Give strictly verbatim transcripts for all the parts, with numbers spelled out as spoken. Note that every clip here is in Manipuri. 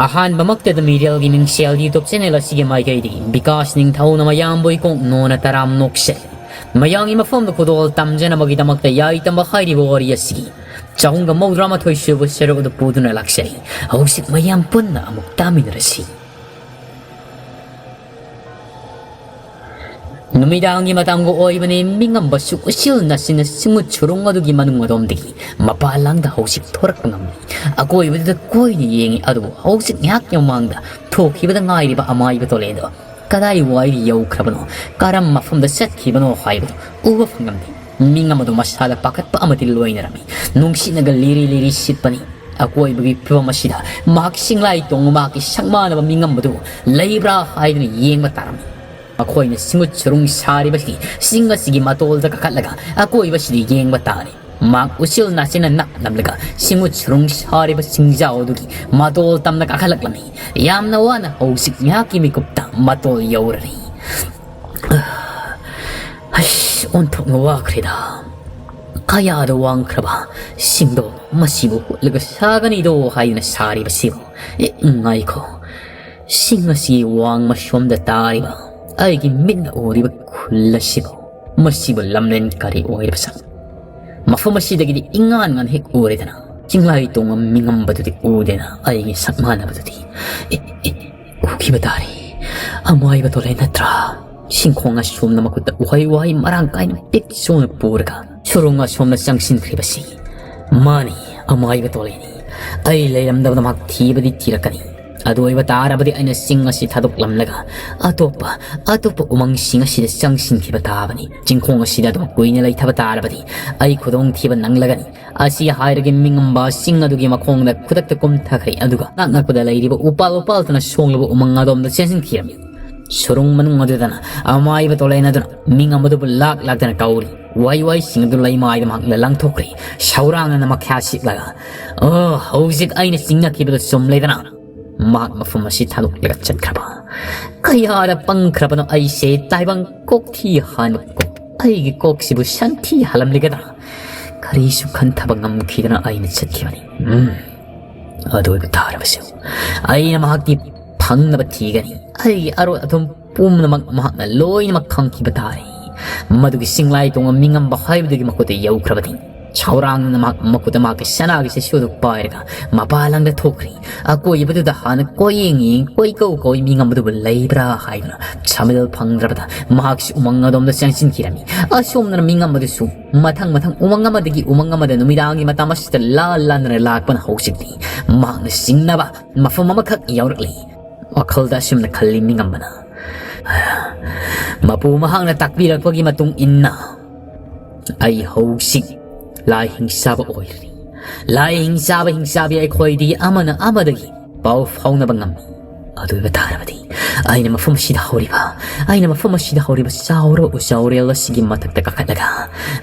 ꯑꯍꯥꯟꯕꯃꯛꯇꯗ ꯃꯤꯔꯦꯜꯒꯤ ꯃꯤꯡꯁꯦꯜ YouTube channel ꯑꯁꯤꯒꯤ ꯃꯥꯏꯀꯩꯗꯒꯤ ꯕꯤꯀꯥꯁ ꯅꯤꯡꯊꯧꯅ ꯃꯌꯥꯝꯕꯨ ꯏꯀꯣꯛ ꯅꯣꯟꯅ ꯇꯔꯥꯝ ꯅꯣꯛꯆꯔꯤ꯫ ꯃꯌꯥꯝꯒꯤ ꯃꯐꯝꯗ ꯈꯨꯗꯣꯜ ꯇꯝꯖꯅꯕꯒꯤꯗꯃꯛꯇ ꯌꯥꯏꯇꯝꯕ ꯍꯥꯏꯔꯤꯕ ꯋꯥꯔꯤ ꯑꯁꯤꯒꯤ ꯆꯍꯨꯝꯒ ꯃꯧꯗ꯭ꯔꯥ ꯃꯥꯊꯣꯏ ꯁꯨꯕ ꯁꯔꯨꯛ ꯑꯗꯨ ꯄꯨꯗꯨꯅ ꯂꯥꯛꯆꯔꯤ꯫ ꯍꯧꯖꯤꯛ ꯃꯌꯥꯝ ꯄꯨꯟꯅ ꯑꯃꯨꯛ ꯇꯥꯃꯤꯟꯅꯔꯁꯤ꯫ ꯅꯨꯃꯤꯗꯥꯡꯒꯤ ꯃꯇꯝꯒ ꯑꯣꯏꯕꯅꯤ, ꯃꯤꯉꯝꯕꯁꯨ ꯎꯆꯤꯜ ꯅꯥꯆꯤꯟꯅ ꯁꯤꯡꯎ ꯁꯨꯔꯨꯡ ꯑꯗꯨꯒꯤ ꯃꯅꯨꯡ ꯑꯗꯣꯝꯗꯒꯤ ꯃꯄꯥꯟ ꯂꯥꯡꯗ ꯍꯧꯖꯤꯛ ꯊꯣꯔꯛꯄ ꯉꯝꯂꯤ꯫ ꯑꯀꯣꯏꯕꯗꯨꯗ ꯀꯣꯏꯅ ꯌꯦꯡꯉꯤ, ꯑꯗꯨꯕꯨ ꯍꯧꯖꯤꯛ ꯉꯥꯏꯍꯥꯛꯀꯤ ꯃꯃꯥꯡꯗ ꯊꯣꯛꯈꯤꯕꯗ ꯉꯥꯏꯔꯤꯕ ꯑꯃꯥꯏꯕ ꯇꯣꯂꯦꯟꯗꯣ ꯀꯗꯥꯏ ꯋꯥꯏꯗ ꯌꯧꯈ꯭ꯔꯕꯅꯣ, ꯀꯔꯝꯕ ꯃꯐꯝꯗ ꯆꯠꯈꯤꯕꯅꯣ ꯍꯥꯏꯕꯗꯨ ꯎꯕ ꯐꯪꯂꯝꯗꯦ꯫ ꯃꯤꯉꯝꯕꯗꯨ ꯃꯁꯥꯗ ꯄꯥꯈꯠꯄ ꯑꯃꯗꯤ ꯂꯣꯏꯅꯔꯝꯃꯤ꯫ ꯅꯨꯡꯁꯤꯠꯅꯒ ꯂꯤꯔꯤ ꯂꯤꯔꯤ ꯁꯤꯠꯄꯅꯤ꯫ ꯑꯀꯣꯏꯕꯒꯤ ꯐꯤꯕꯝ ꯑꯁꯤꯗ ꯃꯍꯥꯛ ꯁꯤꯡꯂꯥꯏ ꯇꯣꯡꯕ ꯃꯍꯥꯛꯀꯤ ꯁꯛ ꯃꯥꯟꯅꯕ ꯃꯤꯉꯝꯕꯗꯨ ꯂꯩꯕ꯭ꯔꯥ ꯍꯥꯏꯗꯨꯅ ꯌꯦꯡꯕ ꯇꯥꯔꯝꯃꯤ꯫ ꯃꯈꯣꯏꯅ ꯁꯤꯡꯎ ꯁꯨꯔꯨꯡ ꯁꯥꯔꯤꯕꯁꯤ ꯆꯤꯡ ꯑꯁꯤꯒꯤ ꯃꯇꯣꯜꯗ ꯀꯥꯈꯠꯂꯒ ꯑꯀꯣꯏꯕꯁꯤꯗ ꯌꯦꯡꯕ ꯇꯥꯔꯦ꯫ ꯃꯍꯥꯛ ꯎꯆꯤꯜ ꯅꯥꯆꯤꯟꯅ ꯅꯞ ꯅꯞꯂꯒ ꯁꯤꯡꯎ ꯁꯨꯔꯨꯡ ꯁꯥꯔꯤꯕ ꯆꯤꯡꯖꯥꯎ ꯑꯗꯨꯒꯤ ꯃꯇꯣꯜ ꯇꯝꯅ ꯀꯥꯈꯠꯂꯛꯂꯝꯃꯤ꯫ ꯌꯥꯝꯅ ꯋꯥꯅ ꯍꯧꯖꯤꯛ ꯉꯥꯏꯍꯥꯛꯀꯤ ꯃꯤꯀꯨꯞꯇ ꯃꯇꯣꯜ ꯌꯧꯔꯔꯤ꯫ ꯑꯁ, ꯑꯣꯟꯊꯣꯛꯅ ꯋꯥꯈ꯭ꯔꯦꯗ꯫ ꯀꯌꯥꯗ ꯋꯥꯡꯈ꯭ꯔꯕ ꯁꯤꯡꯗꯣ ꯃꯁꯤꯕꯨ ꯍꯨꯠꯂꯒ ꯁꯥꯒꯅꯤꯗꯣ ꯍꯥꯏꯗꯨꯅ ꯁꯥꯔꯤꯕꯁꯤꯕꯨ꯫ ꯑꯦ, ꯉꯥꯏꯈꯣ꯫ ꯁꯤꯡ ꯑꯁꯤ ꯋꯥꯡꯃ ꯁꯣꯝꯗ ꯇꯥꯔꯤꯕ ꯑꯩꯒꯤ ꯃꯤꯠꯅ ꯎꯔꯤꯕ ꯈꯨꯜ ꯑꯁꯤꯕꯨ, ꯃꯁꯤꯕꯨ ꯂꯝꯂꯦꯟ ꯀꯔꯤ ꯑꯣꯏꯔꯤꯕ ꯁꯛ? ꯃꯐꯝ ꯑꯁꯤꯗꯒꯤꯗꯤ ꯏꯉꯥꯟ ꯉꯥꯟ ꯍꯦꯛ ꯎꯔꯦꯗꯅ, ꯆꯤꯡꯂꯥꯏ ꯇꯣꯡꯕ ꯃꯤꯉꯝꯕꯗꯨꯗꯤ ꯎꯗꯦꯅ, ꯑꯩꯒꯤ ꯁꯛ ꯃꯥꯟꯅꯕꯗꯨꯗꯤ꯫ ꯑꯦ, ꯑꯦ, ꯎꯈꯤꯕ ꯇꯥꯔꯦ꯫ ꯑꯃꯥꯏꯕ ꯇꯣꯂꯦ ꯅꯠꯇ꯭ꯔꯥ? ꯁꯤꯡꯈꯣꯡ ꯑꯁꯣꯝꯅ ꯃꯈꯨꯠꯇ ꯎꯍꯩ ꯋꯥꯍꯩ ꯃꯔꯥꯡ ꯀꯥꯏꯅ ꯄꯤꯛ ꯁꯣꯡꯅ ꯄꯨꯔꯒ ꯁꯨꯔꯨꯡ ꯑꯁꯣꯝꯗ ꯆꯪꯁꯤꯟꯈ꯭ꯔꯤꯕꯁꯤ꯫ ꯃꯥꯅꯤ, ꯑꯃꯥꯏꯕ ꯇꯣꯂꯦꯅꯤ꯫ ꯑꯩ ꯂꯩꯔꯝꯗꯕꯗ ꯃꯍꯥꯛ ꯊꯤꯕꯗꯤ ꯊꯤꯔꯛꯀꯅꯤ꯫ ꯑꯗꯨ ꯑꯣꯏꯕ ꯇꯥꯔꯕꯗꯤ ꯑꯩꯅ ꯆꯤꯡ ꯑꯁꯤ ꯊꯥꯗꯣꯛꯂꯝꯂꯒ ꯑꯇꯣꯞꯄ, ꯑꯇꯣꯞꯄ ꯎꯃꯪꯁꯤꯡ ꯑꯁꯤꯗ ꯆꯪꯁꯤꯟꯈꯤꯕ ꯇꯥꯕꯅꯤ꯫ ꯆꯤꯡꯈꯣꯡ ꯑꯁꯤꯗ ꯑꯗꯨꯝ ꯀꯨꯏꯅ ꯂꯩꯊꯕ ꯇꯥꯔꯕꯗꯤ ꯑꯩ ꯈꯨꯗꯣꯡꯊꯤꯕ ꯅꯪꯂꯒꯅꯤ꯫ ꯑꯁꯤ ꯍꯥꯏꯔꯒ ꯃꯤꯉꯝꯕ ꯁꯤꯡ ꯑꯗꯨꯒꯤ ꯃꯈꯣꯡꯗ ꯈꯨꯗꯛꯇ ꯀꯨꯝꯊꯈ꯭ꯔꯦ, ꯑꯗꯨꯒ ꯅꯛ ꯅꯛꯄꯗ ꯂꯩꯔꯤꯕ ꯎꯄꯥꯜ ꯋꯥꯄꯥꯜꯇꯅ ꯁꯣꯡꯂꯕ ꯎꯃꯪ ꯑꯗꯣꯝꯗ ꯆꯦꯟꯁꯤꯟꯈꯤꯔꯝꯃꯤ꯫ ꯁꯨꯔꯨꯡ ꯃꯅꯨꯡ ꯑꯗꯨꯗꯅ ꯑꯃꯥꯏꯕ ꯇꯣꯂꯦꯟ ꯑꯗꯨꯅ ꯃꯤꯉꯝꯕꯗꯨꯕꯨ ꯂꯥꯛ ꯂꯥꯛꯇꯅ ꯀꯧꯔꯤ꯫ ꯋꯥꯏ ꯋꯥꯏꯁꯤꯡ ꯑꯗꯨ ꯂꯩꯃꯥꯏꯗ ꯃꯍꯥꯛꯅ ꯂꯪꯊꯣꯛꯈ꯭ꯔꯦ, ꯁꯧꯔꯥꯡꯅꯅ ꯃꯈ꯭ꯌꯥ ꯁꯤꯛꯂꯒ꯫ "ꯑꯣ, ꯍꯧꯖꯤꯛ ꯑꯩꯅ ꯆꯤꯡꯅꯈꯤꯕꯗꯨ ꯆꯨꯝꯂꯦꯗꯅ?" ꯃꯍꯥꯛ ꯃꯐꯝ ꯑꯁꯤ ꯊꯥꯗꯣꯛꯂꯒ ꯆꯠꯈ꯭ꯔꯕ꯫ ꯀꯌꯥꯗ ꯄꯪꯈ꯭ꯔꯕꯅꯣ ꯑꯩꯁꯦ, ꯇꯥꯏꯕꯪ ꯀꯣꯛꯊꯤ ꯍꯥꯟꯕ ꯀꯣꯛ꯫ ꯑꯩꯒꯤ ꯀꯣꯛꯁꯤꯕꯨ ꯁꯟꯊꯤ ꯍꯥꯜꯂꯝꯂꯒꯗ꯭ꯔꯥ? ꯀꯔꯤꯁꯨ ꯈꯟꯊꯕ ꯉꯝꯈꯤꯗꯅ ꯑꯩꯅ ꯆꯠꯈꯤꯕꯅꯤ꯫ ꯎꯝ꯫ ꯑꯗꯨ ꯑꯣꯏꯕ ꯇꯥꯔꯕꯁꯨ ꯑꯩꯅ ꯃꯍꯥꯛꯀꯤ ꯐꯪꯅꯕ ꯊꯤꯒꯅꯤ꯫ ꯑꯩꯒꯤ ꯑꯔꯣꯠ ꯑꯊꯨꯝ ꯄꯨꯝꯅꯃꯛ ꯃꯍꯥꯛꯅ ꯂꯣꯏꯅꯃꯛ ꯈꯪꯈꯤꯕ ꯇꯥꯔꯦ꯫ ꯃꯗꯨꯒꯤ ꯆꯤꯡꯂꯥꯏ ꯇꯣꯡꯕ ꯃꯤꯉꯝꯕ ꯍꯥꯏꯕꯗꯨꯒꯤ ꯃꯈꯨꯠꯇ ꯌꯧꯈ꯭ꯔꯕꯗꯤ ꯁꯥꯎꯔꯥꯡꯅ ꯃꯍꯥꯛ ꯃꯈꯨꯠꯇ ꯃꯍꯥꯛꯀꯤ ꯁꯅꯥꯒꯤ ꯆꯩꯁꯨ ꯑꯗꯨ ꯄꯥꯏꯔꯒ ꯃꯄꯥ ꯂꯪꯗ ꯊꯣꯛꯈ꯭ꯔꯤ꯫ ꯑꯀꯣꯏꯕꯗꯨꯗ ꯍꯥꯟꯅ ꯀꯣꯏꯌꯦꯡ ꯌꯦꯡ ꯀꯣꯏꯀꯧ ꯀꯧꯏ ꯃꯤꯉꯝꯕꯗꯨꯕꯨ ꯂꯩꯕ꯭ꯔꯥ ꯍꯥꯏꯗꯨꯅ ꯁꯃꯤꯜ ꯐꯪꯗ꯭ꯔꯕꯗ ꯃꯍꯥꯛꯁꯨ ꯎꯃꯪ ꯑꯗꯣꯝꯗ ꯆꯪꯁꯤꯟꯈꯤꯔꯝꯃꯤ꯫ ꯑꯁꯣꯝꯗꯅ ꯃꯤꯉꯝꯕꯗꯨꯁꯨ ꯃꯊꯪ ꯃꯊꯪ ꯎꯃꯪ ꯑꯃꯗꯒꯤ ꯎꯃꯪ ꯑꯃꯗ ꯅꯨꯃꯤꯗꯥꯡꯒꯤ ꯃꯇꯝ ꯑꯁꯤꯗ ꯂꯥꯟ ꯂꯥꯟꯗꯨꯅ ꯂꯥꯛꯄꯅ ꯍꯧꯖꯤꯛꯇꯤ ꯃꯍꯥꯛꯅ ꯆꯤꯡꯅꯕ ꯃꯐꯝ ꯑꯃꯈꯛ ꯌꯧꯔꯛꯂꯤ꯫ ꯋꯥꯈꯜꯗ ꯑꯁꯨꯝꯅ ꯈꯜꯂꯤ ꯃꯤꯉꯝꯕꯅ, ꯃꯄꯨ ꯃꯍꯥꯛꯅ ꯇꯥꯛꯄꯤꯔꯛꯄꯒꯤ ꯃꯇꯨꯡ ꯏꯟꯅ ꯑꯩ ꯍꯧꯖꯤꯛ ꯂꯥꯏ ꯍꯤꯡꯆꯥꯕ ꯑꯣꯏꯔꯅꯤ꯫ ꯂꯥꯏ ꯍꯤꯡꯆꯥꯕ ꯍꯤꯡꯆꯥꯕꯤ ꯑꯩꯈꯣꯏꯗꯤ ꯑꯃꯅ ꯑꯃꯗꯒꯤ ꯄꯥꯎ ꯐꯥꯎꯅꯕ ꯉꯝꯃꯤ꯫ ꯑꯗꯨ ꯑꯣꯏꯕ ꯇꯥꯔꯕꯗꯤ ꯑꯩꯅ ꯃꯐꯝ ꯑꯁꯤꯗ ꯍꯧꯔꯤꯕ, ꯑꯩꯅ ꯃꯐꯝ ꯑꯁꯤꯗ ꯍꯧꯔꯤꯕ ꯆꯥꯎꯔꯕ ꯎꯖꯥꯎꯔꯦꯜ ꯑꯁꯤꯒꯤ ꯃꯊꯛꯇ ꯀꯥꯈꯠꯂꯒ,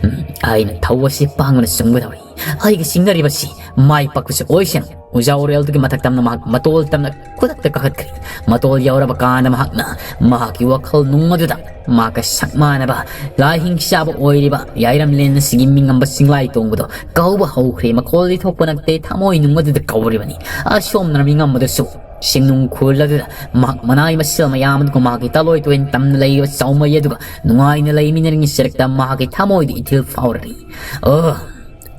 ꯎꯝ, ꯑꯩꯅ ꯊꯧ ꯑꯁꯤ ꯄꯥꯡꯅ ꯆꯨꯝꯒꯗꯧꯔꯤ꯫ ꯑꯩꯒꯤ ꯆꯤꯡꯅꯔꯤꯕꯁꯤ ꯃꯥꯏ ꯄꯥꯛꯄꯁꯨ ꯑꯣꯏꯁꯅꯨ꯫ ꯎꯖꯥꯎꯔꯦꯜꯗꯨꯒꯤ ꯃꯊꯛ ꯇꯝꯅ ꯃꯍꯥꯛ ꯃꯇꯣꯜ ꯇꯝꯅ ꯈꯨꯗꯛꯇ ꯀꯥꯈꯠꯈ꯭ꯔꯤ꯫ ꯃꯇꯣꯜ ꯌꯧꯔꯕ ꯀꯥꯟꯗ ꯃꯍꯥꯛꯅ ꯃꯍꯥꯛꯀꯤ ꯋꯥꯈꯜ ꯅꯨꯡ ꯑꯗꯨꯗ ꯃꯍꯥꯛꯀ ꯁꯛ ꯃꯥꯟꯅꯕ ꯂꯥꯏꯍꯤꯡ ꯆꯥꯕ ꯑꯣꯏꯔꯤꯕ ꯌꯥꯏꯔꯝꯂꯦꯟ ꯑꯁꯤꯒꯤ ꯃꯤꯉꯝꯕ ꯆꯤꯡꯂꯥꯏ ꯇꯣꯡꯕꯗꯣ ꯀꯧꯕ ꯍꯧꯈ꯭ꯔꯦ꯫ ꯃꯈꯣꯜꯗꯤ ꯊꯣꯛꯄ ꯅꯠꯇꯦ, ꯊꯃꯣꯏ ꯅꯨꯡ ꯑꯗꯨꯗ ꯀꯧꯔꯤꯕꯅꯤ꯫ ꯑꯁꯣꯝꯅ ꯃꯤꯉꯝꯕꯗꯨꯁꯨ ꯆꯤꯡꯅꯨꯡ ꯈꯨꯜ ꯑꯗꯨꯗ ꯃꯍꯥꯛ ꯃꯅꯥꯏ ꯃꯁꯤꯜ ꯃꯌꯥꯝ ꯑꯗꯨꯒ ꯃꯍꯥꯛꯀꯤ ꯇꯂꯣꯏ ꯇꯣꯏꯅ ꯇꯝꯅ ꯂꯩꯔꯤꯕ ꯆꯥꯎꯃꯩ ꯑꯗꯨꯒ ꯅꯨꯡꯉꯥꯏꯅ ꯂꯩꯃꯤꯟꯅꯔꯤꯉꯩ ꯆꯔꯛꯇ ꯃꯍꯥꯛꯀꯤ ꯊꯃꯣꯏꯗ ꯏꯊꯤꯜ ꯐꯥꯎꯔꯔꯤ꯫ ꯑꯣ,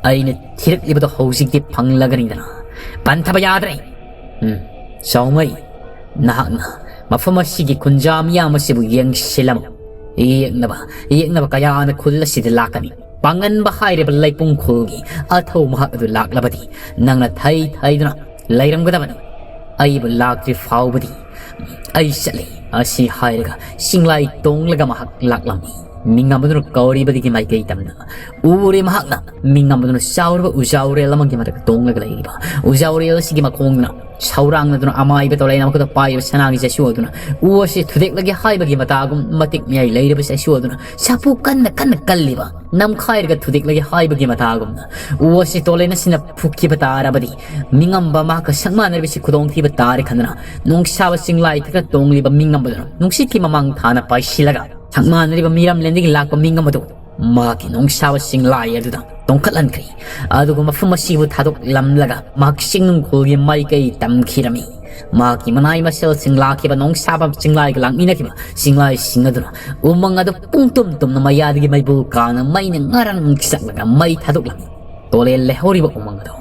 ꯑꯩꯅ ꯊꯤꯔꯛꯂꯤꯕꯗꯣ ꯍꯧꯖꯤꯛꯇꯤ ꯐꯪꯂꯒꯅꯤꯗꯅ꯫ ꯄꯟꯊꯕ ꯌꯥꯗ꯭ꯔꯦ꯫ ꯎꯝ, ꯆꯥꯎꯃꯩ, ꯅꯍꯥꯛꯅ ꯃꯐꯝ ꯑꯁꯤꯒꯤ ꯈꯨꯟꯖꯥ ꯃꯤꯌꯥꯝ ꯑꯁꯤꯕꯨ ꯌꯦꯡꯁꯤꯜꯂꯝꯃꯨ꯫ ꯌꯦꯛꯅꯕ, ꯌꯦꯛꯅꯕ ꯀꯌꯥꯅ ꯈꯨꯜ ꯑꯁꯤꯗ ꯂꯥꯛꯀꯅꯤ꯫ ꯄꯥꯡꯒꯟꯕ ꯍꯥꯏꯔꯤꯕ ꯂꯩꯄꯨꯡ ꯈꯨꯜꯒꯤ ꯑꯊꯧ ꯃꯍꯥꯛ ꯑꯗꯨ ꯂꯥꯛꯂꯕꯗꯤ ꯅꯪꯅ ꯊꯩ ꯊꯩꯗꯨꯅ ꯂꯩꯔꯝꯒꯗꯕꯅꯤ꯫ ꯑꯩꯕꯨ ꯂꯥꯛꯇ꯭ꯔꯤ ꯐꯥꯎꯕꯗꯤ ꯑꯩ ꯆꯠꯂꯤ꯫ ꯑꯁꯤ ꯍꯥꯏꯔꯒ ꯆꯤꯡꯂꯥꯏ ꯇꯣꯡꯂꯒ ꯃꯍꯥꯛ ꯂꯥꯛꯂꯝꯃꯤ꯫ ꯃꯤꯉꯝꯕꯗꯨꯅ ꯀꯧꯔꯤꯕꯗꯒꯤ ꯃꯥꯏꯀꯩ ꯇꯝꯅ ꯎꯔꯦ ꯃꯍꯥꯛꯅ ꯃꯤꯉꯝꯕꯗꯨꯅ ꯆꯥꯎꯔꯕ ꯎꯖꯥꯎꯔꯦꯜ ꯑꯃꯒꯤ ꯃꯊꯛꯇ ꯇꯣꯡꯂꯒ ꯂꯩꯔꯤꯕ꯫ ꯎꯖꯥꯎꯔꯦꯜ ꯑꯁꯤꯒꯤ ꯃꯈꯣꯡꯗꯨꯅ ꯁꯧꯔꯥꯡꯅꯗꯨꯅ ꯑꯃꯥꯏꯕ ꯇꯧꯔꯦ ꯃꯈꯨꯠꯇ ꯄꯥꯏꯔꯤꯕ ꯁꯅꯥꯒꯤ ꯆꯩꯁꯨ ꯑꯗꯨꯅ ꯎ ꯑꯁꯤ ꯊꯨꯗꯦꯛꯂꯒꯦ ꯍꯥꯏꯕꯒꯤ ꯃꯇꯥꯒꯨꯝ ꯃꯇꯤꯛ ꯃꯌꯥꯏ ꯂꯩꯔꯤꯕ ꯆꯩꯁꯨ ꯑꯗꯨꯅ ꯁꯥꯐꯨ ꯀꯟꯅ ꯀꯟꯅ ꯀꯜꯂꯤꯕ꯫ ꯅꯝꯈꯥꯏꯔꯒ ꯊꯨꯗꯦꯛꯂꯒꯦ ꯍꯥꯏꯕꯒꯤ ꯃꯇꯥꯒꯨꯝꯅ ꯎ ꯑꯁꯤ ꯇꯣꯂꯦꯟ ꯑꯁꯤꯅ ꯐꯨꯛꯈꯤꯕ ꯇꯥꯔꯕꯗꯤ ꯃꯤꯉꯝꯕ ꯃꯍꯥꯛꯀ ꯁꯛ ꯃꯥꯟꯅꯔꯤꯕꯁꯤ ꯈꯨꯗꯣꯡꯊꯤꯕ ꯇꯥꯔꯦ ꯈꯟꯗꯨꯅ ꯅꯨꯡꯁꯥꯕ ꯆꯤꯡꯂꯥꯏ ꯊꯛꯇ ꯇꯣꯡꯂꯤꯕ ꯃꯤꯉꯝꯕꯗꯨꯅ ꯅꯨꯡꯁꯤꯠꯀꯤ ꯃꯃꯥꯡ ꯊꯥꯅ ꯄꯥꯏꯁꯤꯜꯂꯒ ꯁꯛ ꯃꯥꯟꯅꯔꯤꯕ ꯃꯤꯔꯝꯂꯦꯟꯗꯒꯤ ꯂꯥꯛꯄ ꯃꯤꯉꯝꯕꯗꯨ ꯃꯍꯥꯛꯀꯤ ꯅꯣꯡꯁꯥꯕ ꯆꯤꯡꯂꯥꯏ ꯑꯗꯨꯗ ꯇꯣꯡꯈꯠꯍꯟꯈ꯭ꯔꯦ꯫ ꯑꯗꯨꯒ ꯃꯐꯝ ꯑꯁꯤꯕꯨ ꯊꯥꯗꯣꯛꯂꯝꯂꯒ ꯃꯍꯥꯛ ꯆꯤꯡꯅꯨꯡꯈꯣꯜꯒꯤ ꯃꯥꯏꯀꯩ ꯇꯝꯈꯤꯔꯝꯃꯤ꯫ ꯃꯍꯥꯛꯀꯤ ꯃꯅꯥꯏ ꯃꯁꯤꯜꯁꯤꯡ ꯂꯥꯛꯈꯤꯕ ꯅꯣꯡꯁꯥꯕ ꯆꯤꯡꯂꯥꯏꯒ ꯂꯥꯛꯃꯤꯟꯅꯈꯤꯕ ꯆꯤꯡꯂꯥꯏꯁꯤꯡ ꯑꯗꯨꯅ ꯎꯃꯪ ꯑꯗꯨ ꯄꯨꯡꯇꯨꯝ ꯇꯨꯝꯅ ꯃꯌꯥꯗꯒꯤ ꯃꯩꯕꯨꯜ ꯀꯥꯅ ꯃꯩꯅ ꯉꯔꯪ ꯆꯠꯂꯒ ꯃꯩ ꯊꯥꯗꯣꯛꯂꯝꯃꯤ꯫ ꯇꯣꯂꯦꯜ ꯂꯩꯍꯧꯔꯤꯕ ꯎꯃꯪ ꯑꯗꯨ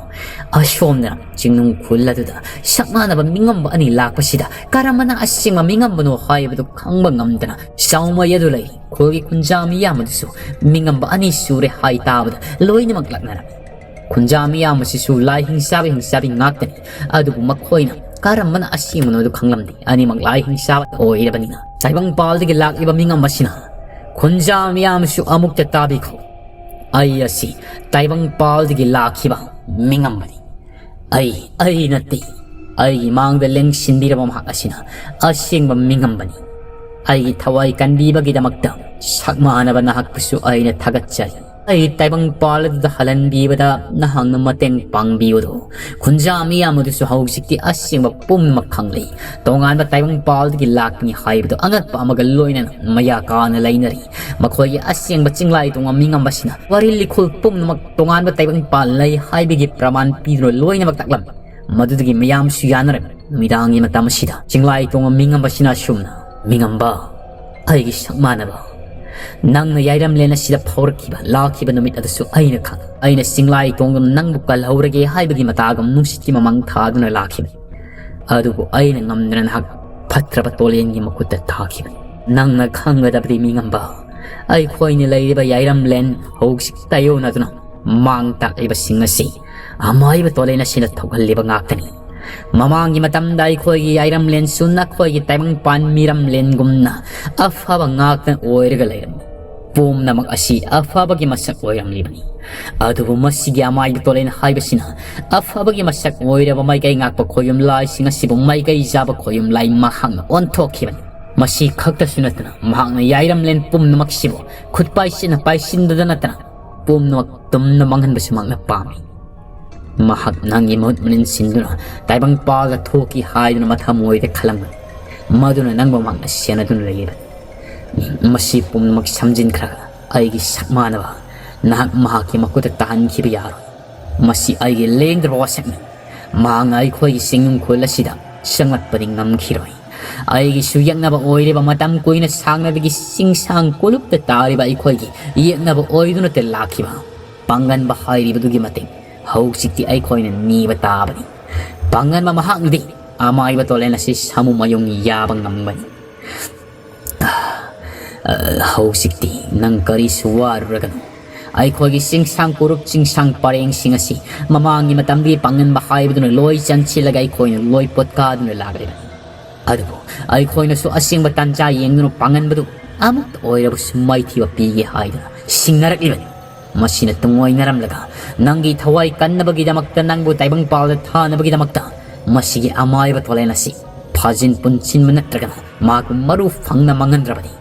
ꯑꯁꯣꯝꯗꯅ ꯆꯤꯡꯅꯨꯡ ꯈꯨꯜ ꯑꯗꯨꯗ ꯁꯛ ꯃꯥꯟꯅꯕ ꯃꯤꯉꯝꯕ ꯑꯅꯤ ꯂꯥꯛꯄꯁꯤꯗ ꯀꯔꯝꯕꯅ ꯑꯁꯦꯡꯕ ꯃꯤꯉꯝꯕꯅꯣ ꯍꯥꯏꯕꯗꯨ ꯈꯪꯕ ꯉꯝꯗꯅ ꯆꯥꯎꯃꯩ ꯑꯗꯨ ꯂꯩꯔꯤ ꯈꯨꯜꯒꯤ ꯈꯨꯟꯖꯥ ꯃꯤꯌꯥꯝ ꯑꯗꯨꯁꯨ ꯃꯤꯉꯝꯕ ꯑꯅꯤ ꯁꯨꯔꯦ ꯍꯥꯏ ꯇꯥꯕꯗ ꯂꯣꯏꯅꯃꯛ ꯂꯛꯅꯔꯝꯃꯤ꯫ ꯈꯨꯟꯖꯥ ꯃꯤꯌꯥꯝ ꯑꯁꯤꯁꯨ ꯂꯥꯏ ꯍꯤꯡꯆꯥꯕꯤ ꯍꯤꯡꯆꯥꯕꯤ ꯉꯥꯛꯇꯅꯤ꯫ ꯑꯗꯨꯕꯨ ꯃꯈꯣꯏꯅ ꯀꯔꯝꯕꯅ ꯑꯁꯦꯡꯕꯅꯣꯗꯨ ꯈꯪꯂꯝꯗꯦ꯫ ꯑꯅꯤꯃꯛ ꯂꯥꯏ ꯍꯤꯡꯆꯥꯕ ꯑꯣꯏꯔꯕꯅꯤꯅ ꯇꯥꯏꯕꯪꯄꯥꯜꯗꯒꯤ ꯂꯥꯛꯂꯤꯕ ꯃꯤꯉꯝ ꯑꯁꯤꯅ ꯈꯨꯟꯖꯥ ꯃꯤꯌꯥꯝꯁꯨ ꯑꯃꯨꯛꯇ ꯇꯥꯕꯤꯈꯣ꯫ ꯑꯩ ꯑꯁꯤ ꯇꯥꯏꯕꯪꯄꯥꯜꯗꯒꯤ ꯂꯥꯛꯈꯤꯕ ꯃꯤꯉꯝꯕꯅꯤ꯫ ꯑꯩ, ꯑꯩ ꯅꯠꯇꯦ꯫ ꯑꯩꯒꯤ ꯃꯥꯡꯗ ꯂꯦꯡꯁꯤꯟꯕꯤꯔꯕ ꯃꯍꯥꯛ ꯑꯁꯤꯅ ꯑꯁꯦꯡꯕ ꯃꯤꯉꯝꯕꯅꯤ꯫ ꯑꯩꯒꯤ ꯊꯋꯥꯏ ꯀꯟꯕꯤꯕꯒꯤꯗꯃꯛꯇ ꯁꯛ ꯃꯥꯟꯅꯕ ꯅꯍꯥꯛꯄꯨꯁꯨ ꯑꯩꯅ ꯊꯥꯒꯠꯆꯔꯤ꯫ ꯑꯩ ꯇꯥꯏꯕꯪꯄꯥꯜ ꯑꯗꯨꯗ ꯍꯜꯍꯟꯕꯤꯕꯗ ꯅꯍꯥꯛꯅ ꯃꯇꯦꯡ ꯄꯥꯡꯕꯤꯌꯨꯗꯣ꯫ ꯈꯨꯟꯖꯥ ꯃꯤꯌꯥꯝ ꯑꯗꯨꯁꯨ ꯍꯧꯖꯤꯛꯇꯤ ꯑꯁꯦꯡꯕ ꯄꯨꯝꯅꯃꯛ ꯈꯪꯂꯦ꯫ ꯇꯣꯉꯥꯟꯕ ꯇꯥꯏꯕꯪꯄꯥꯜꯗꯒꯤ ꯂꯥꯛꯄꯅꯤ ꯍꯥꯏꯕꯗꯨ ꯑꯉꯛꯄ ꯑꯃꯒ ꯂꯣꯏꯅꯅ ꯃꯌꯥ ꯀꯥꯅ ꯂꯩꯅꯔꯤ꯫ ꯃꯈꯣꯏꯒꯤ ꯑꯁꯦꯡꯕ ꯆꯤꯡꯂꯥꯏ ꯇꯣꯡꯕ ꯃꯤꯉꯝꯕꯁꯤꯅ ꯋꯥꯔꯤ ꯂꯤꯈꯨꯜ ꯄꯨꯝꯅꯃꯛ ꯇꯣꯉꯥꯟꯕ ꯇꯥꯏꯕꯪꯄꯥꯜ ꯂꯩ ꯍꯥꯏꯕꯒꯤ ꯄ꯭ꯔꯃꯥꯟ ꯄꯤꯗꯨꯅ ꯂꯣꯏꯅꯃꯛ ꯇꯥꯛꯂꯝꯃꯤ꯫ ꯃꯗꯨꯗꯒꯤ ꯃꯌꯥꯝꯁꯨ ꯌꯥꯅꯔꯝꯃꯤ꯫ ꯅꯨꯃꯤꯗꯥꯡꯒꯤ ꯃꯇꯝ ꯑꯁꯤꯗ ꯆꯤꯡꯂꯥꯏ ꯇꯣꯡꯕ ꯃꯤꯉꯝꯕꯁꯤꯅ ꯑꯁꯨꯝꯅ, "ꯃꯤꯉꯝꯕ, ꯑꯩꯒꯤ ꯁꯛ ꯃꯥꯟꯅꯕ, ꯅꯪꯅ ꯌꯥꯏꯔꯝꯂꯦꯟ ꯑꯁꯤꯗ ꯐꯥꯎꯔꯛꯈꯤꯕ, ꯂꯥꯛꯈꯤꯕ ꯅꯨꯃꯤꯠ ꯑꯗꯨꯁꯨ ꯑꯩꯅ ꯈꯪꯏ꯫ ꯑꯩꯅ ꯆꯤꯡꯂꯥꯏ ꯇꯣꯡꯗꯨꯅ ꯅꯪꯕꯨ ꯀꯜꯍꯧꯔꯒꯦ ꯍꯥꯏꯕꯒꯤ ꯃꯇꯥꯒꯨꯝ ꯅꯨꯡꯁꯤꯠꯀꯤ ꯃꯃꯥꯡ ꯊꯥꯗꯨꯅ ꯂꯥꯛꯈꯤꯕꯅꯤ꯫ ꯑꯗꯨꯕꯨ ꯑꯩꯅ ꯉꯝꯗꯅ ꯅꯍꯥꯛ ꯐꯠꯇ꯭ꯔꯕ ꯇꯣꯂꯦꯟꯒꯤ ꯃꯈꯨꯠꯇ ꯊꯥꯈꯤꯕꯅꯤ꯫ ꯅꯪꯅ ꯈꯪꯒꯗꯕꯗꯤ, ꯃꯤꯉꯝꯕ, ꯑꯩꯈꯣꯏꯅ ꯂꯩꯔꯤꯕ ꯌꯥꯏꯔꯝꯂꯦꯟ ꯍꯧꯖꯤꯛ ꯇꯥꯏꯌꯣꯟꯅꯗꯨꯅ ꯃꯥꯡ ꯇꯥꯛꯂꯤꯕꯁꯤꯡ ꯑꯁꯤ ꯑꯃꯥꯏꯕ ꯇꯣꯂꯦꯟ ꯑꯁꯤꯅ ꯊꯣꯛꯍꯜꯂꯤꯕ ꯉꯥꯛꯇꯅꯤ꯫ ꯃꯃꯥꯡꯒꯤ ꯃꯇꯝꯗ ꯑꯩꯈꯣꯏꯒꯤ ꯌꯥꯏꯔꯝꯂꯦꯟꯁꯨ ꯅꯈꯣꯏꯒꯤ ꯇꯥꯏꯕꯪꯄꯥꯟ ꯃꯤꯔꯝꯂꯦꯟꯒꯨꯝꯅ ꯑꯐꯕ ꯉꯥꯛꯇ ꯑꯣꯏꯔꯒ ꯂꯩꯔꯝꯃꯤ꯫ ꯄꯨꯝꯅꯃꯛ ꯑꯁꯤ ꯑꯐꯕꯒꯤ ꯃꯁꯛ ꯑꯣꯏꯔꯝꯂꯤꯕꯅꯤ꯫ ꯑꯗꯨꯕꯨ ꯃꯁꯤꯒꯤ ꯑꯃꯥꯏꯕ ꯇꯣꯂꯦꯟ ꯍꯥꯏꯕꯁꯤꯅ ꯑꯐꯕꯒꯤ ꯃꯁꯛ ꯑꯣꯏꯔꯕ ꯃꯥꯏꯀꯩ ꯉꯥꯛꯄ ꯈꯣꯌꯨꯝ ꯂꯥꯏꯁꯤꯡ ꯑꯁꯤꯕꯨ ꯃꯥꯏꯀꯩ ꯆꯥꯕ ꯈꯣꯌꯨꯝ ꯂꯥꯏ ꯃꯍꯥꯛꯅ ꯑꯣꯟꯊꯣꯛꯈꯤꯕꯅꯤ꯫ ꯃꯁꯤ ꯈꯛꯇꯁꯨ ꯅꯠꯇꯅ ꯃꯍꯥꯛꯅ ꯌꯥꯏꯔꯝꯂꯦꯟ ꯄꯨꯝꯅꯃꯛꯁꯤꯕꯨ ꯈꯨꯠ ꯄꯥꯏꯁꯤꯟꯅ ꯄꯥꯏꯁꯤꯟꯗꯗ ꯅꯠꯇꯅ ꯄꯨꯝꯅꯃꯛ ꯇꯨꯝꯅ ꯃꯥꯡꯍꯟꯕꯁꯨ ꯃꯍꯥꯛꯅ ꯄꯥꯝꯃꯤ꯫ ꯃꯍꯥꯛ ꯅꯪꯒꯤ ꯃꯍꯨꯠ ꯃꯅꯤꯟ ꯁꯤꯟꯗꯨꯅ ꯇꯥꯏꯕꯪꯄꯥꯜꯗ ꯊꯣꯛꯈꯤ ꯍꯥꯏꯗꯨꯅ ꯃꯊꯃꯣꯏꯗ ꯈꯜꯂꯝꯒꯅꯤ꯫ ꯃꯗꯨꯅ ꯅꯪꯕꯨ ꯃꯍꯥꯛꯅ ꯁꯦꯟꯅꯗꯨꯅ ꯂꯩꯔꯤꯕꯅꯤ꯫ ꯃꯁꯤ ꯄꯨꯝꯅꯃꯛ ꯁꯝꯖꯤꯟꯈ꯭ꯔꯒ ꯑꯩꯒꯤ ꯁꯛꯃꯥꯟꯅꯕ ꯅꯍꯥꯛ ꯃꯍꯥꯛꯀꯤ ꯃꯈꯨꯠꯇ ꯇꯥꯍꯟꯈꯤꯕ ꯌꯥꯔꯣꯏ꯫ ꯃꯁꯤ ꯑꯩꯒꯤ ꯂꯦꯡꯗ꯭ꯔꯕ ꯋꯥꯁꯛꯅꯤ꯫ ꯃꯍꯥꯛꯅ ꯑꯩꯈꯣꯏꯒꯤ ꯆꯤꯡꯅꯨꯡ ꯈꯨꯜ ꯑꯁꯤꯗ ꯆꯪꯂꯛꯄꯗꯤ ꯉꯝꯈꯤꯔꯣꯏ꯫ ꯑꯩꯒꯤꯁꯨ ꯌꯦꯛꯅꯕ ꯑꯣꯏꯔꯤꯕ ꯃꯇꯝ ꯀꯨꯏꯅ ꯁꯥꯡꯅꯕꯒꯤ ꯆꯤꯡꯁꯥꯡ ꯀꯣꯂꯨꯞꯇ ꯇꯥꯔꯤꯕ ꯑꯩꯈꯣꯏꯒꯤ ꯌꯦꯛꯅꯕ ꯑꯣꯏꯗꯨꯅꯇ ꯂꯥꯛꯈꯤꯕ ꯄꯥꯡꯒꯟꯕ ꯍꯥꯏꯔꯤꯕꯗꯨꯒꯤ ꯃꯇꯤꯛ ꯍꯧꯖꯤꯛꯇꯤ ꯑꯩꯈꯣꯏꯅ ꯅꯤꯕ ꯇꯥꯕꯅꯤ꯫ ꯄꯥꯡꯒꯟꯕ ꯃꯍꯥꯛꯅꯗꯤ ꯑꯃꯥꯏꯕ ꯇꯣꯂꯦꯟ ꯑꯁꯤ ꯁꯥꯃꯨ ꯃꯌꯨꯡ ꯌꯥꯕ ꯉꯝꯒꯅꯤ꯫ ꯑ, ꯍꯧꯖꯤꯛꯇꯤ ꯅꯪ ꯀꯔꯤꯁꯨ ꯋꯥꯔꯨꯔꯒꯅꯨ꯫ ꯑꯩꯈꯣꯏꯒꯤ ꯆꯤꯡꯁꯥꯡ ꯀꯨꯔꯨꯞ, ꯆꯤꯡꯁꯥꯡ ꯄꯔꯦꯡꯁꯤꯡ ꯑꯁꯤ ꯃꯃꯥꯡꯒꯤ ꯃꯇꯝꯒꯤ ꯄꯥꯡꯒꯟꯕ ꯍꯥꯏꯕꯗꯨꯅ ꯂꯣꯏ ꯆꯟꯁꯤꯜꯂꯒ ꯑꯩꯈꯣꯏꯅ ꯂꯣꯏ ꯄꯣꯠꯀꯥꯗꯨꯅ ꯂꯥꯛꯂꯤꯕꯅꯤ꯫ ꯑꯗꯨꯕꯨ ꯑꯩꯈꯣꯏꯅꯁꯨ ꯑꯁꯦꯡꯕ ꯇꯥꯟꯖꯥ ꯌꯦꯡꯗꯨꯅ ꯄꯥꯡꯒꯟꯕꯗꯨ ꯑꯃꯨꯛꯇ ꯑꯣꯏꯔꯕꯁꯨ ꯃꯥꯏꯊꯤꯕ ꯄꯤꯒꯦ ꯍꯥꯏꯗꯨꯅ ꯁꯤꯡꯅꯔꯛꯂꯤꯕꯅꯤ꯫ ꯃꯁꯤꯅ ꯇꯨꯡꯑꯣꯏꯅꯔꯝꯂꯒ ꯅꯪꯒꯤ ꯊꯋꯥꯏ ꯀꯟꯅꯕꯒꯤꯗꯃꯛꯇ, ꯅꯪꯕꯨ ꯇꯥꯏꯕꯪꯄꯥꯜꯗ ꯊꯥꯅꯕꯒꯤꯗꯃꯛꯇ ꯃꯁꯤꯒꯤ ꯑꯃꯥꯏꯕ ꯇꯣꯂꯦꯟ ꯑꯁꯤ ꯐꯥꯖꯤꯟ ꯄꯨꯟꯁꯤꯟꯕ ꯅꯠꯇ꯭ꯔꯒꯅ ꯃꯍꯥꯛꯄꯨ ꯃꯔꯨ ꯐꯪꯅ ꯃꯥꯡꯍꯟꯗ꯭ꯔꯕꯗꯤ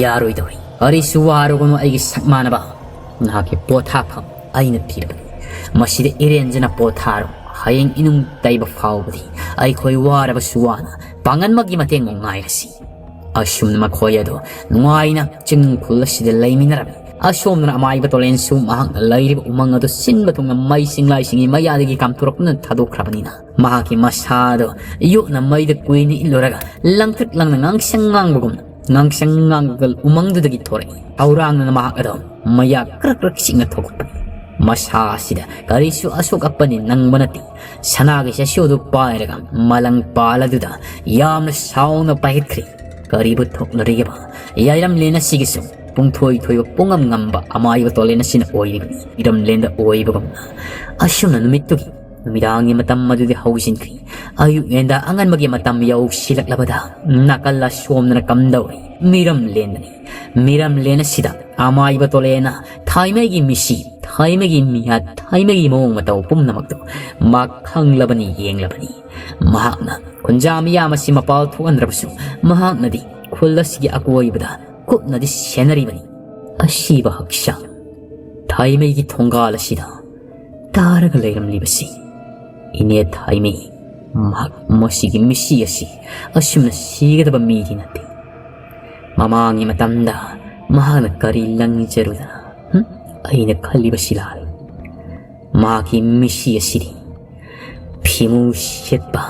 ꯌꯥꯔꯣꯏꯗꯧꯔꯤ꯫ ꯀꯔꯤꯁꯨ ꯋꯥꯔꯨꯒꯅꯨ ꯑꯩꯒꯤ ꯁꯛꯃꯥꯟꯅꯕ, ꯅꯍꯥꯛꯀꯤ ꯄꯣꯊꯥꯐꯝ ꯑꯩꯅ ꯄꯤꯔꯕꯅꯤ꯫ ꯃꯁꯤꯗ ꯏꯔꯦꯟꯖꯅ ꯄꯣꯊꯥꯔꯣ꯫ ꯍꯌꯦꯡ ꯏꯅꯨꯡ ꯇꯩꯕ ꯐꯥꯎꯕꯗꯤ ꯑꯩꯈꯣꯏ ꯋꯥꯔꯕꯁꯨ ꯋꯥꯅ ꯄꯥꯡꯒꯟꯕꯒꯤ ꯃꯇꯦꯡ ꯉꯥꯏꯔꯁꯤ꯫ ꯑꯁꯨꯝꯅ ꯃꯈꯣꯏ ꯑꯗꯨ ꯅꯨꯡꯉꯥꯏꯅ ꯆꯤꯡ ꯈꯨꯜ ꯑꯁꯤꯗ ꯂꯩꯃꯤꯟꯅꯔꯝꯃꯤ꯫ ꯑꯁꯣꯝꯗꯅ ꯑꯃꯥꯏꯕ ꯇꯣꯂꯦꯟꯁꯨ ꯃꯍꯥꯛꯅ ꯂꯩꯔꯤꯕ ꯎꯃꯪ ꯑꯗꯨ ꯁꯤꯟꯕ ꯊꯨꯡꯅ ꯃꯩ ꯆꯤꯡꯂꯥꯏꯁꯤꯡꯒꯤ ꯃꯌꯥꯗꯒꯤ ꯀꯥꯝꯊꯣꯔꯛꯇꯨꯅ ꯊꯥꯗꯣꯛꯈ꯭ꯔꯕꯅꯤꯅ ꯃꯍꯥꯛꯀꯤ ꯃꯁꯥꯗꯣ ꯌꯣꯠꯅ ꯃꯩꯗ ꯀꯨꯏꯅ ꯏꯜꯂꯨꯔꯒ ꯂꯪꯇ꯭ꯔꯤꯛ ꯂꯪꯅ ꯉꯥꯡꯁꯪ ꯉꯥꯡꯕꯒꯨꯝꯅ ꯉꯥꯡꯁꯪ ꯉꯥꯡꯕꯒ ꯎꯃꯪꯗꯨꯗꯒꯤ ꯊꯣꯔꯛꯏ꯫ ꯍꯧꯔꯥꯡꯅꯅ ꯃꯍꯥꯛ ꯑꯗꯣ ꯃꯌꯥ ꯀ꯭ꯔꯛ ꯀ꯭ꯔꯛ ꯆꯤꯛꯅ ꯊꯣꯛꯂꯛꯄꯅꯤ꯫ ꯃꯁꯥ ꯑꯁꯤꯗ ꯀꯔꯤꯁꯨ ꯑꯁꯣꯛ ꯑꯄꯟꯗꯤ ꯅꯪꯕ ꯅꯠꯇꯦ꯫ ꯁꯅꯥꯒꯤ ꯆꯩꯁꯨ ꯑꯗꯨ ꯄꯥꯏꯔꯒ ꯃꯂꯪ ꯄꯥꯜ ꯑꯗꯨꯗ ꯌꯥꯝꯅ ꯁꯥꯎꯅ ꯄꯥꯏꯈꯠꯈ꯭ꯔꯦ꯫ ꯀꯔꯤꯕꯨ ꯊꯣꯛꯅꯔꯤꯒꯕ? ꯌꯥꯏꯔꯝꯂꯦꯟ ꯑꯁꯤꯒꯤꯁꯨ ꯄꯨꯡꯊꯣꯏ ꯊꯣꯏꯕ ꯄꯨꯡꯉꯝ ꯉꯝꯕ ꯑꯃꯥꯏꯕ ꯇꯣꯂꯦꯟ ꯑꯁꯤꯅ ꯑꯣꯏꯔꯤꯕꯅꯤ꯫ ꯏꯔꯝꯂꯦꯟꯗ ꯑꯣꯏꯕꯒꯨꯝꯅ ꯑꯁꯨꯝꯅ ꯅꯨꯃꯤꯠꯇꯨꯒꯤ ꯅꯨꯃꯤꯗꯥꯡꯒꯤ ꯃꯇꯝ ꯑꯗꯨꯗꯤ ꯍꯧꯖꯤꯟꯈ꯭ꯔꯤ꯫ ꯑꯌꯨꯛ ꯉꯟꯗꯥ ꯑꯉꯟꯕꯒꯤ ꯃꯇꯝ ꯌꯧꯁꯤꯜꯂꯛꯂꯕꯗ ꯅꯥꯀꯜ ꯑꯁꯣꯝꯗꯅ ꯀꯝꯗꯧꯔꯤ? ꯃꯤꯔꯝꯂꯦꯟꯗꯅꯤ꯫ ꯃꯤꯔꯝꯂꯦꯟ ꯑꯁꯤꯗ ꯑꯃꯥꯏꯕ ꯇꯣꯂꯦꯟꯅ ꯊꯥꯏꯃꯩꯒꯤ ꯃꯤꯁꯤ, ꯊꯥꯏꯃꯩꯒꯤ ꯃꯤꯍꯥꯠ, ꯊꯥꯏꯃꯩꯒꯤ ꯃꯑꯣꯡ ꯃꯇꯧ ꯄꯨꯝꯅꯃꯛꯇꯨ ꯃꯥ ꯈꯪꯂꯕꯅꯤ, ꯌꯦꯡꯂꯕꯅꯤ꯫ ꯃꯍꯥꯛꯅ ꯈꯨꯟꯖꯥ ꯃꯤꯌꯥꯝ ꯑꯁꯤ ꯃꯄꯥꯜ ꯊꯣꯛꯍꯟꯗ꯭ꯔꯕꯁꯨ ꯃꯍꯥꯛꯅꯗꯤ ꯈꯨꯜ ꯑꯁꯤꯒꯤ ꯑꯀꯣꯏꯕꯗ ꯀꯨꯞꯅꯗꯤ ꯁꯦꯟꯅꯔꯤꯕꯅꯤ꯫ ꯑꯁꯤꯕ ꯍꯛꯆꯥꯡ ꯊꯥꯏꯃꯩꯒꯤ ꯊꯣꯡꯒꯥꯜ ꯑꯁꯤꯗ ꯇꯥꯔꯒ ꯂꯩꯔꯝꯂꯤꯕꯁꯤ ꯏꯅꯦ ꯊꯥꯏꯃꯩ, ꯃꯍꯥꯛ ꯃꯁꯤꯒꯤ ꯃꯤꯁꯤ ꯑꯁꯤ ꯑꯁꯨꯝꯅ ꯁꯤꯒꯗꯕ ꯃꯤꯗꯤ ꯅꯠꯇꯦ꯫ ꯃꯃꯥꯡꯒꯤ ꯃꯇꯝꯗ ꯃꯍꯥꯛꯅ ꯀꯔꯤ ꯂꯪꯖꯔꯨꯗꯅ, ꯍꯨꯝ? ꯑꯩꯅ ꯈꯜꯂꯤꯕꯁꯤ ꯂꯥꯜꯂꯤ꯫ ꯃꯍꯥꯛꯀꯤ ꯃꯤꯠꯁꯤ ꯑꯁꯤꯗꯤ ꯐꯤꯃꯨ ꯁꯦꯠꯄ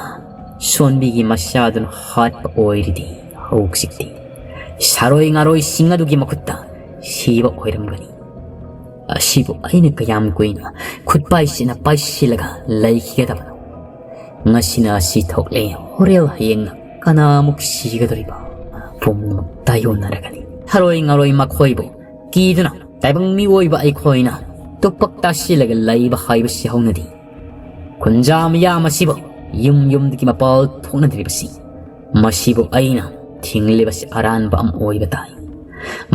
ꯁꯣꯟꯕꯤꯒꯤ ꯃꯆꯥꯗꯨꯅ ꯍꯥꯠꯄ ꯑꯣꯏꯔꯗꯤ, ꯍꯧꯖꯤꯛꯇꯤ ꯁꯥꯔꯣꯏ ꯉꯥꯔꯣꯏꯁꯤꯡ ꯑꯗꯨꯒꯤ ꯃꯈꯨꯠꯇ ꯁꯤꯕ ꯑꯣꯏꯔꯝꯒꯅꯤ꯫ ꯑꯁꯤꯕꯨ ꯑꯩꯅ ꯀꯌꯥꯝ ꯀꯨꯏꯅ ꯈꯨꯠꯄꯥꯏꯁꯤꯅ ꯄꯥꯏꯁꯤꯜꯂꯒ ꯂꯩꯈꯤꯒꯗꯕꯅꯣ? ꯉꯁꯤꯅ ꯑꯁꯤ ꯊꯣꯛꯂꯦ, ꯍꯣꯔꯦꯜ ꯍꯌꯦꯡꯅ ꯀꯅꯥꯃꯨꯛ ꯁꯤꯒꯗꯧꯔꯤꯕ? ꯄꯨꯝꯅꯃꯛ ꯇꯥꯏꯌꯣꯟꯅꯔꯒꯅꯤ꯫ ꯁꯥꯔꯣꯏ ꯉꯥꯔꯣꯏ ꯃꯈꯣꯏꯕꯨ ꯀꯤꯗꯨꯅ ꯇꯥꯏꯕꯪ ꯃꯤꯑꯣꯏꯕ ꯑꯩꯈꯣꯏꯅ ꯇꯨꯄꯛ ꯇꯥꯁꯤꯜꯂꯒ ꯂꯩꯕ ꯍꯥꯏꯕꯁꯤ ꯍꯧꯅꯗꯦ꯫ ꯈꯨꯟꯖꯥ ꯃꯤꯌꯥꯝ ꯑꯁꯤꯕꯨ ꯌꯨꯝ ꯌꯨꯝꯗꯒꯤ ꯃꯄꯥꯜ ꯊꯣꯛꯅꯗ꯭ꯔꯤꯕꯁꯤ, ꯃꯁꯤꯕꯨ ꯑꯩꯅ ꯊꯤꯡꯂꯤꯕꯁꯤ ꯑꯔꯥꯟꯕ ꯑꯃ ꯑꯣꯏꯕ ꯇꯥꯏ꯫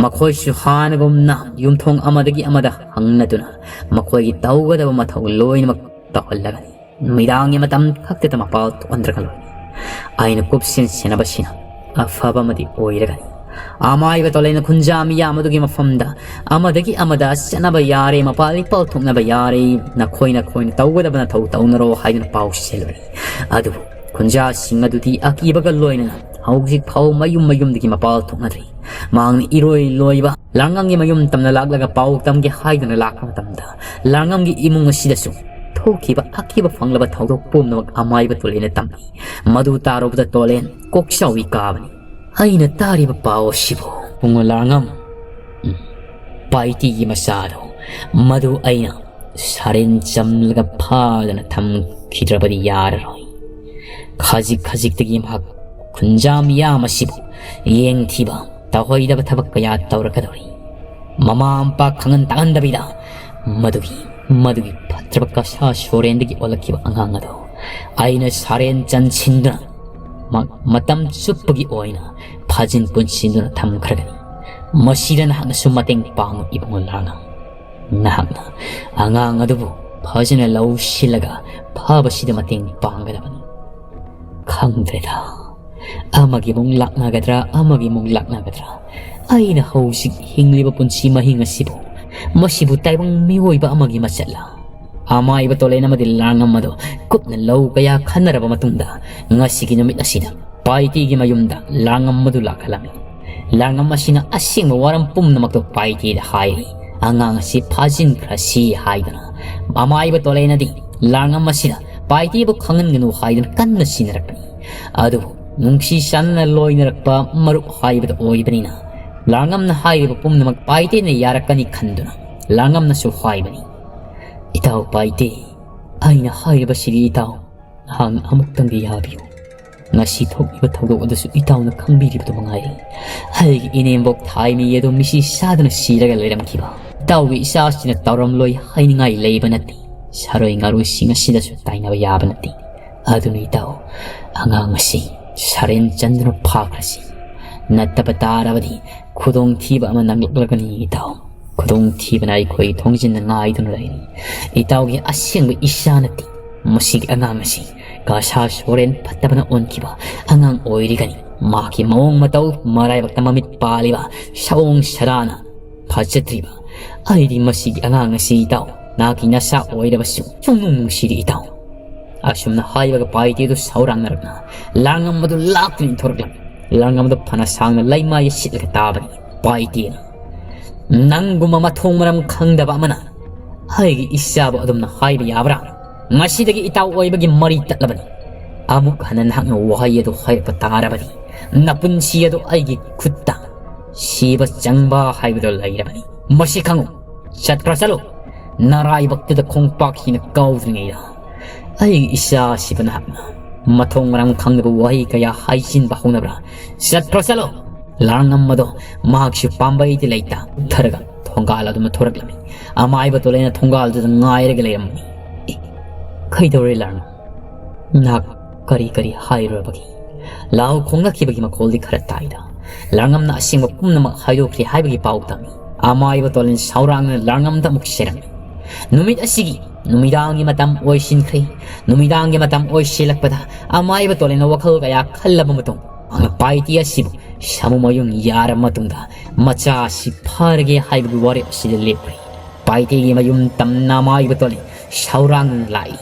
ꯃꯈꯣꯏꯁꯨ ꯍꯥꯟꯅꯒꯨꯝꯅ ꯌꯨꯝꯊꯣꯡ ꯑꯃꯗꯒꯤ ꯑꯃꯗ ꯍꯪꯅꯗꯨꯅ ꯃꯈꯣꯏꯒꯤ ꯇꯧꯒꯗꯕ ꯃꯊꯧ ꯂꯣꯏꯅꯃꯛ ꯇꯧꯍꯜꯂꯒꯅꯤ꯫ ꯅꯨꯃꯤꯗꯥꯡꯒꯤ ꯃꯇꯝ ꯈꯛꯇꯗ ꯃꯄꯥꯜ ꯊꯣꯛꯍꯟꯗ꯭ꯔꯒ ꯂꯣꯏꯔꯦ꯫ ꯑꯩꯅ ꯀꯨꯞꯁꯦꯟ ꯁꯦꯟꯅꯕꯁꯤꯅ ꯑꯐꯕ ꯑꯃꯗꯤ ꯑꯣꯏꯔꯒꯅꯤ꯫ ꯑꯃꯥꯏꯕ ꯇꯣꯂꯦꯅ ꯈꯨꯟꯖꯥ ꯃꯤꯌꯥꯝ ꯑꯗꯨꯒꯤ ꯃꯐꯝꯗ ꯑꯃꯗꯒꯤ ꯑꯃꯗ ꯆꯠꯅꯕ ꯌꯥꯔꯦ, ꯃꯄꯥꯜ ꯏꯄꯥꯜ ꯊꯣꯛꯅꯕ ꯌꯥꯔꯦ, ꯅꯈꯣꯏ ꯅꯈꯣꯏꯅ ꯇꯧꯒꯗꯕ ꯅꯊꯧ ꯇꯧꯅꯔꯣ ꯍꯥꯏꯗꯨꯅ ꯄꯥꯎ ꯁꯤꯜꯂꯨꯔꯦ꯫ ꯑꯗꯨꯕꯨ ꯈꯨꯟꯖꯥꯁꯤꯡ ꯑꯗꯨꯗꯤ ꯑꯀꯤꯕꯒ ꯂꯣꯏꯅꯅ ꯍꯧꯖꯤꯛ ꯐꯥꯎ ꯃꯌꯨꯝ ꯃꯌꯨꯝꯗꯒꯤ ꯃꯄꯥꯜ ꯊꯣꯛꯅꯗ꯭ꯔꯤ꯫ ꯃꯍꯥꯛꯅ ꯏꯔꯣꯏ ꯂꯣꯏꯕ ꯂꯥꯡꯉꯝꯒꯤ ꯃꯌꯨꯝ ꯇꯝꯅ ꯂꯥꯛꯂꯒ ꯄꯥꯎ ꯇꯝꯒꯦ ꯍꯥꯏꯗꯨꯅ ꯂꯥꯛꯄ ꯃꯇꯝꯗ, ꯂꯥꯡꯉꯝꯒꯤ ꯏꯃꯨꯡ ꯑꯁꯤꯗꯁꯨ ꯊꯣꯛꯈꯤꯕ ꯑꯀꯤꯕ ꯐꯪꯂꯕ ꯊꯧꯗꯣꯛ ꯄꯨꯝꯅꯃꯛ ꯑꯃꯥꯏꯕ ꯇꯣꯂꯦꯅ ꯇꯝꯃꯤ꯫ ꯃꯗꯨ ꯇꯥꯔꯨꯕꯗ ꯇꯣꯂꯦꯟ ꯀꯣꯛꯆꯥꯎꯏ ꯀꯥꯕꯅꯤ꯫ ꯑꯩꯅ ꯇꯥꯔꯤꯕ ꯄꯥꯎ ꯑꯁꯤꯕꯨ ꯏꯕꯨꯡꯉꯣ ꯂꯥꯡꯉꯝ, ꯎꯝ, ꯄꯥꯏꯇꯤꯒꯤ ꯃꯆꯥꯗꯣ, ꯃꯗꯨ ꯑꯩꯅ ꯁꯥꯔꯦꯟ ꯆꯝꯂꯒ ꯐꯥꯗꯅ ꯊꯝꯈꯤꯗ꯭ꯔꯕꯗꯤ ꯌꯥꯔꯔꯣꯏ꯫ ꯈꯖꯤꯛ ꯈꯖꯤꯛꯇꯒꯤ ꯃꯍꯥꯛ ꯈꯨꯟꯖꯥ ꯃꯤꯌꯥꯝ ꯑꯁꯤꯕꯨ ꯌꯦꯡꯊꯤꯕ, ꯇꯧꯍꯩꯗꯕ ꯊꯕꯛ ꯀꯌꯥ ꯇꯧꯔꯛꯀꯗꯧꯔꯤ꯫ ꯃꯃꯥ ꯃꯄꯥ ꯈꯪꯍꯟ ꯇꯥꯛꯍꯟꯗꯕꯤꯗ ꯃꯗꯨꯒꯤ, ꯃꯗꯨꯒꯤ ꯐꯠꯇ꯭ꯔꯕ ꯀꯁꯥ ꯁꯣꯔꯦꯟꯗꯒꯤ ꯑꯣꯜꯂꯛꯈꯤꯕ ꯑꯉꯥꯡ ꯑꯗꯣ ꯑꯩꯅ ꯁꯥꯔꯦꯟ ꯆꯟꯁꯤꯟꯗꯨꯅ ꯃ-, ꯃꯇꯝ ꯆꯨꯞꯄꯒꯤ ꯑꯣꯏꯅ ꯐꯥꯖꯤꯟ ꯄꯨꯟꯁꯤꯟꯗꯨꯅ ꯊꯝꯈ꯭ꯔꯒꯅꯤ꯫ ꯃꯁꯤꯗ ꯅꯍꯥꯛꯅꯁꯨ ꯃꯇꯦꯡ ꯄꯥꯡꯉꯨ ꯏꯕꯨꯡꯉꯣ ꯂꯥꯡꯉꯝ꯫ ꯅꯍꯥꯛꯅ ꯑꯉꯥꯡ ꯑꯗꯨꯕꯨ ꯐꯖꯅ ꯂꯧꯁꯤꯜꯂꯒ ꯐꯕꯁꯤꯗ ꯃꯇꯦꯡ ꯄꯥꯡꯒꯗꯕꯅꯤ꯫ ꯈꯪꯗ꯭ꯔꯦꯗ, ꯑꯃꯒꯤ ꯑꯃꯨꯛ ꯂꯥꯛꯅꯒꯗ꯭ꯔꯥ, ꯑꯃꯒꯤ ꯑꯃꯨꯛ ꯂꯥꯛꯅꯒꯗ꯭ꯔꯥ? ꯑꯩꯅ ꯍꯧꯖꯤꯛ ꯍꯤꯡꯂꯤꯕ ꯄꯨꯟꯁꯤ ꯃꯍꯤꯡ ꯑꯁꯤꯕꯨ, ꯃꯁꯤꯕꯨ ꯇꯥꯏꯕꯪ ꯃꯤꯑꯣꯏꯕ ꯑꯃꯒꯤ ꯃꯆꯠꯂ? ꯑꯃꯥꯏꯕ ꯇꯣꯂꯦꯟ ꯑꯃꯗꯤ ꯂꯥꯡꯉꯝ ꯑꯗꯨ ꯀꯨꯞꯅ ꯂꯧ ꯀꯌꯥ ꯈꯟꯅꯔꯕ ꯃꯇꯨꯡꯗ, ꯉꯁꯤꯒꯤ ꯅꯨꯃꯤꯠ ꯑꯁꯤꯗ ꯄꯥꯏꯇꯤꯒꯤ ꯃꯌꯨꯝꯗ ꯂꯥꯡꯉꯝ ꯑꯗꯨ ꯂꯥꯛꯍꯜꯂꯝꯃꯤ꯫ ꯂꯥꯡꯉꯝ ꯑꯁꯤꯅ ꯑꯁꯦꯡꯕ ꯋꯥꯔꯝ ꯄꯨꯝꯅꯃꯛꯇꯨ ꯄꯥꯏꯇꯦꯗ ꯍꯥꯏꯔꯤ꯫ ꯑꯉꯥꯡ ꯑꯁꯤ ꯐꯥꯖꯤꯟꯈ꯭ꯔꯁꯤ ꯍꯥꯏꯗꯨꯅ ꯑꯃꯥꯏꯕ ꯇꯣꯂꯦꯅꯗꯤ ꯂꯥꯡꯉꯝ ꯑꯁꯤꯗ ꯄꯥꯏꯇꯦꯕꯨ ꯈꯪꯍꯟꯒꯅꯨ ꯍꯥꯏꯗꯨꯅ ꯀꯟꯅ ꯁꯤꯟꯅꯔꯛꯄꯅꯤ꯫ ꯑꯗꯨꯕꯨ ꯅꯨꯡꯁꯤ ꯆꯥꯟꯅꯅ ꯂꯣꯏꯅꯔꯛꯄ ꯃꯔꯨꯞ ꯍꯥꯏꯕꯗꯨ ꯑꯣꯏꯕꯅꯤꯅ ꯂꯥꯡꯉꯝꯅ ꯍꯥꯏꯔꯤꯕ ꯄꯨꯝꯅꯃꯛ ꯄꯥꯏꯇꯦꯅ ꯌꯥꯔꯛꯀꯅꯤ ꯈꯟꯗꯨꯅ ꯂꯥꯡꯉꯝꯅꯁꯨ ꯍꯥꯏꯕꯅꯤ, "ꯏꯇꯥꯎ ꯄꯥꯏꯇꯦ, ꯑꯩꯅ ꯍꯥꯏꯔꯤꯕꯁꯤꯗꯤ ꯏꯇꯥꯎ ꯅꯍꯥꯛꯅ ꯑꯃꯨꯛꯇꯪꯗꯤ ꯌꯥꯕꯤꯌꯨ꯫ ꯉꯁꯤ ꯊꯣꯛꯂꯤꯕ ꯊꯧꯗꯣꯛ ꯑꯗꯨꯁꯨ ꯏꯇꯥꯎꯅ ꯈꯪꯕꯤꯔꯤꯕꯗꯨ ꯃꯉꯥꯏꯔꯦ꯫ ꯑꯩꯒꯤ ꯏꯅꯦꯝꯕꯣꯛ ꯊꯥꯏꯃꯤ ꯑꯗꯨ ꯃꯤꯁꯤ ꯆꯥꯗꯨꯅ ꯁꯤꯔꯒ ꯂꯩꯔꯝꯈꯤꯕ ꯏꯇꯥꯎꯒꯤ ꯏꯆꯥꯁꯤꯅ ꯇꯧꯔꯝꯂꯣꯏ ꯍꯥꯏꯅꯤꯡꯉꯥꯏ ꯂꯩꯕ ꯅꯠꯇꯦ꯫ ꯁꯥꯔꯣꯏ ꯉꯥꯔꯣꯏꯁꯤꯡ ꯑꯁꯤꯗꯁꯨ ꯇꯥꯏꯅꯕ ꯌꯥꯕ ꯅꯠꯇꯦ꯫ ꯑꯗꯨꯅ ꯏꯇꯥꯎ, ꯑꯉꯥꯡ ꯑꯁꯤ ꯁꯔꯦꯟ ꯆꯟꯗꯨꯅ ꯐꯥꯈ꯭ꯔꯁꯤ꯫ ꯅꯠꯇꯕ ꯇꯥꯔꯕꯗꯤ ꯈꯨꯗꯣꯡꯊꯤꯕ ꯑꯃ ꯅꯪꯂꯛꯂꯒꯅꯤ ꯏꯇꯥꯎ꯫ ꯈꯨꯗꯣꯡꯊꯤꯕꯅ ꯑꯩꯈꯣꯏ ꯊꯣꯡꯖꯤꯟꯗ ꯉꯥꯏꯗꯨꯅ ꯂꯩꯔꯤ꯫ ꯏꯇꯥꯎꯒꯤ ꯑꯁꯦꯡꯕ ꯏꯆꯥ ꯅꯠꯇꯦ꯫ ꯃꯁꯤꯒꯤ ꯑꯉꯥꯡ ꯑꯁꯤ ꯀꯁꯥ ꯁꯣꯔꯦꯟ ꯐꯠꯇꯕꯅ ꯑꯣꯟꯈꯤꯕ ꯑꯉꯥꯡ ꯑꯣꯏꯔꯤꯒꯅꯤ꯫ ꯃꯍꯥꯛꯀꯤ ꯃꯑꯣꯡ ꯃꯇꯧ, ꯃꯔꯥꯏꯕꯛꯇ ꯃꯃꯤꯠ ꯄꯥꯜꯂꯤꯕ ꯁꯑꯣꯡ ꯁꯔꯥꯅ ꯐꯖꯗ꯭ꯔꯤꯕ꯫ ꯑꯩꯗꯤ ꯃꯁꯤꯒꯤ ꯑꯉꯥꯡ ꯑꯁꯤ ꯏꯇꯥꯎ, ꯅꯍꯥꯛꯀꯤ ꯅꯆꯥ ꯑꯣꯏꯔꯕꯁꯨ ꯁꯨꯡꯅꯨꯡ ꯅꯨꯡꯁꯤꯗꯦ ꯏꯇꯥꯎ"꯫ ꯑꯁꯨꯝꯅ ꯍꯥꯏꯕꯒ ꯄꯥꯏꯇꯦꯗꯨ ꯁꯥꯎꯔꯥꯡꯅꯔꯛꯅ ꯂꯥꯡꯉꯝ ꯑꯗꯨ ꯂꯥꯛꯇꯨꯅ ꯏꯟꯊꯣꯔꯛꯂꯝꯃꯤ꯫ ꯂꯥꯡꯉꯝ ꯑꯗꯨ ꯐꯅ ꯁꯥꯡꯅ ꯂꯩꯃꯥꯏꯗ ꯁꯤꯠꯂꯒ ꯇꯥꯕꯅꯤ꯫ ꯄꯥꯏꯇꯦꯅ, "ꯅꯪꯒꯨꯝꯕ ꯃꯊꯣꯡ ꯃꯔꯝ ꯈꯪꯗꯕ ꯑꯃꯅ ꯑꯩꯒꯤ ꯏꯆꯥꯕꯨ ꯑꯗꯨꯝꯅ ꯍꯥꯏꯕ ꯌꯥꯕ꯭ꯔꯥ? ꯉꯁꯤꯗꯒꯤ ꯏꯇꯥꯎ ꯑꯣꯏꯕꯒꯤ ꯃꯔꯤ ꯇꯠꯂꯕꯅꯤ꯫ ꯑꯃꯨꯛ ꯍꯟꯅ ꯅꯍꯥꯛꯅ ꯋꯥꯍꯩ ꯑꯗꯨ ꯍꯥꯏꯔꯛꯄ ꯇꯥꯔꯕꯗꯤ ꯅꯄꯨꯟꯁꯤ ꯑꯗꯨ ꯑꯩꯒꯤ ꯈꯨꯠꯇ ꯁꯤꯕ ꯆꯪꯕ ꯍꯥꯏꯕꯗꯨ ꯂꯩꯔꯕꯅꯤ꯫ ꯃꯁꯤ ꯈꯪꯉꯨ, ꯆꯠꯈ꯭ꯔ ꯆꯠꯂꯨ꯫ ꯅꯔꯥꯏꯕꯛꯇꯨꯗ ꯈꯣꯡꯄꯥꯛ ꯍꯤꯅ ꯀꯥꯎꯗ꯭ꯔꯤꯉꯩꯗ ꯑꯩꯒꯤ ꯏꯆꯥ ꯑꯁꯤꯕꯨ ꯅꯍꯥꯛꯅ ꯃꯊꯣꯡ ꯃꯔꯝ ꯈꯪꯗꯕ ꯋꯥꯍꯩ ꯀꯌꯥ ꯍꯥꯏꯖꯤꯟꯕ ꯍꯧꯅꯕ꯭ꯔꯥ? ꯆꯠꯈ꯭ꯔꯣ, ꯆꯠꯂꯣ!" ꯂꯥꯡꯉꯝ ꯑꯗꯣ ꯃꯍꯥꯛꯁꯨ ꯄꯥꯝꯕꯩꯗꯤ ꯂꯩꯇ ꯊꯔꯒ ꯊꯣꯡꯒꯥꯜ ꯑꯗꯨꯝꯅ ꯊꯣꯔꯛꯂꯝꯃꯤ꯫ ꯑꯃꯥꯏꯕ ꯇꯣꯂꯦꯅ ꯊꯣꯡꯒꯥꯜꯗꯨꯗ ꯉꯥꯏꯔꯒ ꯂꯩꯔꯝꯃꯤ꯫ "ꯑꯦ, ꯀꯩꯗꯧꯔꯦ ꯂꯥꯡꯉꯝ? ꯅꯍꯥꯛ ꯀꯔꯤ ꯀꯔꯤ ꯍꯥꯏꯔꯨꯔꯕꯒꯦ?" ꯂꯥꯎ ꯈꯣꯡꯂꯛꯈꯤꯕꯒꯤ ꯃꯈꯣꯜꯗꯤ ꯈꯔ ꯇꯥꯏꯗ꯫ ꯂꯥꯡꯉꯝꯅ ꯑꯁꯦꯡꯕ ꯄꯨꯝꯅꯃꯛ ꯍꯥꯏꯗꯣꯛꯈ꯭ꯔꯦ ꯍꯥꯏꯕꯒꯤ ꯄꯥꯎ ꯇꯝꯃꯤ꯫ ꯑꯃꯥꯏꯕ ꯇꯣꯂꯦꯟ ꯁꯥꯎꯔꯥꯡꯅ ꯂꯥꯡꯉꯝꯗ ꯑꯃꯨꯛ ꯆꯩꯔꯝꯃꯤ꯫ ꯅꯨꯃꯤꯠ ꯑꯁꯤꯒꯤ ꯅꯨꯃꯤꯗꯥꯡꯒꯤ ꯃꯇꯝ ꯑꯣꯏꯁꯤꯟꯈ꯭ꯔꯦ꯫ ꯅꯨꯃꯤꯗꯥꯡꯒꯤ ꯃꯇꯝ ꯑꯣꯏꯁꯤꯜꯂꯛꯄꯗ ꯑꯃꯥꯏꯕ ꯇꯣꯂꯦꯟꯅ ꯋꯥꯈꯜ ꯀꯌꯥ ꯈꯜꯂꯕ ꯃꯇꯨꯡ, ꯄꯥꯏꯇꯤ ꯑꯁꯤꯕꯨ ꯁꯥꯃꯨ ꯃꯌꯨꯡ ꯌꯥꯔꯕ ꯃꯇꯨꯡꯗ ꯃꯆꯥ ꯑꯁꯤ ꯐꯥꯔꯒꯦ ꯍꯥꯏꯕꯒꯤ ꯋꯥꯔꯦꯞ ꯑꯁꯤꯗ ꯂꯦꯞꯈ꯭ꯔꯦ꯫ ꯄꯥꯏꯇꯤꯒꯤ ꯃꯌꯨꯝ ꯇꯝꯅ ꯑꯃꯥꯏꯕ ꯇꯣꯂꯦꯟ ꯁꯥꯎꯔꯥꯡꯅ ꯂꯥꯛꯏ꯫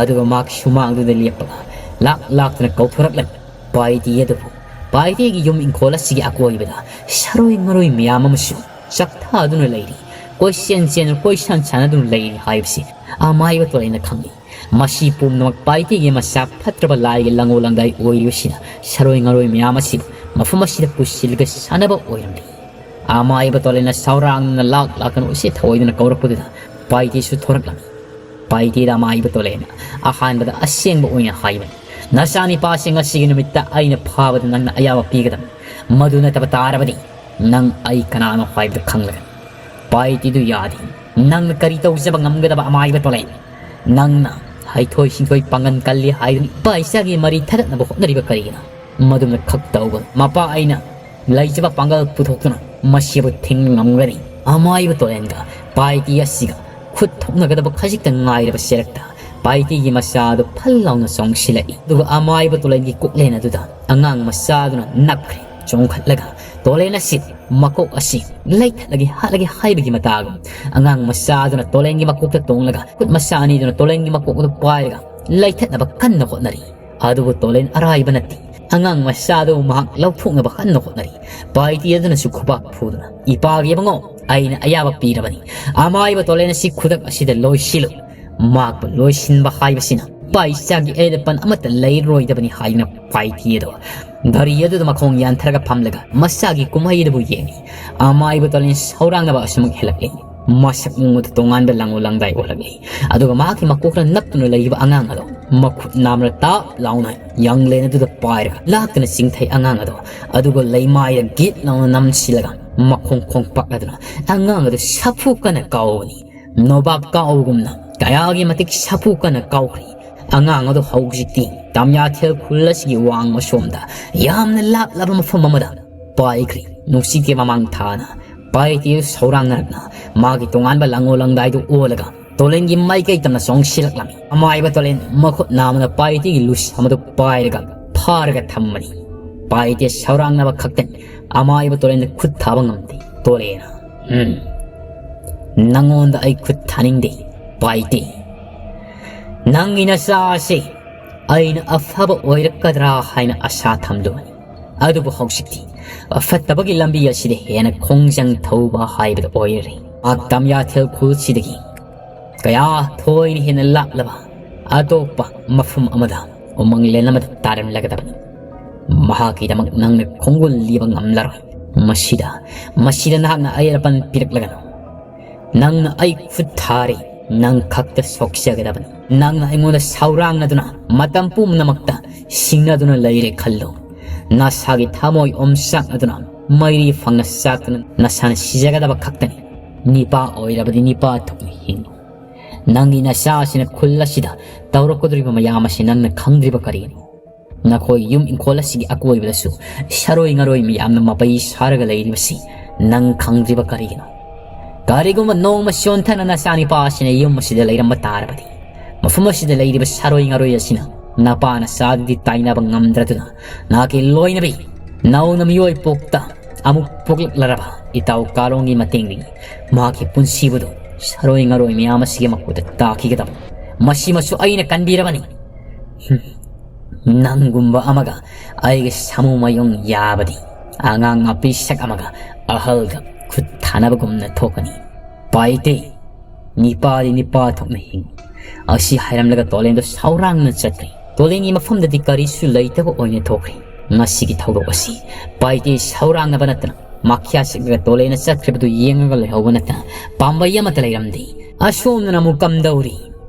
ꯑꯗꯨꯒ ꯃꯍꯥꯛ ꯁꯨꯃꯥꯡꯗꯨꯗ ꯂꯦꯞꯄꯒ ꯂꯥꯛ ꯂꯥꯛꯇꯅ ꯀꯧꯊꯣꯔꯛꯂꯝꯃꯤ꯫ ꯄꯥꯏꯇꯤ ꯑꯗꯨꯕꯨ ꯄꯥꯏꯇꯦꯒꯤ ꯌꯨꯝ ꯏꯪꯈꯣꯜ ꯑꯁꯤꯒꯤ ꯑꯀꯣꯏꯕꯗ ꯁꯔꯣꯏ ꯉꯔꯣꯏ ꯃꯌꯥꯝ ꯑꯃꯁꯨ ꯆꯥꯛꯊꯗꯨꯅ ꯂꯩꯔꯤ, ꯀꯣꯏꯆꯦꯟ ꯆꯦꯟꯗꯨꯅ ꯀꯣꯏꯁꯥꯟ ꯁꯥꯟꯅꯗꯨꯅ ꯂꯩꯔꯤ ꯍꯥꯏꯕꯁꯤ ꯑꯃꯥꯏꯕ ꯇꯣꯂꯦꯟꯅ ꯈꯪꯂꯤ꯫ ꯃꯁꯤ ꯄꯨꯝꯅꯃꯛ ꯄꯥꯏꯇꯦꯒꯤ ꯃꯆꯥ ꯐꯠꯇ꯭ꯔꯕ ꯂꯥꯏꯒꯤ ꯂꯪꯉꯣ ꯂꯪꯗꯥꯏ ꯑꯣꯏꯔꯤꯕꯁꯤꯅ ꯁꯔꯣꯏ ꯉꯔꯣꯏ ꯃꯌꯥꯝ ꯑꯁꯤꯕꯨ ꯃꯐꯝ ꯑꯁꯤꯗ ꯄꯨꯁꯤꯜꯂꯒ ꯁꯥꯟꯅꯕ ꯑꯣꯏꯔꯝꯂꯤ꯫ ꯑꯃꯥꯏꯕ ꯇꯣꯂꯦꯟꯅ ꯁꯥꯎꯔꯥꯡꯅ ꯂꯥꯛ ꯂꯥꯛꯀꯅꯨ ꯑꯁꯤ ꯊꯑꯣꯏꯗꯨꯅ ꯀꯧꯔꯛꯄꯗꯨꯗ ꯄꯥꯏꯇꯦꯁꯨ ꯊꯣꯔꯛꯂꯝꯃꯤ꯫ ꯄꯥꯏꯇꯦꯗ ꯑꯃꯥꯏꯕ ꯇꯣꯂꯦꯟꯅ ꯑꯍꯥꯟꯕꯗ ꯑꯁꯦꯡꯕ ꯑꯣꯏꯅ ꯍꯥꯏꯕꯅꯤ, "ꯅꯆꯥꯅꯤꯄꯥꯁꯤꯡ ꯑꯁꯤꯒꯤ ꯅꯨꯃꯤꯠꯇ ꯑꯩꯅ ꯐꯥꯕꯗ ꯅꯪꯅ ꯑꯌꯥꯕ ꯄꯤꯒꯗꯕꯅꯤ꯫ ꯃꯗꯨ ꯅꯠꯇꯕ ꯇꯥꯔꯕꯗꯤ ꯅꯪ ꯑꯩ ꯀꯅꯥꯅꯣ ꯍꯥꯏꯕꯗꯨ ꯈꯪꯂꯒꯅꯤ꯫" ꯄꯥꯏꯇꯦꯗꯨ ꯌꯥꯗꯦ꯫ "ꯅꯪꯅ ꯀꯔꯤ ꯇꯧꯖꯕ ꯉꯝꯒꯗꯕ ꯑꯃꯥꯏꯕ ꯇꯣꯂꯦꯟ? ꯅꯪꯅ ꯍꯩꯊꯣꯏ ꯁꯤꯡꯊꯣꯏ ꯄꯥꯡꯒꯟ ꯀꯜꯂꯤ ꯍꯥꯏꯗꯨꯅ ꯏꯄꯥ ꯏꯆꯥꯒꯤ ꯃꯔꯤ ꯊꯗꯠꯅꯕ ꯍꯣꯠꯅꯔꯤꯕ ꯀꯔꯤꯒꯤꯅꯣ? ꯃꯗꯨꯅ ꯈꯛ ꯇꯧꯒꯅꯨ꯫ ꯃꯄꯥ ꯑꯩꯅ ꯂꯩꯖꯕ ꯄꯥꯡꯒꯜ ꯄꯨꯊꯣꯛꯇꯨꯅ ꯃꯁꯤꯕꯨ ꯊꯤꯡꯕ ꯉꯝꯒꯅꯤ꯫" ꯑꯃꯥꯏꯕ ꯇꯣꯂꯦꯟꯒ ꯄꯥꯏꯇꯦ ꯑꯁꯤꯒ ꯈꯨꯠ ꯊꯣꯛꯅꯒꯗꯕ ꯈꯖꯤꯛꯇ ꯉꯥꯏꯔꯕ ꯆꯦꯔꯛꯇ ꯄꯥꯏꯇꯦꯒꯤ ꯃꯆꯥ ꯑꯗꯨ ꯐꯜ ꯂꯥꯎꯅ ꯆꯣꯡꯁꯤꯜꯂꯛꯏ꯫ ꯑꯗꯨꯒ ꯑꯃꯥꯏꯕ ꯇꯣꯂꯦꯟꯒꯤ ꯀꯣꯛꯂꯦꯟ ꯑꯗꯨꯗ ꯑꯉꯥꯡ ꯃꯆꯥ ꯑꯗꯨꯅ ꯅꯞꯈ꯭ꯔꯦ꯫ ꯆꯣꯡꯈꯠꯂꯒ ꯇꯣꯂꯦꯟ ꯑꯁꯤ ꯃꯀꯣꯛ ꯑꯁꯤ ꯂꯩꯊꯠꯂꯒꯦ, ꯍꯥꯠꯂꯒꯦ ꯍꯥꯏꯕꯒꯤ ꯃꯇꯥꯒꯨꯝ ꯑꯉꯥꯡ ꯃꯆꯥ ꯑꯗꯨꯅ ꯇꯣꯂꯦꯟꯒꯤ ꯃꯀꯣꯛꯇ ꯇꯣꯡꯂꯒ ꯈꯨꯠ ꯃꯆꯥ ꯑꯅꯤꯗꯨꯅ ꯇꯣꯂꯦꯟꯒꯤ ꯃꯀꯣꯛ ꯑꯗꯨ ꯄꯥꯏꯔꯒ ꯂꯩꯊꯠꯅꯕ ꯀꯟꯅ ꯍꯣꯠꯅꯔꯤ꯫ ꯑꯗꯨꯕꯨ ꯇꯣꯂꯦꯟ ꯑꯔꯥꯏꯕ ꯅꯠꯇꯦ꯫ ꯑꯉꯥꯡ ꯃꯆꯥ ꯑꯗꯨꯕꯨ ꯃꯍꯥꯛ ꯂꯧꯊꯣꯛꯅꯕ ꯀꯟꯅ ꯍꯣꯠꯅꯔꯤ꯫ ꯄꯥꯏꯇꯦ ꯑꯗꯨꯅꯁꯨ ꯈꯨꯕꯥꯛ ꯐꯨꯗꯨꯅ, "ꯏꯄꯥꯒꯤ ꯑꯕꯨꯡꯉꯣ, ꯑꯩꯅ ꯑꯌꯥꯕ ꯄꯤꯔꯕꯅꯤ꯫ ꯑꯃꯥꯏꯕ ꯇꯣꯂꯦꯟ ꯑꯁꯤ ꯈꯨꯗꯛ ꯑꯁꯤꯗ ꯂꯣꯏꯁꯤꯜꯂꯨ꯫ ꯃꯍꯥꯛꯄꯨ ꯂꯣꯏꯁꯤꯟꯕ ꯍꯥꯏꯕꯁꯤꯅ ꯏꯄꯥ ꯏꯆꯥꯒꯤ ꯑꯌꯦꯠ ꯑꯄꯟ ꯑꯃꯠꯇ ꯂꯩꯔꯣꯏꯗꯕꯅꯤ" ꯍꯥꯏꯗꯨꯅ ꯄꯥꯏꯇꯦ ꯑꯗꯣ ꯒꯥꯔꯤ ꯑꯗꯨꯗ ꯃꯈꯣꯡ ꯌꯥꯟꯊꯔꯒ ꯐꯝꯂꯒ ꯃꯆꯥꯒꯤ ꯀꯨꯝꯍꯩ ꯑꯗꯨꯕꯨ ꯌꯦꯡꯂꯤ꯫ ꯑꯃꯥꯏꯕ ꯇꯣꯂꯦꯟ ꯁꯧꯔꯥꯡꯅꯕ ꯑꯁꯨꯃꯛ ꯍꯦꯜꯂꯛꯂꯤ꯫ ꯃꯁꯛ ꯃꯑꯣꯡ ꯑꯗꯨ ꯇꯣꯉꯥꯟꯕ ꯂꯪꯉꯨ ꯂꯪꯗꯥꯏ ꯑꯣꯜꯂꯛꯂꯤ꯫ ꯑꯗꯨꯒ ꯃꯍꯥꯛꯀꯤ ꯃꯀꯣꯛꯇ ꯅꯞꯇꯨꯅ ꯂꯩꯔꯤꯕ ꯑꯉꯥꯡ ꯑꯗꯣ ꯃꯈꯨꯠ ꯅꯥꯝꯅ ꯇꯥꯞ ꯂꯥꯎꯅ ꯌꯥꯡꯂꯦꯟ ꯑꯗꯨꯗ ꯄꯥꯏꯔꯒ ꯂꯥꯛꯇꯨꯅ ꯆꯤꯡꯊꯩ ꯑꯉꯥꯡ ꯑꯗꯣ꯫ ꯑꯗꯨꯒ ꯂꯩꯃꯥꯏꯗ ꯒꯤꯠ ꯂꯥꯎꯅ ꯅꯝꯁꯤꯜꯂꯒ ꯃꯈꯣꯡ ꯈꯣꯡꯄꯥꯛ ꯑꯗꯨꯅ ꯑꯉꯥꯡ ꯑꯗꯨ ꯁꯥꯐꯨ ꯀꯟꯅ ꯀꯥꯎꯕꯅꯤ꯫ ꯅꯣꯕꯥꯞ ꯀꯥꯎꯒꯨꯝꯅ ꯀꯌꯥꯒꯤ ꯃꯇꯤꯛ ꯁꯥꯐꯨ ꯀꯟꯅ ꯀꯥꯎꯈ꯭ꯔꯤ꯫ ꯑꯉꯥꯡ ꯑꯗꯨ ꯍꯧꯖꯤꯛꯇꯤ ꯇꯥꯃꯤꯌꯥꯊꯦꯜ ꯈꯨꯜ ꯑꯁꯤꯒꯤ ꯋꯥꯡꯃ ꯁꯣꯝꯗ ꯌꯥꯝꯅ ꯂꯥꯞꯂꯕ ꯃꯐꯝ ꯑꯃꯗ ꯄꯥꯏꯈ꯭ꯔꯤ꯫ ꯅꯨꯡꯁꯤꯠꯀꯤ ꯃꯃꯥꯡ ꯊꯥꯅ ꯄꯥꯏꯇꯦ ꯁꯧꯔꯥꯡꯅꯔꯛꯅ ꯃꯥꯒꯤ ꯇꯣꯉꯥꯟꯕ ꯂꯪꯉꯣ ꯂꯪꯗꯥꯏꯗꯨ ꯑꯣꯜꯂꯒ ꯇꯣꯂꯦꯟꯒꯤ ꯃꯥꯏꯀꯩ ꯇꯝꯅ ꯆꯣꯡꯁꯤꯜꯂꯛꯂꯝꯃꯤ꯫ ꯑꯃꯥꯏꯕ ꯇꯣꯂꯦꯟ ꯃꯈꯨꯠ ꯅꯥꯝꯃꯅ ꯄꯥꯏꯇꯦꯒꯤ ꯂꯨꯁ ꯑꯃꯗꯨ ꯄꯥꯏꯔꯒ ꯐꯥꯔꯒ ꯊꯝꯕꯅꯤ꯫ ꯄꯥꯏꯇꯦ ꯁꯧꯔꯥꯡꯅꯕ ꯈꯛꯇꯅꯤ꯫ ꯑꯃꯥꯏꯕ ꯇꯣꯂꯦꯟꯗ ꯈꯨꯠ ꯊꯥꯕ ꯉꯝꯗꯦ꯫ ꯇꯣꯂꯦꯟꯅ, "ꯎꯝ, ꯅꯪꯉꯣꯟꯗ ꯑꯩ ꯈꯨꯠ ꯊꯥꯅꯤꯡꯗꯦ, ꯄꯥꯏꯇꯦ꯫ ꯅꯪꯒꯤ ꯅꯆꯥ ꯑꯁꯤ ꯑꯩꯅ ꯑꯐꯕ ꯑꯣꯏꯔꯛꯀꯗ꯭ꯔꯥ ꯍꯥꯏꯅ ꯑꯁꯥ ꯊꯝꯂꯨꯕꯅꯤ꯫ ꯑꯗꯨꯕꯨ ꯍꯧꯖꯤꯛꯇꯤ ꯑꯐꯠꯇꯕꯒꯤ ꯂꯝꯕꯤ ꯑꯁꯤꯗ ꯍꯦꯟꯅ ꯈꯣꯡꯖꯪ ꯊꯧꯕ ꯍꯥꯏꯕꯗꯨ ꯑꯣꯏꯔꯦ꯫ ꯃꯍꯥꯛ ꯇꯝꯌꯥꯊꯦꯜ ꯈꯨꯜꯁꯤꯗꯒꯤ ꯀꯌꯥ ꯊꯣꯏꯅ ꯍꯦꯟꯅ ꯂꯥꯞꯂꯕ ꯑꯇꯣꯞꯄ ꯃꯐꯝ ꯑꯃꯗ ꯎꯃꯪ ꯂꯦꯟ ꯑꯃꯗ ꯇꯥꯔꯝꯂꯒꯗꯕꯅꯤ꯫ ꯃꯍꯥꯛꯀꯤꯗꯃꯛ ꯅꯪꯅ ꯈꯣꯡꯒꯨꯜ ꯂꯤꯕ ꯉꯝꯂꯔꯣꯏ꯫ ꯃꯁꯤꯗ, ꯃꯁꯤꯗ ꯅꯍꯥꯛꯅ ꯑꯌꯦꯠ ꯑꯄꯟ ꯄꯤꯔꯛꯂꯒꯅꯨ꯫ ꯅꯪꯅ ꯑꯩ ꯈꯨꯠ ꯊꯥꯔꯦ, ꯅꯪ ꯈꯛꯇ ꯁꯣꯛꯆꯒꯗꯕꯅꯤ꯫ ꯅꯪꯅ ꯑꯩꯉꯣꯟꯗ ꯁꯥꯎꯔꯥꯡꯅꯗꯨꯅ ꯃꯇꯝ ꯄꯨꯝꯅꯃꯛꯇ ꯁꯤꯡꯅꯗꯨꯅ ꯂꯩꯔꯦ ꯈꯜꯂꯨ꯫ ꯅꯁꯥꯒꯤ ꯊꯃꯣꯏ ꯑꯣꯝꯆꯥꯛꯅꯗꯨꯅ ꯃꯩꯔꯤ ꯐꯪꯅ ꯆꯥꯛꯇꯨꯅ ꯅꯁꯥꯅ ꯁꯤꯖꯒꯗꯕ ꯈꯛꯇꯅꯤ꯫ ꯅꯤꯄꯥ ꯑꯣꯏꯔꯕꯗꯤ ꯅꯤꯄꯥ ꯊꯣꯛꯅ ꯍꯤꯡꯉꯨ꯫ ꯅꯪꯒꯤ ꯅꯆꯥꯁꯤꯅ ꯈꯨꯜ ꯑꯁꯤꯗ ꯇꯧꯔꯛꯀꯗꯧꯔꯤꯕ ꯃꯌꯥꯝ ꯑꯁꯤ ꯅꯪꯅ ꯈꯪꯗ꯭ꯔꯤꯕ ꯀꯔꯤꯒꯤꯅꯣ? ꯅꯈꯣꯏ ꯌꯨꯝ ꯏꯪꯈꯣꯜ ꯑꯁꯤꯒꯤ ꯑꯀꯣꯏꯕꯗꯁꯨ ꯁꯥꯔꯣꯏ ꯉꯥꯔꯣꯏ ꯃꯌꯥꯝꯅ ꯃꯄꯩ ꯁꯥꯔꯒ ꯂꯩꯔꯤꯕꯁꯤ ꯅꯪ ꯈꯪꯗ꯭ꯔꯤꯕ ꯀꯔꯤꯒꯤꯅꯣ? ꯀꯔꯤꯒꯨꯝꯕ ꯅꯣꯡꯃ ꯁꯣꯟꯊꯅ ꯅꯆꯥꯅꯤꯄꯥ ꯑꯁꯤꯅ ꯌꯨꯝ ꯑꯁꯤꯗ ꯂꯩꯔꯝꯕ ꯇꯥꯔꯕꯗꯤ, ꯃꯐꯝ ꯑꯁꯤꯗ ꯂꯩꯔꯤꯕ ꯁꯥꯔꯣꯏ ꯉꯥꯔꯣꯏ ꯑꯁꯤꯅ ꯅꯄꯥ ꯅꯆꯥꯗꯨꯗꯤ ꯇꯥꯏꯅꯕ ꯉꯝꯗ꯭ꯔꯗꯨꯅ ꯅꯍꯥꯛꯀꯤ ꯂꯣꯏꯅꯕꯤ ꯅꯧꯅ ꯃꯤꯑꯣꯏ ꯄꯣꯛꯇ ꯑꯃꯨꯛ ꯄꯣꯛꯂꯛꯂꯔꯕ ꯏꯇꯥꯎ ꯀꯥꯂꯣꯡꯒꯤ ꯃꯇꯦꯡꯗꯒꯤ ꯃꯍꯥꯛꯀꯤ ꯄꯨꯟꯁꯤꯕꯨꯗꯨ ꯁꯥꯔꯣꯏ ꯉꯥꯔꯣꯏ ꯃꯌꯥꯝ ꯑꯁꯤꯒꯤ ꯃꯈꯨꯠꯇ ꯇꯥꯈꯤꯒꯗꯕ꯫ ꯃꯁꯤꯃꯁꯨ ꯑꯩꯅ ꯀꯟꯕꯤꯔꯕꯅꯤ꯫ ꯍꯨꯝ, ꯅꯪꯒꯨꯝꯕ ꯑꯃꯒ ꯑꯩꯒꯤ ꯁꯥꯃꯨ ꯃꯌꯨꯡ ꯌꯥꯕꯗꯤ ꯑꯉꯥꯡ ꯃꯄꯤꯁꯛ ꯑꯃꯒ ꯑꯍꯜꯒ ꯈꯨꯠ ꯊꯥꯅꯕꯒꯨꯝꯅ ꯊꯣꯛꯀꯅꯤ꯫ ꯄꯥꯏꯇꯦ, ꯅꯤꯄꯥꯗꯤ ꯅꯤꯄꯥ ꯊꯣꯛꯅ ꯍꯤꯡ꯫ ꯑꯁꯤ ꯍꯥꯏꯔꯝꯂꯒ ꯇꯣꯂꯦꯟꯗꯣ ꯁꯥꯎꯔꯥꯡꯅ ꯆꯠꯈ꯭ꯔꯦ꯫ ꯇꯣꯂꯦꯟꯒꯤ ꯃꯐꯝꯗꯗꯤ ꯀꯔꯤꯁꯨ ꯂꯩꯇꯕ ꯑꯣꯏꯅ ꯊꯣꯛꯈ꯭ꯔꯦ꯫ ꯉꯁꯤꯒꯤ ꯊꯧꯗꯣꯛ ꯑꯁꯤ ꯄꯥꯏꯇꯦ ꯁꯥꯎꯔꯥꯡꯅꯕ ꯅꯠꯇꯅ ꯃꯈ꯭ꯌꯥ ꯁꯤꯛꯂꯒ ꯇꯣꯂꯦꯟꯅ ꯆꯠꯈ꯭ꯔꯤꯕꯗꯨ ꯌꯦꯡꯉꯒ ꯂꯩꯍꯧꯕ ꯅꯠꯇꯅ ꯄꯥꯝꯕꯩ ꯑꯃꯠꯇ ꯂꯩꯔꯝꯗꯦ꯫ ꯑꯁꯣꯝꯗꯅ ꯑꯃꯨꯛ ꯀꯝꯗꯧꯔꯤ?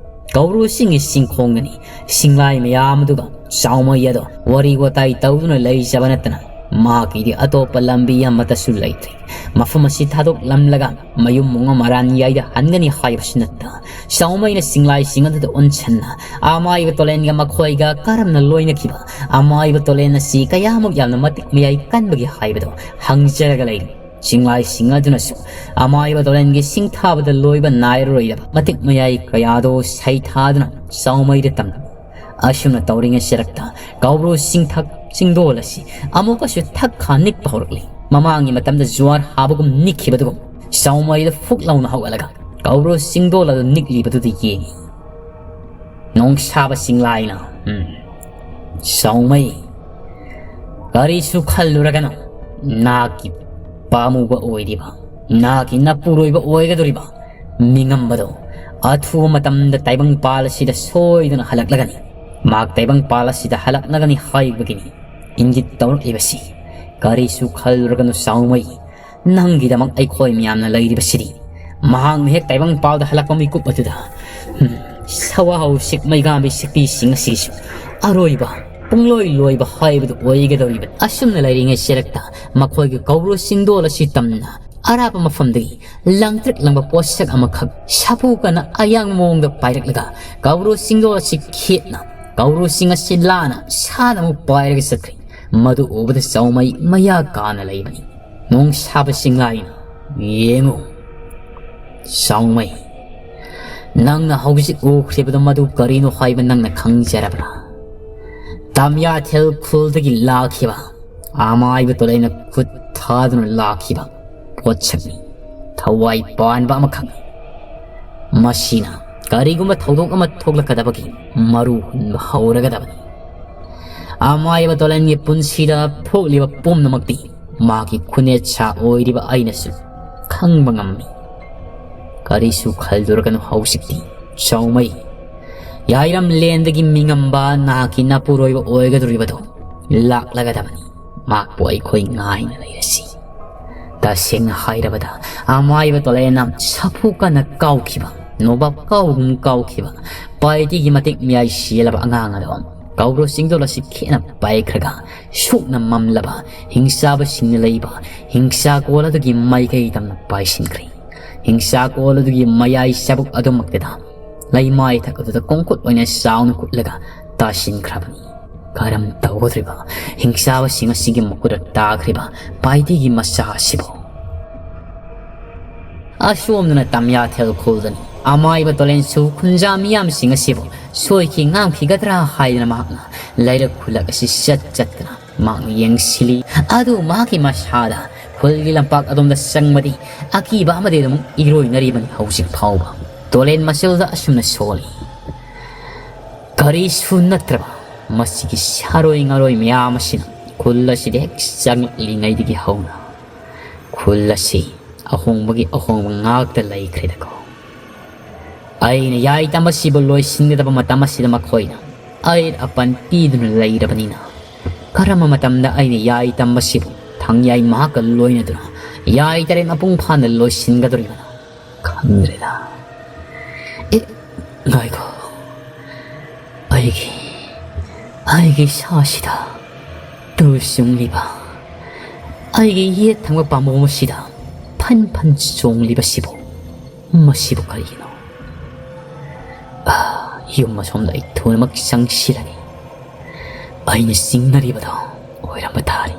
ꯀꯧꯕ꯭ꯔꯨꯁꯤꯡꯒꯤ ꯆꯤꯡꯈꯣꯡꯗꯅꯤ꯫ ꯁꯤꯡꯂꯥꯏ ꯃꯌꯥꯝ ꯑꯗꯨꯒ ꯆꯥꯎꯃꯩ ꯑꯗꯣ ꯋꯥꯔꯤ ꯋꯥꯇꯥꯏ ꯇꯧꯗꯨꯅ ꯂꯩꯖꯕ ꯅꯠꯇꯅ ꯃꯍꯥꯛꯀꯤꯗꯤ ꯑꯇꯣꯞꯄ ꯂꯝꯕꯤ ꯑꯃꯠꯇꯁꯨ ꯂꯩꯇ꯭ꯔꯦ꯫ ꯃꯐꯝ ꯑꯁꯤ ꯊꯥꯗꯣꯛꯂꯝꯂꯒ ꯃꯌꯨꯝ ꯃꯨꯡꯉ ꯃꯔꯥꯟ ꯌꯥꯏꯗ ꯍꯟꯒꯅꯤ ꯍꯥꯏꯕꯁꯨ ꯅꯠꯇ, ꯆꯥꯎꯃꯩꯅ ꯁꯤꯡꯂꯥꯏꯁꯤꯡ ꯑꯗꯨꯗ ꯑꯣꯟꯁꯟꯅ ꯑꯃꯥꯏꯕ ꯇꯣꯂꯦꯟꯒ ꯃꯈꯣꯏꯒ ꯀꯔꯝꯅ ꯂꯣꯏꯅꯈꯤꯕ, ꯑꯃꯥꯏꯕ ꯇꯣꯂꯦꯟ ꯑꯁꯤ ꯀꯌꯥꯃꯨꯛ ꯌꯥꯝꯅ ꯃꯇꯤꯛ ꯃꯌꯥꯏ ꯀꯟꯕꯒꯦ ꯍꯥꯏꯕꯗꯣ ꯍꯪꯖꯔꯒ ꯂꯩꯔꯤ꯫ ꯆꯤꯡꯂꯥꯏꯁꯤꯡ ꯑꯗꯨꯅꯁꯨ ꯑꯃꯥꯏꯕ ꯇꯣꯂꯦꯟꯒꯤ ꯁꯤꯡꯊꯥꯕꯗ ꯂꯣꯏꯕ ꯅꯥꯏꯔꯔꯣꯏꯗꯕ ꯃꯇꯤꯛ ꯃꯌꯥꯏ ꯀꯌꯥꯗꯣ ꯁꯩꯊꯥꯗꯨꯅ ꯆꯥꯎꯃꯩꯗ ꯇꯝꯂꯝꯃꯤ꯫ ꯑꯁꯨꯝꯅ ꯇꯧꯔꯤꯉꯩ ꯆꯔꯛꯇ ꯀꯧꯕ꯭ꯔꯨ ꯆꯤꯡꯊꯛ ꯆꯤꯡꯗꯣꯜ ꯑꯁꯤ ꯑꯃꯨꯛꯀꯁꯨ ꯊꯛ ꯈꯥ ꯅꯤꯛꯄ ꯍꯧꯔꯛꯂꯤ꯫ ꯃꯃꯥꯡꯒꯤ ꯃꯇꯝꯗ ꯖꯨꯋꯥꯔ ꯍꯥꯕꯒꯨꯝ ꯅꯤꯛꯈꯤꯕꯗꯨꯒꯨꯝ ꯆꯥꯎꯃꯩꯗ ꯐꯨꯛ ꯂꯥꯎꯅ ꯍꯧꯒꯠꯂꯒ ꯀꯧꯕ꯭ꯔꯨ ꯆꯤꯡꯗꯣꯜ ꯑꯗꯨ ꯅꯤꯛꯂꯤꯕꯗꯨꯗ ꯌꯦꯡꯉꯤ꯫ ꯅꯣꯡꯁꯥꯕ ꯆꯤꯡꯂꯥꯏꯅ, "ꯎꯝ, ꯆꯥꯎꯃꯩ, ꯀꯔꯤꯁꯨ ꯈꯜꯂꯨꯔꯒꯅꯨ, ꯅꯍꯥꯛꯀꯤ ꯄꯥꯝꯃꯨꯕ ꯑꯣꯏꯔꯤꯕ, ꯅꯍꯥꯛꯀꯤ ꯅꯄꯨꯔꯣꯏꯕ ꯑꯣꯏꯒꯗꯧꯔꯤꯕ ꯃꯤꯉꯝꯕꯗꯣ ꯑꯊꯨꯕ ꯃꯇꯝꯗ ꯇꯥꯏꯕꯪꯄꯥꯜ ꯑꯁꯤꯗ ꯁꯣꯏꯗꯅ ꯍꯜꯂꯛꯂꯒꯅꯤ꯫ ꯃꯍꯥꯛ ꯇꯥꯏꯕꯪꯄꯥꯜ ꯑꯁꯤꯗ ꯍꯜꯂꯛꯂꯒꯅꯤ ꯍꯥꯏꯕꯒꯤꯅꯤ ꯏꯪꯒꯤꯠ ꯇꯧꯔꯛꯂꯤꯕꯁꯤ꯫ ꯀꯔꯤꯁꯨ ꯈꯜꯂꯨꯔꯒꯅꯨ ꯆꯥꯎꯃꯩ, ꯅꯪꯒꯤꯗꯃꯛ ꯑꯩꯈꯣꯏ ꯃꯌꯥꯝꯅ ꯂꯩꯔꯤꯕꯁꯤꯗꯤ꯫ ꯃꯍꯥꯛꯅ ꯍꯦꯛ ꯇꯥꯏꯕꯪꯄꯥꯜꯗ ꯍꯜꯂꯛꯄ ꯃꯤꯀꯨꯞ ꯑꯗꯨꯗ, ꯎꯝ, ꯁꯋꯥꯍꯧ ꯁꯤꯛꯃꯩꯒꯥꯝꯕꯤ ꯁꯤꯛꯄꯤꯁꯤꯡ ꯑꯁꯤꯁꯨ ꯑꯔꯣꯏꯕ, ꯄꯨꯡꯂꯣꯏ ꯂꯣꯏꯕ ꯍꯥꯏꯕꯗꯨ ꯑꯣꯏꯒꯗꯧꯔꯤꯕꯅꯤ꯫ ꯑꯁꯨꯝꯅ ꯂꯩꯔꯤꯉꯩ ꯆꯦꯔꯛꯇ ꯃꯈꯣꯏꯒꯤ ꯀꯧꯕ꯭ꯔꯨ ꯆꯤꯡꯗꯣꯜ ꯑꯁꯤ ꯇꯝꯅ ꯑꯔꯥꯞꯄ ꯃꯐꯝꯗꯒꯤ ꯂꯪꯇ꯭ꯔꯤꯛ ꯂꯪꯕ ꯄꯣꯠꯁꯛ ꯑꯃꯈꯛ ꯁꯥꯐꯨ ꯀꯟꯅ ꯑꯌꯥꯡꯕ ꯃꯑꯣꯡꯗ ꯄꯥꯏꯔꯛꯂꯒ ꯀꯧꯕ꯭ꯔꯨ ꯆꯤꯡꯗꯣꯜ ꯑꯁꯤ ꯈꯦꯠꯅ ꯀꯧꯕ꯭ꯔꯨ ꯆꯤꯡ ꯑꯁꯤ ꯂꯥꯟꯅ ꯁꯥꯟꯅ ꯑꯃꯨꯛ ꯄꯥꯏꯔꯒ ꯆꯠꯈ꯭ꯔꯦ꯫ ꯃꯗꯨ ꯎꯕꯗ ꯆꯥꯎꯃꯩ ꯃꯌꯥ ꯀꯥꯅ ꯂꯩꯕꯅꯤ꯫ ꯅꯣꯡꯁꯥꯕ ꯆꯤꯡꯂꯥꯏꯅ, ꯌꯦꯡꯉꯨ꯫ ꯆꯥꯎꯃꯩ, ꯅꯪꯅ ꯍꯧꯖꯤꯛ ꯎꯈ꯭ꯔꯤꯕꯗꯨ ꯃꯗꯨ ꯀꯔꯤꯅꯣ ꯍꯥꯏꯕ ꯅꯪꯅ ꯈꯪꯖꯔꯕ꯭ꯔꯥ? ꯇꯥꯃꯤꯌꯥꯊꯦꯜ ꯈꯨꯜꯗꯒꯤ ꯂꯥꯛꯈꯤꯕ, ꯑꯃꯥꯏꯕ ꯇꯣꯂꯩꯅ ꯈꯨꯠ ꯊꯥꯗꯨꯅ ꯂꯥꯛꯈꯤꯕ ꯄꯣꯠꯁꯛꯅꯤ꯫ ꯊꯋꯥꯏ ꯄꯥꯟꯕ ꯑꯃꯈꯛꯅꯤ꯫ ꯃꯁꯤꯅ ꯀꯔꯤꯒꯨꯝꯕ ꯊꯧꯗꯣꯛ ꯑꯃ ꯊꯣꯛꯂꯛꯀꯗꯕꯒꯤ ꯃꯔꯨ ꯍꯨꯟꯕ ꯍꯧꯔꯒꯗꯕꯅꯤ꯫ ꯑꯃꯥꯏꯕ ꯇꯣꯂꯦꯟꯒꯤ ꯄꯨꯟꯁꯤꯗ ꯊꯣꯛꯂꯤꯕ ꯄꯨꯝꯅꯃꯛꯇꯤ ꯃꯥꯒꯤ ꯈꯨꯅꯦꯠꯁꯥ ꯑꯣꯏꯔꯤꯕ ꯑꯩꯅꯁꯨ ꯈꯪꯕ ꯉꯝꯃꯤ꯫ ꯀꯔꯤꯁꯨ ꯈꯜꯂꯨꯔꯒꯅꯨ ꯍꯧꯖꯤꯛꯇꯤ, ꯆꯥꯎꯃꯩ꯫ ꯌꯥꯏꯔꯝꯂꯦꯟꯗꯒꯤ ꯃꯤꯉꯝꯕ ꯅꯍꯥꯛꯀꯤ ꯅꯄꯨꯔꯣꯏꯕ ꯑꯣꯏꯒꯗꯧꯔꯤꯕꯗꯣ ꯂꯥꯛꯂꯒꯗꯕꯅꯤ꯫ ꯃꯍꯥꯛꯄꯨ ꯑꯩꯈꯣꯏ ꯉꯥꯏꯅ ꯂꯩꯔꯁꯤ꯫ ꯇꯁꯦꯡꯅ ꯍꯥꯏꯔꯕꯗ, ꯑꯃꯥꯏꯕ ꯇꯣꯂꯦꯟꯅ ꯁꯥꯐꯨ ꯀꯟꯅ ꯀꯥꯎꯈꯤꯕ, ꯅꯣꯕꯥꯞ ꯀꯥꯎꯒꯨꯝ ꯀꯥꯎꯈꯤꯕ ꯄꯥꯏꯇꯤꯒꯤ ꯃꯇꯤꯛ ꯃꯌꯥꯏ ꯁꯤꯜꯂꯕ ꯑꯉꯥꯡ ꯑꯗꯣ ꯀꯧꯕ꯭ꯔꯨ ꯆꯤꯡꯗꯣꯜ ꯑꯁꯤ ꯈꯦꯠꯅ ꯄꯥꯏꯈ꯭ꯔꯒ, ꯁꯨꯛꯅ ꯃꯝꯂꯕ ꯍꯤꯡꯆꯥꯕꯁꯤꯡꯅ ꯂꯩꯕ ꯍꯤꯡꯆꯥ ꯀꯣꯜ ꯑꯗꯨꯒꯤ ꯃꯥꯏꯀꯩ ꯇꯝꯅ ꯄꯥꯏꯁꯤꯟꯈ꯭ꯔꯦ꯫ ꯍꯤꯡꯆꯥ ꯀꯣꯜ ꯑꯗꯨꯒꯤ ꯃꯌꯥꯏ ꯆꯕꯨꯛ ꯑꯗꯨꯃꯛꯇꯗ ꯂꯩꯃꯥꯏ ꯊꯛ ꯑꯗꯨꯗ ꯈꯣꯡꯈꯨꯠ ꯑꯣꯏꯅ ꯆꯥꯎꯅ ꯀꯨꯠꯂꯒ ꯇꯥꯁꯤꯟꯈ꯭ꯔꯕꯅꯤ꯫ ꯀꯔꯝ ꯇꯧꯒꯗꯧꯔꯤꯕ ꯍꯤꯡꯆꯥꯕꯁꯤꯡ ꯑꯁꯤꯒꯤ ꯃꯈꯨꯠꯇ ꯇꯥꯈ꯭ꯔꯤꯕ ꯄꯥꯏꯇꯤꯒꯤ ꯃꯆꯥ ꯑꯁꯤꯕꯨ? ꯑꯁꯣꯝꯗꯅ ꯇꯥꯃꯤꯌꯥꯊꯦꯜ ꯈꯨꯜꯗꯅꯤ꯫ ꯑꯃꯥꯏꯕ ꯇꯣꯂꯦꯟꯁꯨ ꯈꯨꯟꯖꯥ ꯃꯤꯌꯥꯝꯁꯤꯡ ꯑꯁꯤꯕꯨ ꯁꯣꯏꯈꯤ ꯉꯥꯝꯈꯤꯒꯗ꯭ꯔꯥ ꯍꯥꯏꯗꯅ ꯃꯍꯥꯛꯅ ꯂꯩꯔꯛ ꯈꯨꯜꯂꯛ ꯑꯁꯤ ꯆꯠ ꯆꯠꯇꯅ ꯃꯍꯥꯛꯅ ꯌꯦꯡꯁꯤꯜꯂꯤ꯫ ꯑꯗꯨ ꯃꯍꯥꯛꯀꯤ ꯃꯁꯥꯗ ꯈꯨꯜꯒꯤ ꯂꯝꯄꯥꯛ ꯑꯗꯣꯝꯗ ꯆꯪꯕꯗꯤ ꯑꯀꯤꯕ ꯑꯃꯗꯤ ꯑꯗꯨꯃꯛ ꯏꯔꯣꯏꯅꯔꯤꯕꯅꯤ ꯍꯧꯖꯤꯛ ꯐꯥꯎꯕ꯫ ꯇꯣꯂꯦꯟ ꯃꯆꯜꯗ ꯑꯁꯨꯝꯅ ꯁꯣꯜꯂꯤ꯫ ꯀꯔꯤꯁꯨ ꯅꯠꯇ꯭ꯔꯕ ꯃꯁꯤꯒꯤ ꯁꯥꯔꯣꯏ ꯉꯥꯔꯣꯏ ꯃꯌꯥꯝ ꯑꯁꯤꯅ ꯈꯨꯜ ꯑꯁꯤꯗ ꯍꯦꯛ ꯆꯪꯂꯛꯂꯤꯉꯩꯗꯒꯤ ꯍꯧꯅ ꯈꯨꯜ ꯑꯁꯤ ꯑꯍꯣꯡꯕꯒꯤ ꯑꯍꯣꯡꯕ ꯉꯥꯛꯇ ꯂꯩꯈ꯭ꯔꯦꯗꯀꯣ꯫ ꯑꯩꯅ ꯌꯥꯏ ꯇꯝꯕꯁꯤꯕꯨ ꯂꯣꯏꯁꯤꯟꯒꯗꯕ ꯃꯇꯝ ꯑꯁꯤꯗ ꯃꯈꯣꯏꯅ ꯑꯌꯦꯠ ꯑꯄꯟ ꯄꯤꯗꯨꯅ ꯂꯩꯔꯕꯅꯤꯅ, ꯀꯔꯝꯕ ꯃꯇꯝꯗ ꯑꯩꯅ ꯌꯥꯏ ꯇꯝꯕꯁꯤꯕꯨ ꯊꯪꯌꯥꯏ ꯃꯍꯥꯛꯀ ꯂꯣꯏꯅꯗꯨꯅ ꯌꯥꯏ ꯇꯔꯦꯠ ꯃꯄꯨꯡ ꯐꯥꯅ ꯂꯣꯏꯁꯤꯟꯒꯗꯧꯔꯤꯕꯅꯣ ꯈꯪꯗ꯭ꯔꯦꯗ꯫ ꯑꯦ, ꯉꯥꯏꯈꯣ꯫ ꯑꯩꯒꯤ, ꯑꯩꯒꯤ ꯏꯁꯥꯁꯤꯗ ꯇꯨ ꯆꯨꯡꯂꯤꯕ, ꯑꯩꯒꯤ ꯌꯦꯠ ꯊꯪꯕ ꯄꯥꯝꯕꯣꯝ ꯑꯁꯤꯗ ꯐꯟ ꯐꯟ ꯆꯣꯡꯂꯤꯕꯁꯤꯕꯨ, ꯃꯁꯤꯕꯨ ꯀꯔꯤꯒꯤꯅꯣ? ꯑꯥ, ꯌꯨꯝ ꯑꯁꯣꯝꯗ ꯑꯩ ꯊꯨꯅꯃꯛ ꯆꯪꯁꯤꯜꯂꯒꯦ꯫ ꯑꯩꯅ ꯆꯤꯡꯅꯔꯤꯕꯗꯣ ꯑꯣꯏꯔꯝꯕ ꯇꯥꯔꯦ꯫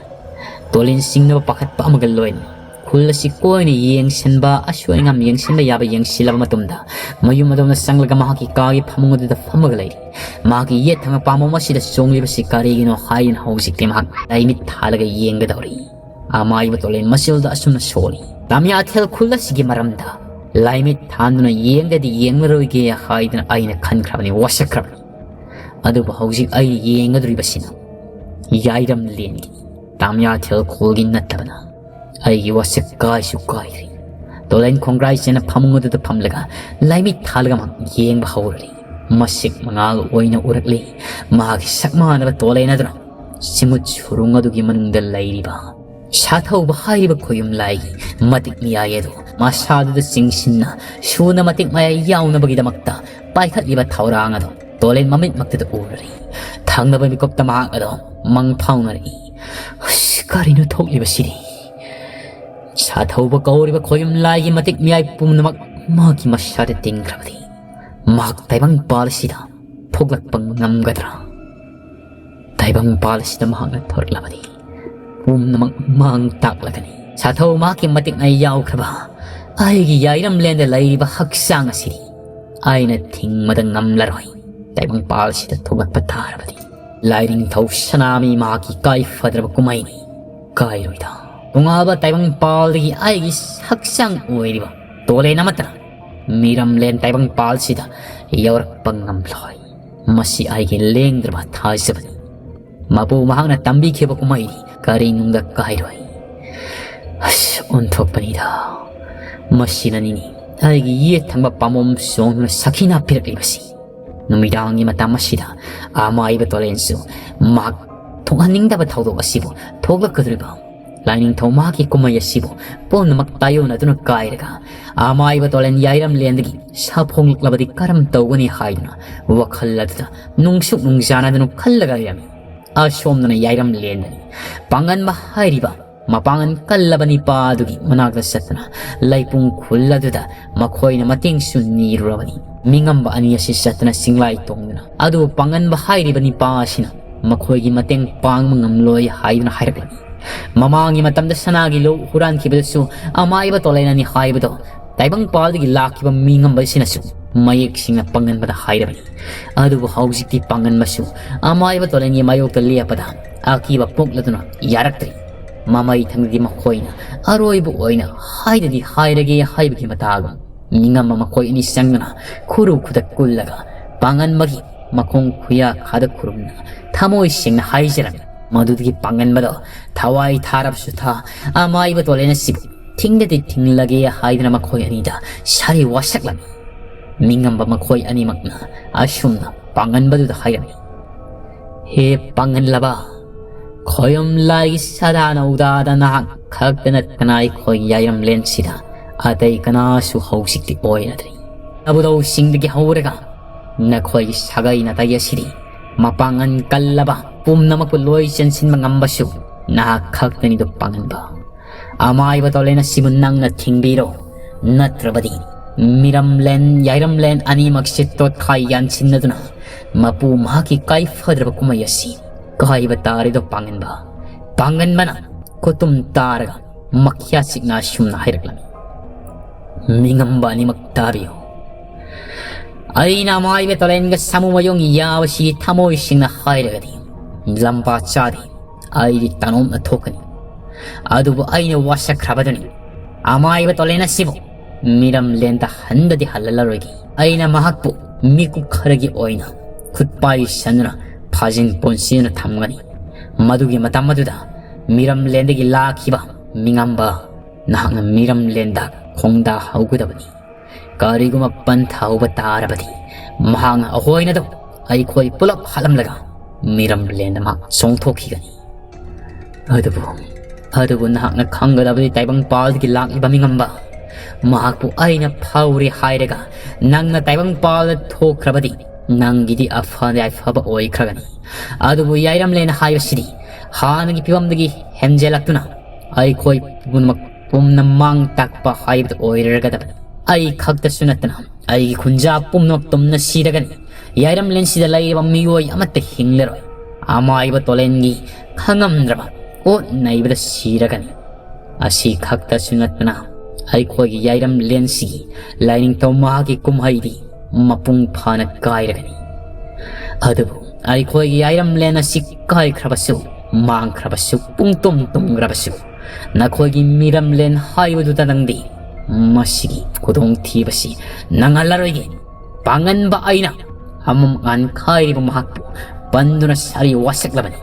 ꯇꯣꯂꯦꯟ ꯆꯤꯡꯅꯕ ꯄꯥꯈꯠꯄ ꯑꯃꯒ ꯂꯣꯏꯅꯅ ꯈꯨꯜ ꯑꯁꯤ ꯀꯣꯏꯅ ꯌꯦꯡꯁꯤꯟꯕ, ꯑꯁꯣꯏ ꯑꯉꯥꯝ ꯌꯦꯡꯁꯤꯟꯕ ꯌꯥꯕ ꯌꯦꯡꯁꯤꯜꯂꯕ ꯃꯇꯨꯡꯗ, ꯃꯌꯨꯝ ꯑꯗꯣꯝꯗ ꯆꯪꯂꯒ ꯃꯍꯥꯛꯀꯤ ꯀꯥꯒꯤ ꯐꯃꯨꯡ ꯑꯗꯨꯗ ꯐꯝꯃꯒ ꯂꯩꯔꯤ꯫ ꯃꯍꯥꯛꯀꯤ ꯌꯦꯠ ꯊꯪꯕ ꯄꯥꯝꯕꯣꯝ ꯑꯁꯤꯗ ꯆꯣꯡꯂꯤꯕꯁꯤ ꯀꯔꯤꯒꯤꯅꯣ ꯍꯥꯏꯗꯨꯅ ꯍꯧꯖꯤꯛꯇꯤ ꯃꯍꯥꯛ ꯂꯥꯏꯃꯤꯠ ꯊꯥꯜꯂꯒ ꯌꯦꯡꯒꯗꯧꯔꯤ꯫ ꯑꯃꯥꯏꯕ ꯇꯣꯂꯦꯟ ꯃꯆꯤꯜꯗ ꯑꯁꯨꯝꯅ ꯁꯣꯜꯂꯤ, "ꯇꯥꯃꯤꯌꯥꯊꯦꯜ ꯈꯨꯜ ꯑꯁꯤꯒꯤ ꯃꯔꯝꯗ ꯂꯥꯏꯃꯤꯠ ꯊꯥꯟꯗꯨꯅ ꯌꯦꯡꯗꯗꯤ ꯌꯦꯡꯂꯔꯣꯏꯒꯦ ꯍꯥꯏꯗꯨꯅ ꯑꯩꯅ ꯈꯟꯈ꯭ꯔꯕꯅꯤ, ꯋꯥꯁꯛꯈ꯭ꯔꯕꯅꯤ꯫ ꯑꯗꯨꯕꯨ ꯍꯧꯖꯤꯛ ꯑꯩꯅ ꯌꯦꯡꯒꯗꯧꯔꯤꯕꯁꯤꯅ ꯌꯥꯏꯔꯝꯂꯦꯟꯒꯤ, ꯇꯥꯃꯤꯌꯥꯊꯦꯜ ꯈꯨꯜꯒꯤ ꯅꯠꯇꯕꯅ ꯑꯩꯒꯤ ꯋꯥꯁꯛ ꯀꯥꯏꯁꯨ ꯀꯥꯏꯗ꯭ꯔꯤ꯫" ꯇꯣꯂꯦꯟ ꯈꯣꯡꯒ꯭ꯔꯥꯏ ꯆꯦꯟꯅ ꯐꯃꯨꯡ ꯑꯗꯨꯗ ꯐꯝꯂꯒ ꯂꯥꯏꯃꯤꯠ ꯊꯥꯜꯂꯒ ꯃꯍꯥꯛ ꯌꯦꯡꯕ ꯍꯧꯔꯛꯂꯤ꯫ ꯃꯁꯦꯛ ꯃꯉꯥꯜ ꯑꯣꯏꯅ ꯎꯔꯛꯂꯤ꯫ ꯃꯍꯥꯛꯀꯤ ꯁꯛ ꯃꯥꯟꯅꯕ ꯇꯣꯂꯦꯟ ꯑꯗꯨꯅ ꯁꯤꯃꯨꯠ ꯁꯨꯔꯨꯡ ꯑꯗꯨꯒꯤ ꯃꯅꯨꯡꯗ ꯂꯩꯔꯤꯕ ꯁꯥꯊꯧꯕ ꯍꯥꯏꯔꯤꯕ ꯈꯣꯌꯨꯝ ꯂꯥꯏꯒꯤ ꯃꯇꯤꯛ ꯃꯌꯥꯏ ꯑꯗꯨ ꯃꯁꯥꯗꯨꯗ ꯆꯤꯡꯁꯤꯟꯅ ꯁꯨꯅ ꯃꯇꯤꯛ ꯃꯌꯥꯏ ꯌꯥꯎꯅꯕꯒꯤꯗꯃꯛꯇ ꯄꯥꯏꯈꯠꯂꯤꯕ ꯊꯧꯔꯥꯡ ꯑꯗꯨ ꯇꯣꯂꯦꯟ ꯃꯃꯤꯠꯃꯛꯇꯗ ꯎꯔꯔꯤ꯫ ꯊꯪꯅꯕ ꯃꯤꯀꯨꯞꯇ ꯃꯍꯥꯛ ꯑꯗꯨ ꯃꯪ ꯐꯥꯎꯅꯔꯛꯏ꯫ "ꯑꯁ, ꯀꯔꯤꯅꯣ ꯊꯣꯛꯂꯤꯕꯁꯤꯗꯤ?" ꯁꯥꯊꯧꯕ ꯀꯧꯔꯤꯕ ꯈꯣꯌꯨꯝ ꯂꯥꯏꯒꯤ ꯃꯇꯤꯛ ꯃꯌꯥꯏ ꯄꯨꯝꯅꯃꯛ ꯃꯍꯥꯛꯀꯤ ꯃꯁꯥꯗ ꯇꯤꯡꯈ꯭ꯔꯕꯗꯤ ꯃꯍꯥꯛ ꯇꯥꯏꯕꯪꯄꯥꯜ ꯑꯁꯤꯗ ꯊꯣꯛꯂꯛꯄ ꯉꯝꯒꯗ꯭ꯔꯥ? ꯇꯥꯏꯕꯪꯄꯥꯜ ꯑꯁꯤꯗ ꯃꯍꯥꯛꯅ ꯊꯣꯔꯛꯂꯕꯗꯤ ꯄꯨꯝꯅꯃꯛ ꯃꯥꯡ ꯇꯥꯛꯂꯒꯅꯤ꯫ ꯁꯥꯊꯧ ꯃꯍꯥꯛꯀꯤ ꯃꯇꯤꯛ ꯃꯌꯥꯏ ꯌꯥꯎꯈ꯭ꯔꯕ ꯑꯩꯒꯤ ꯌꯥꯏꯔꯝꯂꯦꯟꯗ ꯂꯩꯔꯤꯕ ꯍꯛꯆꯥꯡ ꯑꯁꯤꯗꯤ ꯑꯩꯅ ꯊꯤꯡꯕꯗ ꯉꯝꯂꯔꯣꯏ꯫ ꯇꯥꯏꯕꯪꯄꯥꯜꯁꯤꯗ ꯊꯣꯛꯂꯛꯄ ꯇꯥꯔꯕꯗꯤ ꯂꯥꯏꯅꯤꯡꯊꯧ ꯁꯅꯥꯃꯍꯤ ꯃꯍꯥꯛꯀꯤ ꯀꯥꯏ ꯐꯗ꯭ꯔꯕ ꯀꯨꯝꯍꯩꯅꯤ꯫ ꯀꯥꯏꯔꯣꯏꯗ꯫ ꯇꯣꯉꯥꯟꯕ ꯇꯥꯏꯕꯪꯄꯥꯜꯗꯒꯤ ꯑꯩꯒꯤ ꯍꯛꯆꯥꯡ ꯑꯣꯏꯔꯤꯕ ꯇꯣꯂꯦꯟ ꯑꯃꯠꯇꯅ ꯃꯤꯔꯝꯂꯦꯟ ꯇꯥꯏꯕꯪꯄꯥꯜꯁꯤꯗ ꯌꯧꯔꯛꯄ ꯉꯝꯂꯣꯏ꯫ ꯃꯁꯤ ꯑꯩꯒꯤ ꯂꯦꯡꯗ꯭ꯔꯕ ꯊꯥꯖꯕꯅꯤ꯫ ꯃꯄꯨ ꯃꯍꯥꯛꯅ ꯇꯝꯕꯤꯈꯤꯕ ꯀꯨꯝꯍꯩꯗꯤ ꯀꯔꯤꯅꯨꯡꯗ ꯀꯥꯏꯔꯣꯏ꯫ ꯑꯁ, ꯑꯣꯟꯊꯣꯛꯄꯅꯤꯗ꯫ ꯃꯁꯤꯅꯅꯤꯅꯦ ꯑꯩꯒꯤ ꯌꯦꯠ ꯊꯪꯕ ꯄꯥꯝꯕꯣꯝ ꯆꯣꯡꯗꯨꯅ ꯁꯈꯤꯅ ꯄꯤꯔꯛꯂꯤꯕꯁꯤ꯫ ꯅꯨꯃꯤꯗꯥꯡꯒꯤ ꯃꯇꯝ ꯑꯁꯤꯗ ꯑꯃꯥꯏꯕ ꯇꯣꯂꯦꯟꯁꯨ ꯃꯍꯥꯛ ꯊꯣꯛꯍꯟꯅꯤꯡꯗꯕ ꯊꯧꯗꯣꯛ ꯑꯁꯤꯕꯨ ꯊꯣꯛꯂꯛꯀꯗꯧꯔꯤꯕ ꯂꯥꯏꯅꯤꯡꯊꯧ ꯃꯍꯥꯛꯀꯤ ꯀꯨꯝꯍꯩ ꯑꯁꯤꯕꯨ ꯄꯨꯝꯅꯃꯛ ꯇꯥꯏꯌꯣꯟꯅꯗꯨꯅ ꯀꯥꯏꯔꯒ ꯑꯃꯥꯏꯕ ꯇꯣꯂꯦꯟ ꯌꯥꯏꯔꯝꯂꯦꯟꯗꯒꯤ ꯁꯥꯐꯣꯡꯂꯛꯂꯕꯗꯤ ꯀꯔꯝ ꯇꯧꯒꯅꯤ ꯍꯥꯏꯗꯨꯅ ꯋꯥꯈꯜ ꯑꯗꯨꯗ ꯅꯨꯡꯁꯨꯛ ꯅꯨꯡꯖꯥꯅꯗꯨꯅ ꯈꯜꯂꯒ ꯂꯩꯔꯝꯃꯤ꯫ ꯑꯁꯣꯝꯗꯅ ꯌꯥꯏꯔꯝꯂꯦꯟꯗꯅꯤ ꯄꯥꯡꯒꯟꯕ ꯍꯥꯏꯔꯤꯕ ꯃꯄꯥꯡꯒꯜ ꯀꯜꯂꯕ ꯅꯤꯄꯥ ꯑꯗꯨꯒꯤ ꯃꯅꯥꯛꯇ ꯆꯠꯇꯨꯅ ꯂꯩꯄꯨꯡ ꯈꯨꯜ ꯑꯗꯨꯗ ꯃꯈꯣꯏꯅ ꯃꯇꯦꯡꯁꯨ ꯅꯤꯔꯨꯔꯕꯅꯤ꯫ ꯃꯤꯉꯝꯕ ꯑꯅꯤ ꯑꯁꯤ ꯆꯠꯇꯨꯅ ꯆꯤꯡꯂꯥꯏ ꯇꯣꯡꯗꯨꯅ, ꯑꯗꯨꯕꯨ ꯄꯥꯡꯒꯟꯕ ꯍꯥꯏꯔꯤꯕ ꯅꯤꯄꯥ ꯑꯁꯤꯅ ꯃꯈꯣꯏꯒꯤ ꯃꯇꯦꯡ ꯄꯥꯡꯕ ꯉꯝꯂꯣꯏ ꯍꯥꯏꯗꯨꯅ ꯍꯥꯏꯔꯛꯂꯝꯃꯤ꯫ ꯃꯃꯥꯡꯒꯤ ꯃꯇꯝꯗ ꯁꯅꯥꯒꯤ ꯂꯨ ꯍꯨꯔꯥꯟꯈꯤꯕꯗꯁꯨ ꯑꯃꯥꯏꯕ ꯇꯣꯂꯦꯟꯅꯅꯤ ꯍꯥꯏꯕꯗꯣ ꯇꯥꯏꯕꯪꯄꯥꯜꯗꯒꯤ ꯂꯥꯛꯈꯤꯕ ꯃꯤꯉꯝꯕꯁꯤꯅꯁꯨ ꯃꯌꯦꯛ ꯁꯦꯡꯅ ꯄꯥꯡꯒꯟꯕꯗ ꯍꯥꯏꯔꯕꯅꯤ꯫ ꯑꯗꯨꯕꯨ ꯍꯧꯖꯤꯛꯇꯤ ꯄꯥꯡꯒꯟꯕꯁꯨ ꯑꯃꯥꯏꯕ ꯇꯣꯂꯦꯟꯒꯤ ꯃꯥꯌꯣꯛꯇ ꯂꯦꯞꯄꯗ ꯑꯀꯤꯕ ꯄꯣꯛꯂꯗꯨꯅ ꯌꯥꯔꯛꯇ꯭ꯔꯤ꯫ ꯃꯃꯩ ꯊꯪꯗꯗꯤ ꯃꯈꯣꯏꯅ ꯑꯔꯣꯏꯕ ꯑꯣꯏꯅ ꯍꯥꯏꯗꯗꯤ ꯍꯥꯏꯔꯒꯦ ꯍꯥꯏꯕꯒꯤ ꯃꯇꯥꯒꯨꯝ ꯃꯤꯉꯝꯕ ꯃꯈꯣꯏ ꯑꯅꯤ ꯆꯪꯗꯨꯅ ꯈꯨꯔꯨ ꯈꯨꯗꯛ ꯀꯨꯜꯂꯒ ꯄꯥꯡꯒꯟꯕꯒꯤ ꯃꯈꯣꯡ ꯈꯨꯌꯥ ꯈꯥꯗ ꯈꯨꯔꯨꯝꯅ ꯊꯃꯣꯏ ꯁꯦꯡꯅ ꯍꯥꯏꯖꯔꯝꯃꯤ꯫ ꯃꯗꯨꯗꯒꯤ ꯄꯥꯡꯒꯟꯕꯗꯣ ꯊꯋꯥꯏ ꯊꯥꯔꯕꯁꯨ ꯊꯥ ꯑꯃꯥꯏꯕ ꯇꯣꯂꯦꯟ ꯑꯁꯤꯕꯨ ꯊꯤꯡꯗꯗꯤ ꯊꯤꯡꯂꯒꯦ ꯍꯥꯏꯗꯨꯅ ꯃꯈꯣꯏ ꯑꯅꯤꯗ ꯁꯥꯔꯤ ꯋꯥꯁꯛꯂꯝꯃꯤ꯫ ꯃꯤꯉꯝꯕ ꯃꯈꯣꯏ ꯑꯅꯤꯃꯛꯅ ꯑꯁꯨꯝꯅ ꯄꯥꯡꯒꯟꯕꯗꯨꯗ ꯍꯥꯏꯔꯝꯃꯤ, "ꯍꯦ ꯄꯥꯡꯒꯟꯂꯕ, ꯈꯣꯌꯝ ꯂꯥꯏꯒꯤ ꯁꯗꯥ ꯅꯧꯗꯥꯗ ꯅꯍꯥꯛ ꯈꯛꯇ ꯅꯠꯇꯅ ꯑꯩꯈꯣꯏ ꯌꯥꯏꯔꯝꯂꯦꯟꯁꯤꯗ ꯑꯇꯩ ꯀꯅꯥꯁꯨ ꯍꯧꯖꯤꯛꯇꯤ ꯑꯣꯏꯔꯗ꯭ꯔꯤ꯫ ꯅꯕꯨꯗꯧꯁꯤꯡꯗꯒꯤ ꯍꯧꯔꯒ ꯅꯈꯣꯏꯒꯤ ꯁꯥꯒꯩ ꯅꯥꯇꯩ ꯑꯁꯤꯗꯤ ꯃꯄꯥꯡꯒꯜ ꯀꯜꯂꯕ ꯄꯨꯝꯅꯃꯛꯄꯨ ꯂꯣꯏ ꯆꯦꯟꯁꯤꯟꯕ ꯉꯝꯕꯁꯨ ꯅꯍꯥꯛ ꯈꯛꯇꯅꯤꯗꯣ ꯄꯥꯡꯒꯟꯕ꯫ ꯑꯃꯥꯏꯕ ꯇꯣꯂꯦꯟ ꯑꯁꯤꯕꯨ ꯅꯪꯅ ꯊꯤꯡꯕꯤꯔꯣ, ꯅꯠꯇ꯭ꯔꯕꯗꯤ ꯃꯤꯔꯝꯂꯦꯟ ꯌꯥꯏꯔꯝꯂꯦꯟ ꯑꯅꯤꯃꯛꯁꯦ ꯇꯣꯠꯈꯥꯏ ꯌꯥꯟꯁꯤꯟꯅꯗꯨꯅ ꯃꯄꯨ ꯃꯍꯥꯛꯀꯤ ꯀꯥꯏꯐꯗ꯭ꯔꯕ ꯀꯨꯝꯍꯩ ꯑꯁꯤ ꯀꯥꯏꯕ ꯇꯥꯔꯦꯗꯣ ꯄꯥꯡꯒꯟꯕ꯫" ꯄꯥꯡꯒꯟꯕꯅ ꯈꯨꯇꯨꯝ ꯇꯥꯔꯒ ꯃꯈ꯭ꯌꯥ ꯆꯤꯛꯅ ꯑꯁꯨꯝꯅ ꯍꯥꯏꯔꯛꯂꯝꯃꯤ, "ꯃꯤꯉꯝꯕ ꯑꯅꯤꯃꯛ ꯇꯥꯕꯤꯌꯨ꯫ ꯑꯩꯅ ꯑꯃꯥꯏꯕ ꯇꯣꯂꯦꯟꯒ ꯁꯥꯃꯨ ꯃꯌꯣꯡ ꯌꯥꯕꯁꯤ ꯊꯃꯣꯏ ꯁꯦꯡꯅ ꯍꯥꯏꯔꯒꯗꯤ ꯂꯝꯕꯥ ꯆꯥꯗꯦ꯫ ꯑꯩꯗꯤ ꯇꯅꯣꯝꯅ ꯊꯣꯛꯀꯅꯤ꯫ ꯑꯗꯨꯕꯨ ꯑꯩꯅ ꯋꯥꯁꯛꯈ꯭ꯔꯕꯗꯨꯅꯤ꯫ ꯑꯃꯥꯏꯕ ꯇꯣꯂꯦꯟ ꯑꯁꯤꯕꯨ ꯃꯤꯔꯝꯂꯦꯟꯗ ꯍꯟꯗꯗꯤ ꯍꯜꯍꯜꯂꯔꯣꯏꯒꯦ꯫ ꯑꯩꯅ ꯃꯍꯥꯛꯄꯨ ꯃꯤꯀꯨꯞ ꯈꯔꯒꯤ ꯑꯣꯏꯅ ꯈꯨꯠ ꯄꯥꯏꯁꯟꯗꯨꯅ ꯐꯥꯖꯤꯟ ꯄꯨꯟꯁꯤꯟꯗꯨꯅ ꯊꯝꯒꯅꯤ꯫ ꯃꯗꯨꯒꯤ ꯃꯇꯝ ꯑꯗꯨꯗ ꯃꯤꯔꯝꯂꯦꯟꯗꯒꯤ ꯂꯥꯛꯈꯤꯕ ꯃꯤꯉꯝꯕ ꯅꯍꯥꯛꯅ ꯃꯤꯔꯝꯂꯦꯟꯗ ꯈꯣꯡꯗꯥ ꯍꯧꯒꯗꯕꯅꯤ꯫ ꯀꯔꯤꯒꯨꯝꯕ ꯄꯟꯊꯥ ꯍꯧꯕ ꯇꯥꯔꯕꯗꯤ ꯃꯍꯥꯛꯅ ꯑꯩꯈꯣꯏꯅꯗꯧ ꯑꯩꯈꯣꯏ ꯄꯨꯂꯞ ꯍꯥꯠꯂꯝꯂꯒ ꯃꯤꯔꯝꯂꯦꯟꯗ ꯃꯍꯥꯛ ꯆꯣꯡꯊꯣꯛꯈꯤꯒꯅꯤ꯫ ꯑꯗꯨꯕꯨ, ꯑꯗꯨꯕꯨ ꯅꯍꯥꯛꯅ ꯈꯪꯒꯗꯕꯗꯤ ꯇꯥꯏꯕꯪꯄꯥꯜꯗꯒꯤ ꯂꯥꯛꯂꯤꯕ ꯃꯤꯉꯝꯕ ꯃꯍꯥꯛꯄꯨ ꯑꯩꯅ ꯐꯥꯎꯔꯦ ꯍꯥꯏꯔꯒ ꯅꯪꯅ ꯇꯥꯏꯕꯪꯄꯥꯜꯗ ꯊꯣꯛꯈ꯭ꯔꯕꯗꯤ ꯅꯪꯒꯤꯗꯤ ꯑꯐ ꯌꯥꯏꯐꯕ ꯑꯣꯏꯈ꯭ꯔꯒꯅꯤ꯫ ꯑꯗꯨꯕꯨ ꯌꯥꯏꯔꯝꯂꯦꯟ ꯍꯥꯏꯕꯁꯤꯗꯤ ꯍꯥꯟꯅꯒꯤ ꯐꯤꯕꯝꯗꯒꯤ ꯍꯦꯟꯖꯦꯜꯂꯛꯇꯨꯅ ꯑꯩꯈꯣꯏ ꯄꯨꯝꯅꯃꯛ ꯄꯨꯝꯅ ꯃꯥꯡ ꯇꯥꯛꯄ ꯍꯥꯏꯕꯗꯨ ꯑꯣꯏꯔꯒꯗꯕꯅꯤ꯫ ꯑꯩ ꯈꯛꯇꯁꯨ ꯅꯠꯇꯅ ꯑꯩꯒꯤ ꯈꯨꯟꯖꯥ ꯄꯨꯝꯅꯃꯛ ꯇꯨꯝꯅ ꯁꯤꯔꯒꯅꯤ꯫ ꯌꯥꯏꯔꯝꯂꯦꯟꯁꯤꯗ ꯂꯩꯔꯤꯕ ꯃꯤꯑꯣꯏ ꯑꯃꯠꯇ ꯍꯤꯡꯂꯔꯣꯏ꯫ ꯑꯃꯥꯏꯕ ꯇꯣꯂꯦꯟꯒꯤ ꯈꯪꯉꯝꯗ꯭ꯔꯕ ꯑꯣꯠ ꯅꯩꯕꯗ ꯁꯤꯔꯒꯅꯤ꯫ ꯑꯁꯤ ꯈꯛꯇꯁꯨ ꯅꯠꯇꯅ ꯑꯩꯈꯣꯏꯒꯤ ꯌꯥꯏꯔꯝꯂꯦꯟꯁꯤꯒꯤ ꯂꯥꯏꯅꯤꯡꯊꯧ ꯃꯍꯥꯛꯀꯤ ꯀꯨꯝꯍꯩꯗꯤ ꯃꯄꯨꯡ ꯐꯥꯅ ꯀꯥꯏꯔꯒꯅꯤ꯫ ꯑꯗꯨꯕꯨ ꯑꯩꯈꯣꯏꯒꯤ ꯌꯥꯏꯔꯝꯂꯦꯟ ꯑꯁꯤ ꯀꯥꯏꯈ꯭ꯔꯕꯁꯨ, ꯃꯥꯡꯈ꯭ꯔꯕꯁꯨ, ꯄꯨꯡꯇꯨꯝ ꯇꯨꯝꯈ꯭ꯔꯕꯁꯨ, ꯅꯈꯣꯏꯒꯤ ꯃꯤꯔꯝꯂꯦꯟ ꯍꯥꯏꯕꯗꯨꯗ ꯅꯪꯗꯤ ꯃꯁꯤꯒꯤ ꯈꯨꯗꯣꯡꯊꯤꯕꯁꯤ ꯅꯪꯍꯜꯂꯔꯣꯏꯒꯦ꯫ ꯄꯥꯡꯒꯟꯕ ꯑꯩꯅ ꯑꯃꯝ ꯉꯥꯟꯈꯥꯏꯔꯤꯕ ꯃꯍꯥꯛꯄꯨ ꯄꯟꯗꯨꯅ ꯁꯥꯔꯤ ꯋꯥꯁꯛꯂꯕꯅꯤ꯫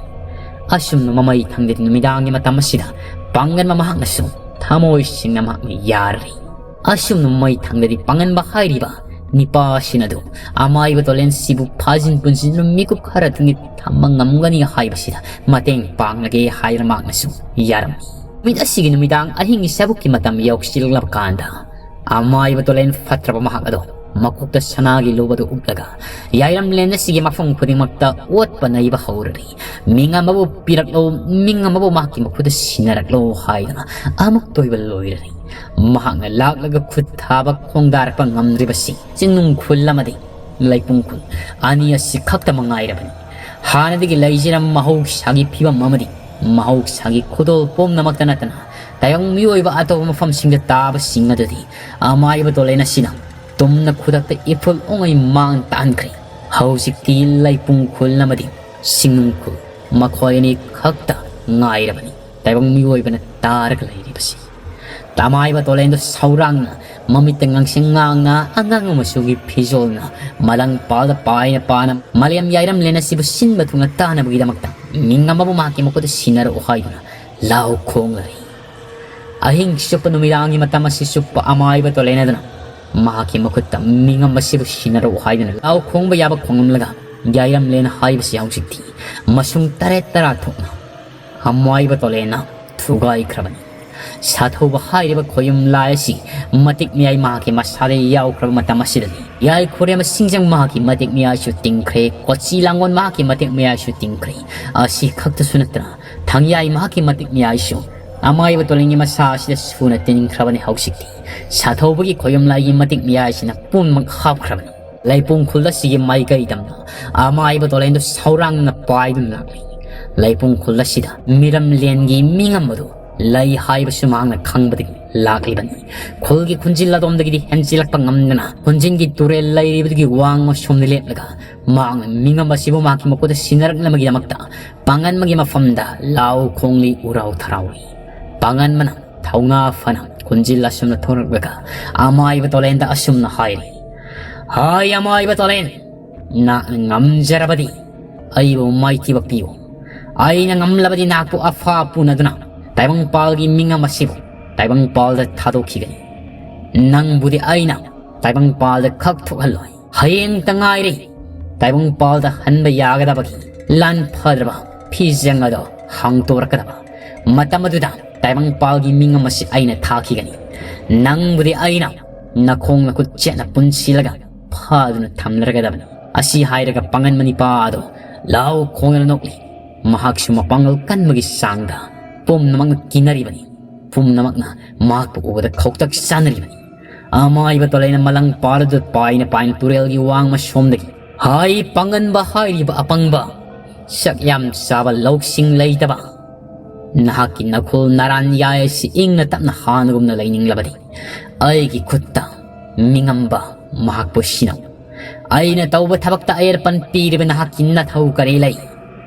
ꯑꯁꯨꯝꯅ ꯃꯃꯩ ꯊꯪꯗꯗꯤ ꯅꯨꯃꯤꯗꯥꯡꯒꯤ ꯃꯇꯝ ꯑꯁꯤꯗ ꯄꯥꯡꯒꯟꯕ ꯃꯍꯥꯛꯅꯁꯨ ꯊꯃꯣꯏ ꯁꯦꯡꯅ ꯃꯍꯥꯛꯅ ꯌꯥꯔꯔꯤ꯫ ꯑꯁꯨꯝꯅ ꯃꯃꯩ ꯊꯪꯗꯗꯤ ꯄꯥꯡꯒꯟꯕ ꯍꯥꯏꯔꯤꯕ ꯅꯤꯄꯥꯁꯤꯅ ꯑꯗꯨ ꯑꯃꯥꯏꯕ ꯇꯣꯂꯦꯟꯁꯤꯕꯨ ꯐꯥꯖꯤꯟ ꯄꯨꯟꯁꯤꯟꯗꯨꯅ ꯃꯤꯀꯨꯞ ꯈꯔ ꯊꯝꯕ ꯉꯝꯒꯅꯤ ꯍꯥꯏꯕꯁꯤꯗ ꯃꯇꯦꯡ ꯄꯥꯡꯂꯒꯦ ꯍꯥꯏꯗꯨꯅ ꯃꯍꯥꯛꯅꯁꯨ ꯌꯥꯔꯝꯃꯤ꯫ ꯅꯨꯃꯤꯠ ꯑꯁꯤꯒꯤ ꯅꯨꯃꯤꯗꯥꯡ ꯑꯍꯤꯡꯒꯤ ꯆꯥꯕꯨꯛꯀꯤ ꯃꯇꯝ ꯌꯧꯁꯤꯜꯂꯛꯂꯕ ꯀꯥꯟꯗ ꯑꯃꯥꯏꯕ ꯇꯣꯂꯦꯟ ꯐꯠꯇ꯭ꯔꯕ ꯃꯍꯥꯛ ꯑꯗꯣ ꯃꯀꯣꯛꯇ ꯁꯅꯥꯒꯤ ꯂꯨꯕꯗꯨ ꯎꯞꯂꯒ ꯌꯥꯏꯔꯝꯂꯦꯟ ꯑꯁꯤꯒꯤ ꯃꯐꯝ ꯈꯨꯗꯤꯡꯃꯛꯇ ꯑꯣꯠꯄ ꯅꯩꯕ ꯍꯧꯔꯔꯤ꯫ ꯃꯤꯡ ꯑꯃꯕꯨ ꯄꯤꯔꯛꯂꯣ, ꯃꯤꯡ ꯑꯃꯕꯨ ꯃꯍꯥꯛꯀꯤ ꯃꯈꯨꯠꯇ ꯁꯤꯟꯅꯔꯛꯂꯣ ꯍꯥꯏꯗꯨꯅ ꯑꯃꯨꯛꯇ ꯑꯣꯏꯕ ꯂꯣꯏꯔꯔꯤ꯫ ꯃꯍꯥꯛꯅ ꯂꯥꯛꯂꯒ ꯈꯨꯠ ꯊꯥꯕ ꯈꯣꯡꯗꯥꯔꯛꯄ ꯉꯝꯗ꯭ꯔꯤꯕꯁꯤ ꯆꯤꯡꯅꯨꯡ ꯈꯨꯜ ꯑꯃꯗꯤ ꯂꯩꯄꯨꯡ ꯈꯨꯜ ꯑꯅꯤ ꯑꯁꯤ ꯈꯛꯇ ꯃꯉꯥꯏꯔꯕꯅꯤ꯫ ꯍꯥꯟꯅꯗꯒꯤ ꯂꯩꯖꯔꯝꯕ ꯃꯍꯧꯁꯥꯒꯤ ꯐꯤꯕꯝ ꯑꯃꯗꯤ ꯃꯍꯧꯁꯥꯒꯤ ꯈꯨꯗꯣꯜ ꯄꯨꯝꯅꯃꯛꯇ ꯅꯠꯇꯅ ꯇꯥꯏꯕꯪ ꯃꯤꯑꯣꯏꯕ ꯑꯇꯣꯞꯄ ꯃꯐꯝꯁꯤꯡꯗ ꯇꯥꯕꯁꯤꯡ ꯑꯗꯨꯗꯤ ꯑꯃꯥꯏꯕ ꯇꯣꯂꯦꯟ ꯑꯁꯤꯅ ꯇꯨꯝꯅ ꯈꯨꯗꯛꯇ ꯏꯐꯨꯜ ꯑꯣꯉꯩ ꯃꯥꯡ ꯇꯥꯍꯟꯈ꯭ꯔꯦ꯫ ꯍꯧꯖꯤꯛꯇꯤ ꯂꯩꯄꯨꯡ ꯈꯨꯜ ꯑꯃꯗꯤ ꯆꯤꯡꯅꯨꯡ ꯈꯨꯜ ꯃꯈꯣꯏ ꯑꯅꯤ ꯈꯛꯇ ꯉꯥꯏꯔꯕꯅꯤ ꯇꯥꯏꯕꯪ ꯃꯤꯑꯣꯏꯕꯅ ꯇꯥꯔꯒ ꯂꯩꯔꯤꯕꯁꯤ꯫ ꯑꯃꯥꯏꯕ ꯇꯣꯂꯦꯟꯗꯣ ꯁꯧꯔꯥꯡꯅ, ꯃꯃꯤꯠꯇ ꯉꯥꯡꯁꯪ ꯉꯥꯡꯅ, ꯑꯉꯥꯡꯕ ꯃꯆꯨꯒꯤ ꯐꯤꯖꯣꯜꯅ, ꯃꯂꯪ ꯄꯥꯜꯗ ꯄꯥꯏꯅ ꯄꯥꯅ ꯃꯥꯂꯦꯝ ꯌꯥꯏꯔꯝꯂꯦꯟ ꯑꯁꯤꯕꯨ ꯁꯤꯟꯕ ꯊꯨꯡꯅ ꯇꯥꯅꯕꯒꯤꯗꯃꯛꯇ ꯃꯤꯡ ꯑꯃꯕꯨ ꯃꯍꯥꯛꯀꯤ ꯃꯈꯨꯠꯇ ꯁꯤꯟꯅꯔꯛꯎ ꯍꯥꯏꯗꯨꯅ ꯂꯥꯎ ꯈꯣꯡꯂꯔꯤ꯫ ꯑꯍꯤꯡ ꯆꯨꯞꯄ, ꯅꯨꯃꯤꯗꯥꯡꯒꯤ ꯃꯇꯝ ꯑꯁꯤ ꯆꯨꯞꯄ ꯑꯃꯥꯏꯕ ꯇꯣꯂꯦꯟ ꯑꯗꯨꯅ ꯃꯍꯥꯛꯀꯤ ꯃꯈꯨꯠꯇ ꯃꯤꯡ ꯑꯃ ꯑꯁꯤꯕꯨ ꯁꯤꯟꯅꯔꯛꯎ ꯍꯥꯏꯗꯨꯅ ꯂꯥꯎ ꯈꯣꯡꯕ ꯌꯥꯕ ꯈꯣꯡꯂꯝꯂꯒ ꯌꯥꯏꯔꯝꯂꯦꯟ ꯍꯥꯏꯕꯁꯤ ꯍꯧꯖꯤꯛꯇꯤ ꯃꯁꯨꯡ ꯇꯔꯦꯠ ꯇꯔꯥ ꯊꯣꯛꯅ ꯑꯃꯥꯏꯕ ꯇꯣꯂꯦꯟꯅ ꯊꯨꯒꯥꯏꯈ꯭ꯔꯕꯅꯤ꯫ ꯁꯥꯊꯧꯕ ꯍꯥꯏꯔꯤꯕ ꯈꯣꯌꯨꯝ ꯂꯥꯏ ꯑꯁꯤ ꯃꯇꯤꯛ ꯃꯌꯥꯏ ꯃꯍꯥꯛꯀꯤ ꯃꯁꯥꯗ ꯌꯥꯎꯈ꯭ꯔꯕ ꯃꯇꯝ ꯑꯁꯤꯗꯅꯤ꯫ ꯌꯥꯏꯈꯣꯔꯦꯝꯕ ꯁꯤꯡꯖꯪ ꯃꯍꯥꯛꯀꯤ ꯃꯇꯤꯛ ꯃꯌꯥꯏꯁꯨ ꯇꯤꯡꯈ꯭ꯔꯦ, ꯀꯣꯆꯤ ꯂꯥꯡꯒꯣꯜ ꯃꯍꯥꯛꯀꯤ ꯃꯇꯤꯛ ꯃꯌꯥꯏꯁꯨ ꯇꯤꯡꯈ꯭ꯔꯦ꯫ ꯑꯁꯤ ꯈꯛꯇꯁꯨ ꯅꯠꯇꯅ ꯊꯪꯌꯥꯏ ꯃꯍꯥꯛꯀꯤ ꯃꯇꯤꯛ ꯃꯌꯥꯏꯁꯨ ꯑꯃꯥꯏꯕ ꯇꯣꯂꯦꯟꯒꯤ ꯃꯁꯥ ꯑꯁꯤꯗ ꯁꯨꯅ ꯇꯤꯟꯈ꯭ꯔꯕꯅꯤ꯫ ꯍꯧꯖꯤꯛꯇꯤ ꯁꯥꯊꯧꯕꯒꯤ ꯈꯣꯌꯨꯝ ꯂꯥꯏꯒꯤ ꯃꯇꯤꯛ ꯃꯌꯥꯏꯁꯤꯅ ꯄꯨꯝꯅꯃꯛ ꯍꯥꯞꯈ꯭ꯔꯕꯅꯤ꯫ ꯂꯩꯄꯨꯡ ꯈꯨꯜ ꯑꯁꯤꯒꯤ ꯃꯥꯏꯀꯩꯗꯝꯗ ꯑꯃꯥꯏꯕ ꯇꯣꯂꯦꯟꯗꯨ ꯁꯧꯔꯥꯡꯅ ꯄꯥꯏꯗꯨꯅ ꯂꯥꯛꯂꯤ꯫ ꯂꯩꯄꯨꯡ ꯈꯨꯜ ꯑꯁꯤꯗ ꯃꯤꯔꯝꯂꯦꯟꯒꯤ ꯃꯤꯉꯝ ꯑꯗꯨ ꯂꯩ ꯍꯥꯏꯕꯁꯨ ꯃꯍꯥꯛꯅ ꯈꯪꯕꯗꯒꯤ ꯂꯥꯛꯂꯤꯕꯅꯤ꯫ ꯈꯨꯜꯒꯤ ꯈꯨꯟꯖꯤꯜ ꯑꯗꯣꯝꯗꯒꯤꯗꯤ ꯍꯦꯟꯖꯤꯜꯂꯛꯄ ꯉꯝꯗꯅ ꯈꯨꯟꯖꯤꯟꯒꯤ ꯇꯨꯔꯦꯜ ꯂꯩꯔꯤꯕꯗꯨꯒꯤ ꯋꯥꯡꯃ ꯁꯣꯝꯗ ꯂꯦꯞꯂꯒ ꯃꯍꯥꯛꯅ ꯃꯤꯉꯝ ꯑꯁꯤꯕꯨ ꯃꯍꯥꯛꯀꯤ ꯃꯈꯨꯠꯇ ꯁꯤꯟꯅꯔꯛꯅꯕꯒꯤꯗꯃꯛꯇ ꯄꯥꯡꯒꯟꯕꯒꯤ ꯃꯐꯝꯗ ꯂꯥꯎ ꯈꯣꯡꯂꯤ, ꯎꯔꯥꯎ ꯊꯔꯥꯎꯔꯤ꯫ ꯄꯥꯡꯒꯟꯕꯅ ꯊꯧꯅꯥ ꯐꯅ ꯈꯨꯟꯖꯤꯜ ꯑꯁꯨꯝꯅ ꯊꯣꯔꯛꯂꯒ ꯑꯃꯥꯏꯕ ꯇꯣꯂꯦꯟꯗ ꯑꯁꯨꯝꯅ ꯍꯥꯏꯔꯤ, "ꯍꯥꯏ ꯑꯃꯥꯏꯕ ꯇꯣꯂꯦꯟ, ꯅꯍꯥꯛꯅ ꯉꯝꯖꯔꯕꯗꯤ ꯑꯩꯕꯨ ꯃꯥꯏꯊꯤꯕ ꯄꯤꯌꯨ꯫ ꯑꯩꯅ ꯉꯝꯂꯕꯗꯤ ꯅꯍꯥꯛꯄꯨ ꯑꯐꯥ ꯄꯨꯅꯗꯨꯅ ꯇꯥꯏꯕꯪꯄꯥꯜꯒꯤ ꯃꯤꯉꯝ ꯑꯁꯤꯕꯨ ꯇꯥꯏꯕꯪꯄꯥꯜꯗ ꯊꯥꯗꯣꯛꯈꯤꯒꯅꯤ꯫ ꯅꯪꯕꯨꯗꯤ ꯑꯩꯅ ꯇꯥꯏꯕꯪꯄꯥꯜꯗ ꯈꯛ ꯊꯣꯛꯍꯜꯂꯣꯏ꯫ ꯍꯌꯦꯡꯇ ꯉꯥꯏꯔꯦ ꯇꯥꯏꯕꯪꯄꯥꯜꯗ ꯍꯟꯕ ꯌꯥꯒꯗꯕꯒꯤ ꯂꯥꯟ ꯐꯗ꯭ꯔꯕ ꯐꯤꯖꯪ ꯑꯗꯣ ꯍꯥꯡꯗꯣꯔꯛꯀꯗꯕ꯫ ꯃꯇꯝ ꯑꯗꯨꯗ ꯇꯥꯏꯕꯪꯄꯥꯜꯒꯤ ꯃꯤꯉꯝ ꯑꯁꯤ ꯑꯩꯅ ꯊꯥꯈꯤꯒꯅꯤ꯫ ꯅꯪꯕꯨꯗꯤ ꯑꯩꯅ ꯅꯈꯣꯡ ꯅꯈꯨꯠ ꯆꯦꯠꯅ ꯄꯨꯟꯁꯤꯜꯂꯒ ꯐꯥꯗꯨꯅ ꯊꯝꯂꯔꯒꯗꯕꯅꯤ꯫" ꯑꯁꯤ ꯍꯥꯏꯔꯒ ꯄꯥꯡꯒꯟꯕ ꯅꯤꯄꯥ ꯑꯗꯣ ꯂꯥꯎ ꯈꯣꯡꯗꯨꯅ ꯅꯣꯛꯂꯤ꯫ ꯃꯍꯥꯛꯁꯨ ꯃꯄꯥꯡꯒꯜ ꯀꯟꯕꯒꯤ ꯆꯥꯡꯗ ꯄꯨꯝꯅꯃꯛꯅ ꯀꯤꯅꯔꯤꯕꯅꯤ꯫ ꯄꯨꯝꯅꯃꯛꯅ ꯃꯍꯥꯛꯄꯨ ꯎꯕꯗ ꯈꯧꯇꯛ ꯆꯥꯅꯔꯤꯕꯅꯤ꯫ ꯑꯃꯥꯏꯕ ꯇꯣꯂꯦꯟꯅ ꯃꯂꯪ ꯄꯥꯜꯗꯨ ꯄꯥꯏꯅ ꯄꯥꯏꯅ ꯇꯨꯔꯦꯜꯒꯤ ꯋꯥꯡꯃ ꯁꯣꯝꯗꯒꯤ, "ꯍꯥꯏ ꯄꯥꯡꯒꯟꯕ ꯍꯥꯏꯔꯤꯕ ꯑꯄꯪꯕ, ꯁꯛ ꯌꯥꯝ ꯆꯥꯕ, ꯂꯧꯁꯤꯡ ꯂꯩꯇꯕ, ꯅꯍꯥꯛꯀꯤ ꯅꯈꯨꯜ ꯅꯔꯥꯟ ꯌꯥꯏ ꯑꯁꯤ ꯏꯪꯅ ꯇꯞꯅ ꯍꯥꯟꯅꯒꯨꯝꯅ ꯂꯩꯅꯤꯡꯂꯕꯗꯤ ꯑꯩꯒꯤ ꯈꯨꯠꯇ ꯃꯤꯉꯝꯕ ꯃꯍꯥꯛꯄꯨ ꯁꯤꯟꯅꯧ꯫ ꯑꯩꯅ ꯇꯧꯕ ꯊꯕꯛꯇ ꯑꯌꯦꯠꯄꯟ ꯄꯤꯔꯤꯕ ꯅꯍꯥꯛꯀꯤ ꯅꯊꯧ ꯀꯔꯤ ꯂꯩ?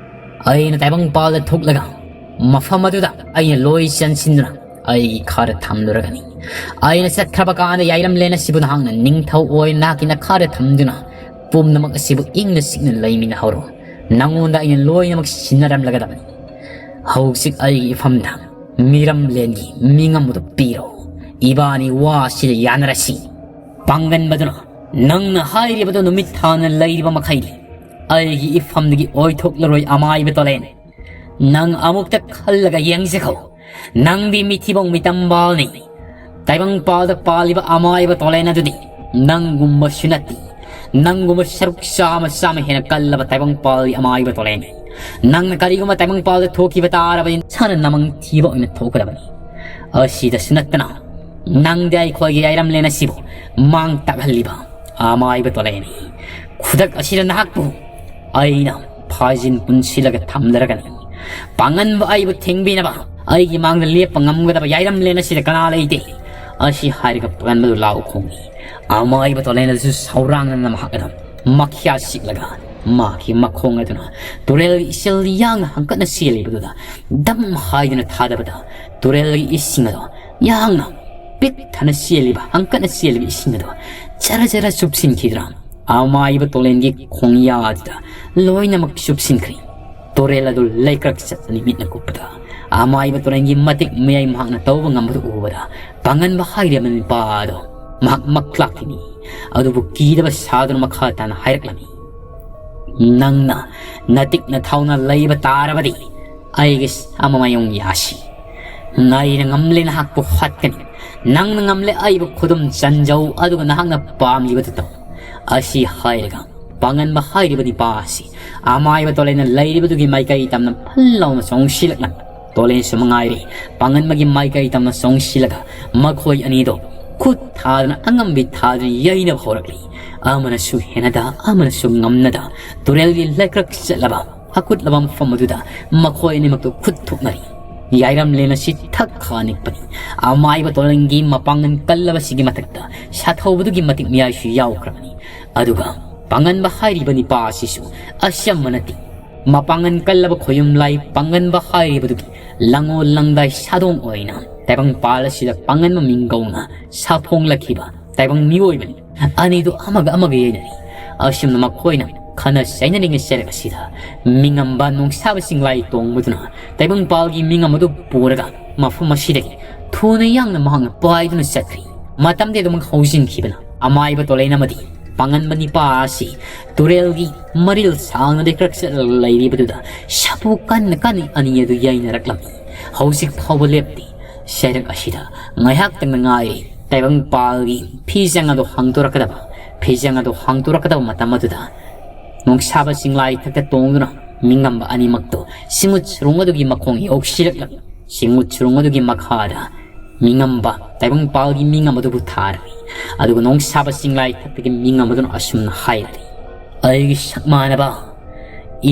ꯑꯩꯅ ꯇꯥꯏꯕꯪꯄꯥꯜꯗ ꯊꯣꯛꯂꯒ ꯃꯐꯝ ꯑꯗꯨꯗ ꯑꯩꯅ ꯂꯣꯏ ꯆꯟꯁꯤꯟꯗꯨꯅ ꯑꯩꯒꯤ ꯈꯥꯗ ꯊꯝꯂꯨꯔꯒꯅꯤ꯫ ꯑꯩꯅ ꯆꯠꯈ꯭ꯔꯕ ꯀꯥꯟꯗ ꯌꯥꯏꯔꯝꯂꯦꯟ ꯑꯁꯤꯕꯨ ꯅꯍꯥꯛꯅ ꯅꯤꯡꯊꯧ ꯑꯣꯏꯅ ꯅꯍꯥꯛꯀꯤ ꯅꯈꯥꯗ ꯊꯝꯗꯨꯅ ꯄꯨꯝꯅꯃꯛ ꯑꯁꯤꯕꯨ ꯏꯪꯅ ꯆꯤꯛꯅ ꯂꯩꯃꯤꯟꯅꯍꯧꯔꯣ꯫ ꯅꯉꯣꯟꯗ ꯑꯩꯅ ꯂꯣꯏꯅꯃꯛ ꯁꯤꯟꯅꯔꯝꯂꯒꯗꯕꯅꯤ꯫ ꯍꯧꯖꯤꯛ ꯑꯩꯒꯤ ꯏꯐꯝꯗ ꯃꯤꯔꯝꯂꯦꯟꯒꯤ ꯃꯤꯉꯝ ꯑꯗꯨ ꯄꯤꯔꯣ꯫ ꯏꯕꯥꯅꯤ ꯋꯥꯁꯤꯗ ꯌꯥꯅꯔꯁꯤ꯫ ꯄꯥꯡꯒꯟꯕꯗꯨꯅ, ꯅꯪꯅ ꯍꯥꯏꯔꯤꯕꯗꯨ ꯅꯨꯃꯤꯠ ꯊꯥꯅ ꯂꯩꯔꯤꯕ ꯃꯈꯩꯗꯤ ꯑꯩꯒꯤ ꯏꯐꯝꯗꯒꯤ ꯑꯣꯏꯊꯣꯛꯂꯔꯣꯏ ꯑꯃꯥꯏꯕ ꯇꯣꯂꯦꯟ꯫ ꯅꯪ ꯑꯃꯨꯛꯇ ꯈꯜꯂꯒ ꯌꯦꯡꯖꯈꯣ꯫ ꯅꯪꯗꯤ ꯃꯤꯊꯤꯕꯣꯡ ꯃꯤꯇꯝꯕꯥꯜꯅꯤ꯫ ꯇꯥꯏꯕꯪꯄꯥꯜꯗ ꯄꯥꯜꯂꯤꯕ ꯑꯃꯥꯏꯕ ꯇꯣꯂꯦꯟ ꯑꯗꯨꯗꯤ ꯅꯪꯒꯨꯝꯕꯁꯨ ꯅꯠꯇꯦ꯫ ꯅꯪꯒꯨꯝꯕ ꯁꯔꯨꯛ ꯆꯥꯝꯃ ꯆꯥꯝꯃ ꯍꯦꯟꯅ ꯀꯜꯂꯕ ꯇꯥꯏꯕꯪꯄꯥꯜꯒꯤ ꯑꯃꯥꯏꯕ ꯇꯣꯂꯦꯟꯅꯤ꯫ ꯅꯪꯅ ꯀꯔꯤꯒꯨꯝꯕ ꯇꯥꯏꯕꯪꯄꯥꯜꯗ ꯊꯣꯛꯈꯤꯕ ꯇꯥꯔꯕꯗꯤ ꯁꯥꯅ ꯅꯃꯪ ꯊꯤꯕ ꯑꯣꯏꯅ ꯊꯣꯛꯀꯗꯕꯅꯤ꯫ ꯑꯁꯤꯗꯁꯨ ꯅꯠꯇꯅ ꯅꯪꯗꯤ ꯑꯩꯈꯣꯏꯒꯤ ꯌꯥꯏꯔꯝꯂꯦꯟ ꯑꯁꯤꯕꯨ ꯃꯥꯡ ꯇꯥꯛꯍꯜꯂꯤꯕ ꯑꯃꯥꯏꯕ ꯇꯣꯂꯦꯟꯅꯤ꯫ ꯈꯨꯗꯛ ꯑꯁꯤꯗ ꯅꯍꯥꯛꯄꯨ ꯑꯩꯅ ꯐꯥꯖꯤꯟ ꯄꯨꯟꯁꯤꯜꯂꯒ ꯊꯝꯂꯔꯒꯅꯤ꯫ ꯄꯥꯡꯒꯟꯕ ꯑꯩꯕꯨ ꯊꯤꯡꯕꯤꯅꯕ ꯑꯩꯒꯤ ꯃꯥꯡꯗ ꯂꯦꯞꯄ ꯉꯝꯒꯗꯕ ꯌꯥꯏꯔꯝꯂꯦꯟ ꯑꯁꯤꯗ ꯀꯅꯥ ꯂꯩꯇꯦ꯫ ꯑꯁꯤ ꯍꯥꯏꯔꯒ ꯄꯥꯡꯒꯟꯕꯗꯨ ꯂꯥꯎ ꯈꯣꯡꯏ꯫ ꯑꯃꯥꯏꯕ ꯇꯣꯂꯦꯟ ꯑꯗꯨꯁꯨ ꯁꯧꯔꯥꯡꯅꯅ ꯃꯍꯥꯛ ꯑꯗꯨꯝ ꯃꯈ꯭ꯌꯥ ꯆꯤꯛꯂꯒ ꯃꯍꯥꯛꯀꯤ ꯃꯈꯣꯡ ꯑꯗꯨꯅ ꯇꯨꯔꯦꯜꯒꯤ ꯏꯆꯦꯜ ꯌꯥꯡꯅ ꯍꯪꯀꯠꯅ ꯆꯦꯜꯂꯤꯕꯗꯨꯗ ꯗꯝ ꯍꯥꯏꯗꯨꯅ ꯊꯥꯗꯕꯗ ꯇꯨꯔꯦꯜꯒꯤ ꯏꯁꯤꯡ ꯑꯗꯣ ꯌꯥꯡꯅ ꯄꯤꯛ ꯊꯟꯅ ꯆꯦꯜꯂꯤꯕ, ꯍꯪꯀꯠꯅ ꯆꯦꯜꯂꯤꯕ ꯏꯁꯤꯡ ꯑꯗꯣ ꯖꯔ ꯖꯔ ꯆꯨꯞꯁꯤꯟꯈꯤꯗꯨꯅ ꯑꯃꯥꯏꯕ ꯇꯣꯂꯦꯟꯒꯤ ꯈꯣꯡꯌꯥ ꯑꯗꯨꯗ ꯂꯣꯏꯅꯃꯛ ꯆꯨꯞꯁꯤꯟꯈ꯭ꯔꯦ꯫ ꯇꯨꯔꯦꯜ ꯑꯗꯨ ꯂꯩꯀ꯭ꯔꯛ ꯆꯠꯂꯅꯤ ꯃꯤꯠꯅ ꯀꯨꯞꯄꯗ꯫ ꯑꯃꯥꯏꯕ ꯇꯨꯔꯦꯜꯒꯤ ꯃꯇꯤꯛ ꯃꯌꯥꯏ ꯃꯍꯥꯛꯅ ꯇꯧꯕ ꯉꯝꯕꯗꯨ ꯎꯕꯗ ꯄꯥꯡꯒꯟꯕ ꯍꯥꯏꯔꯤꯕ ꯅꯨꯄꯥ ꯑꯗꯣ ꯃꯍꯥꯛ ꯃꯛꯂꯥꯛꯈꯤꯅꯤ꯫ ꯑꯗꯨꯕꯨ ꯀꯤꯗꯕ ꯁꯥꯗꯨꯅ ꯃꯈꯥ ꯇꯥꯅ ꯍꯥꯏꯔꯛꯂꯝꯃꯤ, ꯅꯪꯅ ꯅꯇꯤꯛ ꯅꯊꯧꯅ ꯂꯩꯕ ꯇꯥꯔꯕꯗꯤ ꯑꯩꯒꯤ ꯁꯥꯃꯃꯥꯌꯣꯡ ꯌꯥꯁꯤ꯫ ꯑꯩꯅ ꯉꯝꯂꯦ ꯅꯍꯥꯛꯄꯨ ꯍꯥꯠꯀꯅꯤ꯫ ꯅꯪꯅ ꯉꯝꯂꯦ ꯑꯩꯕꯨ ꯈꯨꯗꯨꯝ ꯆꯟꯖꯧ, ꯑꯗꯨꯒ ꯅꯍꯥꯛꯅ ꯄꯥꯝꯂꯤꯕꯗꯨ ꯇꯧ꯫ ꯑꯁꯤ ꯍꯥꯏꯔꯒ ꯄꯥꯡꯒꯟꯕ ꯍꯥꯏꯔꯤꯕ ꯅꯤꯄꯥ ꯑꯁꯤ ꯑꯃꯥꯏꯕ ꯇꯣꯂꯦꯟꯅ ꯂꯩꯔꯤꯕꯗꯨꯒꯤ ꯃꯥꯏꯀꯩ ꯇꯝꯅ ꯐꯜ ꯂꯥꯎꯅ ꯆꯣꯡꯁꯤꯜꯂꯛꯂꯝꯃꯤ꯫ ꯇꯣꯂꯦꯟꯁꯨ ꯃꯉꯥꯏꯔꯦ ꯄꯥꯡꯒꯟꯕꯒꯤ ꯃꯥꯏꯀꯩ ꯇꯝꯅ ꯆꯣꯡꯁꯤꯜꯂꯒ ꯃꯈꯣꯏ ꯑꯅꯤꯗꯣ ꯈꯨꯠ ꯊꯥꯗꯨꯅ ꯑꯉꯝꯕꯤ ꯊꯥꯗꯨꯅ ꯌꯩꯅꯕ ꯍꯧꯔꯛꯂꯤ꯫ ꯑꯃꯅꯁꯨ ꯍꯦꯟꯅꯗ ꯑꯃꯅꯁꯨ ꯉꯝꯅꯗ ꯇꯨꯔꯦꯜꯒꯤ ꯂꯩꯀ꯭ꯔꯛ ꯆꯠꯂꯕ ꯑꯀꯨꯠꯂꯕ ꯃꯐꯝ ꯑꯗꯨꯗ ꯃꯈꯣꯏ ꯑꯅꯤꯃꯛꯇꯨ ꯈꯨꯠ ꯊꯣꯛꯅꯔꯤ꯫ ꯌꯥꯏꯔꯝꯂꯦꯟ ꯑꯁꯤ ꯊꯛ ꯈꯥ ꯅꯤꯛꯄꯅꯤ꯫ ꯑꯃꯥꯏꯕ ꯇꯣꯂꯦꯟꯒꯤ ꯃꯄꯥꯡꯒꯜ ꯀꯜꯂꯕꯁꯤꯒꯤ ꯃꯊꯛꯇ ꯁꯥꯊꯧꯕꯗꯨꯒꯤ ꯃꯇꯤꯛ ꯃꯌꯥꯏꯁꯨ ꯌꯥꯎꯈ꯭ꯔꯕꯅꯤ꯫ ꯑꯗꯨꯒ ꯄꯥꯡꯒꯟꯕ ꯍꯥꯏꯔꯤꯕ ꯅꯤꯄꯥ ꯑꯁꯤꯁꯨ ꯑꯆꯝꯕ ꯅꯠꯇꯦ꯫ ꯃꯄꯥꯡꯒꯜ ꯀꯜꯂꯕ ꯈꯣꯌꯨꯝ ꯂꯥꯏ ꯄꯥꯡꯒꯟꯕ ꯍꯥꯏꯔꯤꯕꯗꯨꯒꯤ ꯂꯪꯉꯣꯜ ꯂꯪꯗꯥꯏ ꯁꯥꯗꯣꯡ ꯑꯣꯏꯅ ꯇꯥꯏꯕꯪꯄꯥꯜ ꯑꯁꯤꯗ ꯄꯥꯡꯒꯟꯕ ꯃꯤꯡ ꯀꯧꯅ ꯁꯥꯐꯣꯡꯂꯛꯈꯤꯕ ꯇꯥꯏꯕꯪ ꯃꯤꯑꯣꯏꯕꯅꯤ꯫ ꯑꯅꯤꯗꯨ ꯑꯃꯒ ꯑꯃꯒ ꯌꯩꯅꯔꯤ꯫ ꯑꯁꯨꯝꯅ ꯃꯈꯣꯏꯅ ꯈꯟꯅ ꯆꯩꯅꯔꯤꯉꯩ ꯆꯩꯔꯛ ꯑꯁꯤꯗ ꯃꯤꯡꯉꯝꯕ ꯅꯣꯡꯁꯥꯕ ꯆꯤꯡꯂꯥꯏ ꯇꯣꯡꯕꯗꯨꯅ ꯇꯥꯏꯕꯪꯄꯥꯜꯒꯤ ꯃꯤꯡꯉꯝ ꯑꯗꯨ ꯄꯨꯔꯒ ꯃꯐꯝ ꯑꯁꯤꯗꯒꯤ ꯊꯨꯅ ꯌꯥꯡꯅ ꯃꯍꯥꯛꯅ ꯄꯥꯏꯗꯨꯅ ꯆꯠꯈ꯭ꯔꯤ꯫ ꯃꯇꯝꯗꯤ ꯑꯗꯨꯃꯛ ꯍꯧꯖꯤꯟꯈꯤꯕꯅ ꯑꯃꯥꯏꯕ ꯇꯣꯂꯦꯟ ꯑꯃꯗꯤ ꯄꯥꯡꯒꯟꯕ ꯅꯤꯄꯥ ꯑꯁꯤ ꯇꯨꯔꯦꯜꯒꯤ ꯃꯔꯤꯜ ꯁꯥꯡꯅꯗꯤ ꯈꯔ ꯆꯠꯂꯒ ꯂꯩꯔꯤꯕꯗꯨꯗ ꯁꯥꯐꯨ ꯀꯟꯅ ꯀꯟꯅ ꯑꯅꯤ ꯑꯗꯨ ꯌꯩꯅꯔꯛꯂꯝꯃꯤ꯫ ꯍꯧꯖꯤꯛ ꯐꯥꯎꯕ ꯂꯦꯞꯇꯦ꯫ ꯆꯩꯔꯛ ꯑꯁꯤꯗ ꯉꯥꯏꯍꯥꯛꯇꯪꯗ ꯉꯥꯏꯔꯦ ꯇꯥꯏꯕꯪꯄꯥꯜꯒꯤ ꯐꯤꯖꯪ ꯑꯗꯨ ꯍꯥꯡꯗꯣꯔꯛꯀꯗꯕ꯫ ꯐꯤꯖꯪ ꯑꯗꯨ ꯍꯥꯡꯗꯣꯔꯛꯀꯗꯕ ꯃꯇꯝ ꯑꯗꯨꯗ ꯅꯣꯡꯁꯥꯕ ꯆꯤꯡꯂꯥꯏ ꯊꯛꯇ ꯇꯣꯡꯗꯨꯅ ꯃꯤꯉꯝꯕ ꯑꯅꯤꯃꯛꯇꯨ ꯁꯤꯡꯎꯠ ꯁꯨꯔꯨꯡ ꯑꯗꯨꯒꯤ ꯃꯈꯣꯡ ꯌꯧꯁꯤꯜꯂꯛꯂꯝꯃꯤ꯫ ꯁꯤꯡꯎꯠ ꯁꯨꯔꯨꯡ ꯑꯗꯨꯒꯤ ꯃꯈꯥꯗ ꯃꯤꯉꯝꯕ ꯇꯥꯏꯕꯪꯄꯥꯜꯒꯤ ꯃꯤꯉꯝ ꯑꯗꯨꯕꯨ ꯊꯥꯔꯝꯃꯤ꯫ ꯑꯗꯨꯒ ꯅꯣꯡꯁꯥꯕ ꯆꯤꯡꯂꯥꯏ ꯊꯛꯇꯒꯤ ꯃꯤꯉꯝ ꯑꯗꯨꯅ ꯑꯁꯨꯝꯅ ꯍꯥꯏꯔꯤ, "ꯑꯩꯒꯤ ꯁꯛꯃꯥꯟꯅꯕ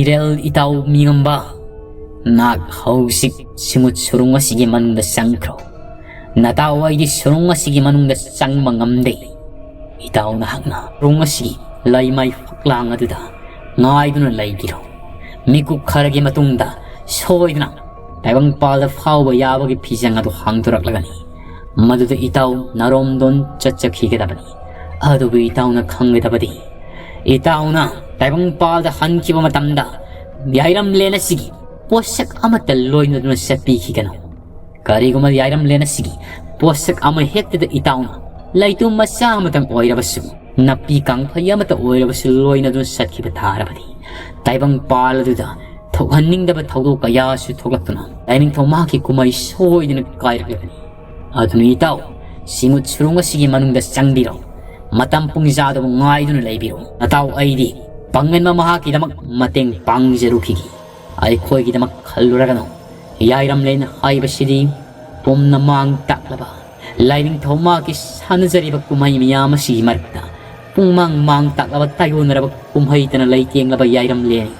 ꯏꯔꯦꯜ ꯏꯇꯥꯎ ꯃꯤꯉꯝꯕ, ꯅꯍꯥꯛ ꯍꯧꯖꯤꯛ ꯁꯤꯡꯎꯠ ꯁꯨꯔꯨꯡ ꯑꯁꯤꯒꯤ ꯃꯅꯨꯡꯗ ꯆꯪꯈ꯭ꯔꯣ꯫ ꯅꯇꯥꯎ ꯑꯩꯗꯤ ꯁꯨꯔꯨꯡ ꯑꯁꯤꯒꯤ ꯃꯅꯨꯡꯗ ꯆꯪꯕ ꯉꯝꯗꯦ꯫ ꯏꯇꯥꯎ ꯅꯍꯥꯛꯅ ꯁꯨꯔꯨꯡ ꯑꯁꯤꯒꯤ ꯂꯩꯃꯥꯏ ꯐꯛꯂꯥꯡ ꯑꯗꯨꯗ ꯉꯥꯏꯗꯨꯅ ꯂꯩꯕꯤꯔꯣ꯫ ꯃꯤꯀꯨꯞ ꯈꯔꯒꯤ ꯃꯇꯨꯡꯗ ꯁꯣꯏꯗꯅ ꯇꯥꯏꯕꯪꯄꯥꯜꯗ ꯐꯥꯎꯕ ꯌꯥꯕꯒꯤ ꯐꯤꯖꯪ ꯑꯗꯨ ꯍꯥꯡꯗꯣꯔꯛꯂꯒꯅꯤ꯫ ꯃꯗꯨꯗ ꯏꯇꯥꯎ ꯅꯔꯣꯝꯗꯣꯟ ꯆꯠꯆꯈꯤꯒꯗꯕꯅꯤ꯫ ꯑꯗꯨꯕꯨ ꯏꯇꯥꯎꯅ ꯈꯪꯒꯗꯕꯗꯤ, ꯏꯇꯥꯎꯅ ꯇꯥꯏꯕꯪꯄꯥꯜꯗ ꯍꯟꯈꯤꯕ ꯃꯇꯝꯗ ꯌꯥꯏꯔꯝꯂꯦꯟ ꯑꯁꯤꯒꯤ ꯄꯣꯠꯁꯛ ꯑꯃꯠꯇ ꯂꯣꯏꯅꯗꯨꯅ ꯆꯠꯄꯤꯈꯤꯒꯅꯨ꯫ ꯀꯔꯤꯒꯨꯝꯕ ꯌꯥꯏꯔꯝꯂꯦꯟ ꯑꯁꯤꯒꯤ ꯄꯣꯠꯁꯛ ꯑꯃ ꯍꯦꯛꯇꯗ ꯏꯇꯥꯎꯅ ꯂꯩꯇꯨꯝ ꯃꯆꯥ ꯑꯃꯇꯪ ꯑꯣꯏꯔꯕꯁꯨ, ꯅꯥꯄꯤ ꯀꯥꯡꯐꯩ ꯑꯃꯠꯇ ꯑꯣꯏꯔꯕꯁꯨ ꯂꯣꯏꯅꯗꯨꯅ ꯆꯠꯈꯤꯕ ꯇꯥꯔꯕꯗꯤ, ꯇꯥꯏꯕꯪꯄꯥꯜ ꯑꯗꯨꯗ ꯊꯣꯛꯍꯟꯅꯤꯡꯗꯕ ꯊꯧꯗꯣꯛ ꯀꯌꯥꯁꯨ ꯊꯣꯛꯂꯛꯇꯨꯅ ꯂꯥꯏꯅꯤꯡꯊꯧ ꯃꯍꯥꯛꯀꯤ ꯀꯨꯝꯍꯩ ꯁꯣꯏꯗꯅ ꯀꯥꯏꯔꯛꯂꯒꯅꯤ꯫ ꯑꯗꯨꯅ ꯏꯇꯥꯎ, ꯁꯤꯡꯎꯠ ꯁꯨꯔꯨꯡ ꯑꯁꯤꯒꯤ ꯃꯅꯨꯡꯗ ꯆꯪꯕꯤꯔꯣ꯫ ꯃꯇꯝ ꯄꯨꯡꯖꯥꯗꯕꯨ ꯉꯥꯏꯗꯨꯅ ꯂꯩꯕꯤꯔꯣ꯫ ꯅꯇꯥꯎ ꯑꯩꯗꯤ ꯄꯥꯡꯒꯟꯕ ꯃꯍꯥꯛꯀꯤꯗꯃꯛ ꯃꯇꯦꯡ ꯄꯥꯡꯖꯔꯨꯈꯤꯒꯦ꯫ ꯑꯩꯈꯣꯏꯒꯤꯗꯃꯛ ꯈꯜꯂꯨꯔꯒꯅꯨ꯫ ꯌꯥꯏꯔꯝꯂꯦꯟ ꯍꯥꯏꯕꯁꯤꯗꯤ ꯄꯨꯝꯅ ꯃꯥꯡ ꯇꯥꯛꯂꯕ ꯂꯥꯏꯅꯤꯡꯊꯧ ꯃꯍꯥꯛꯀꯤ ꯁꯥꯟꯅꯖꯔꯤꯕ ꯀꯨꯝꯍꯩ ꯃꯌꯥꯝ ꯑꯁꯤꯒꯤ ꯃꯔꯛꯇ ꯄꯨꯡꯃꯥꯡ ꯃꯥꯡ ꯇꯥꯛꯂꯕ ꯇꯥꯏꯑꯣꯟꯅꯔꯕ ꯀꯨꯝꯍꯩꯇꯅ ꯂꯩꯇꯦꯡꯂꯕ ꯌꯥꯏꯔꯝꯂꯦꯟ꯫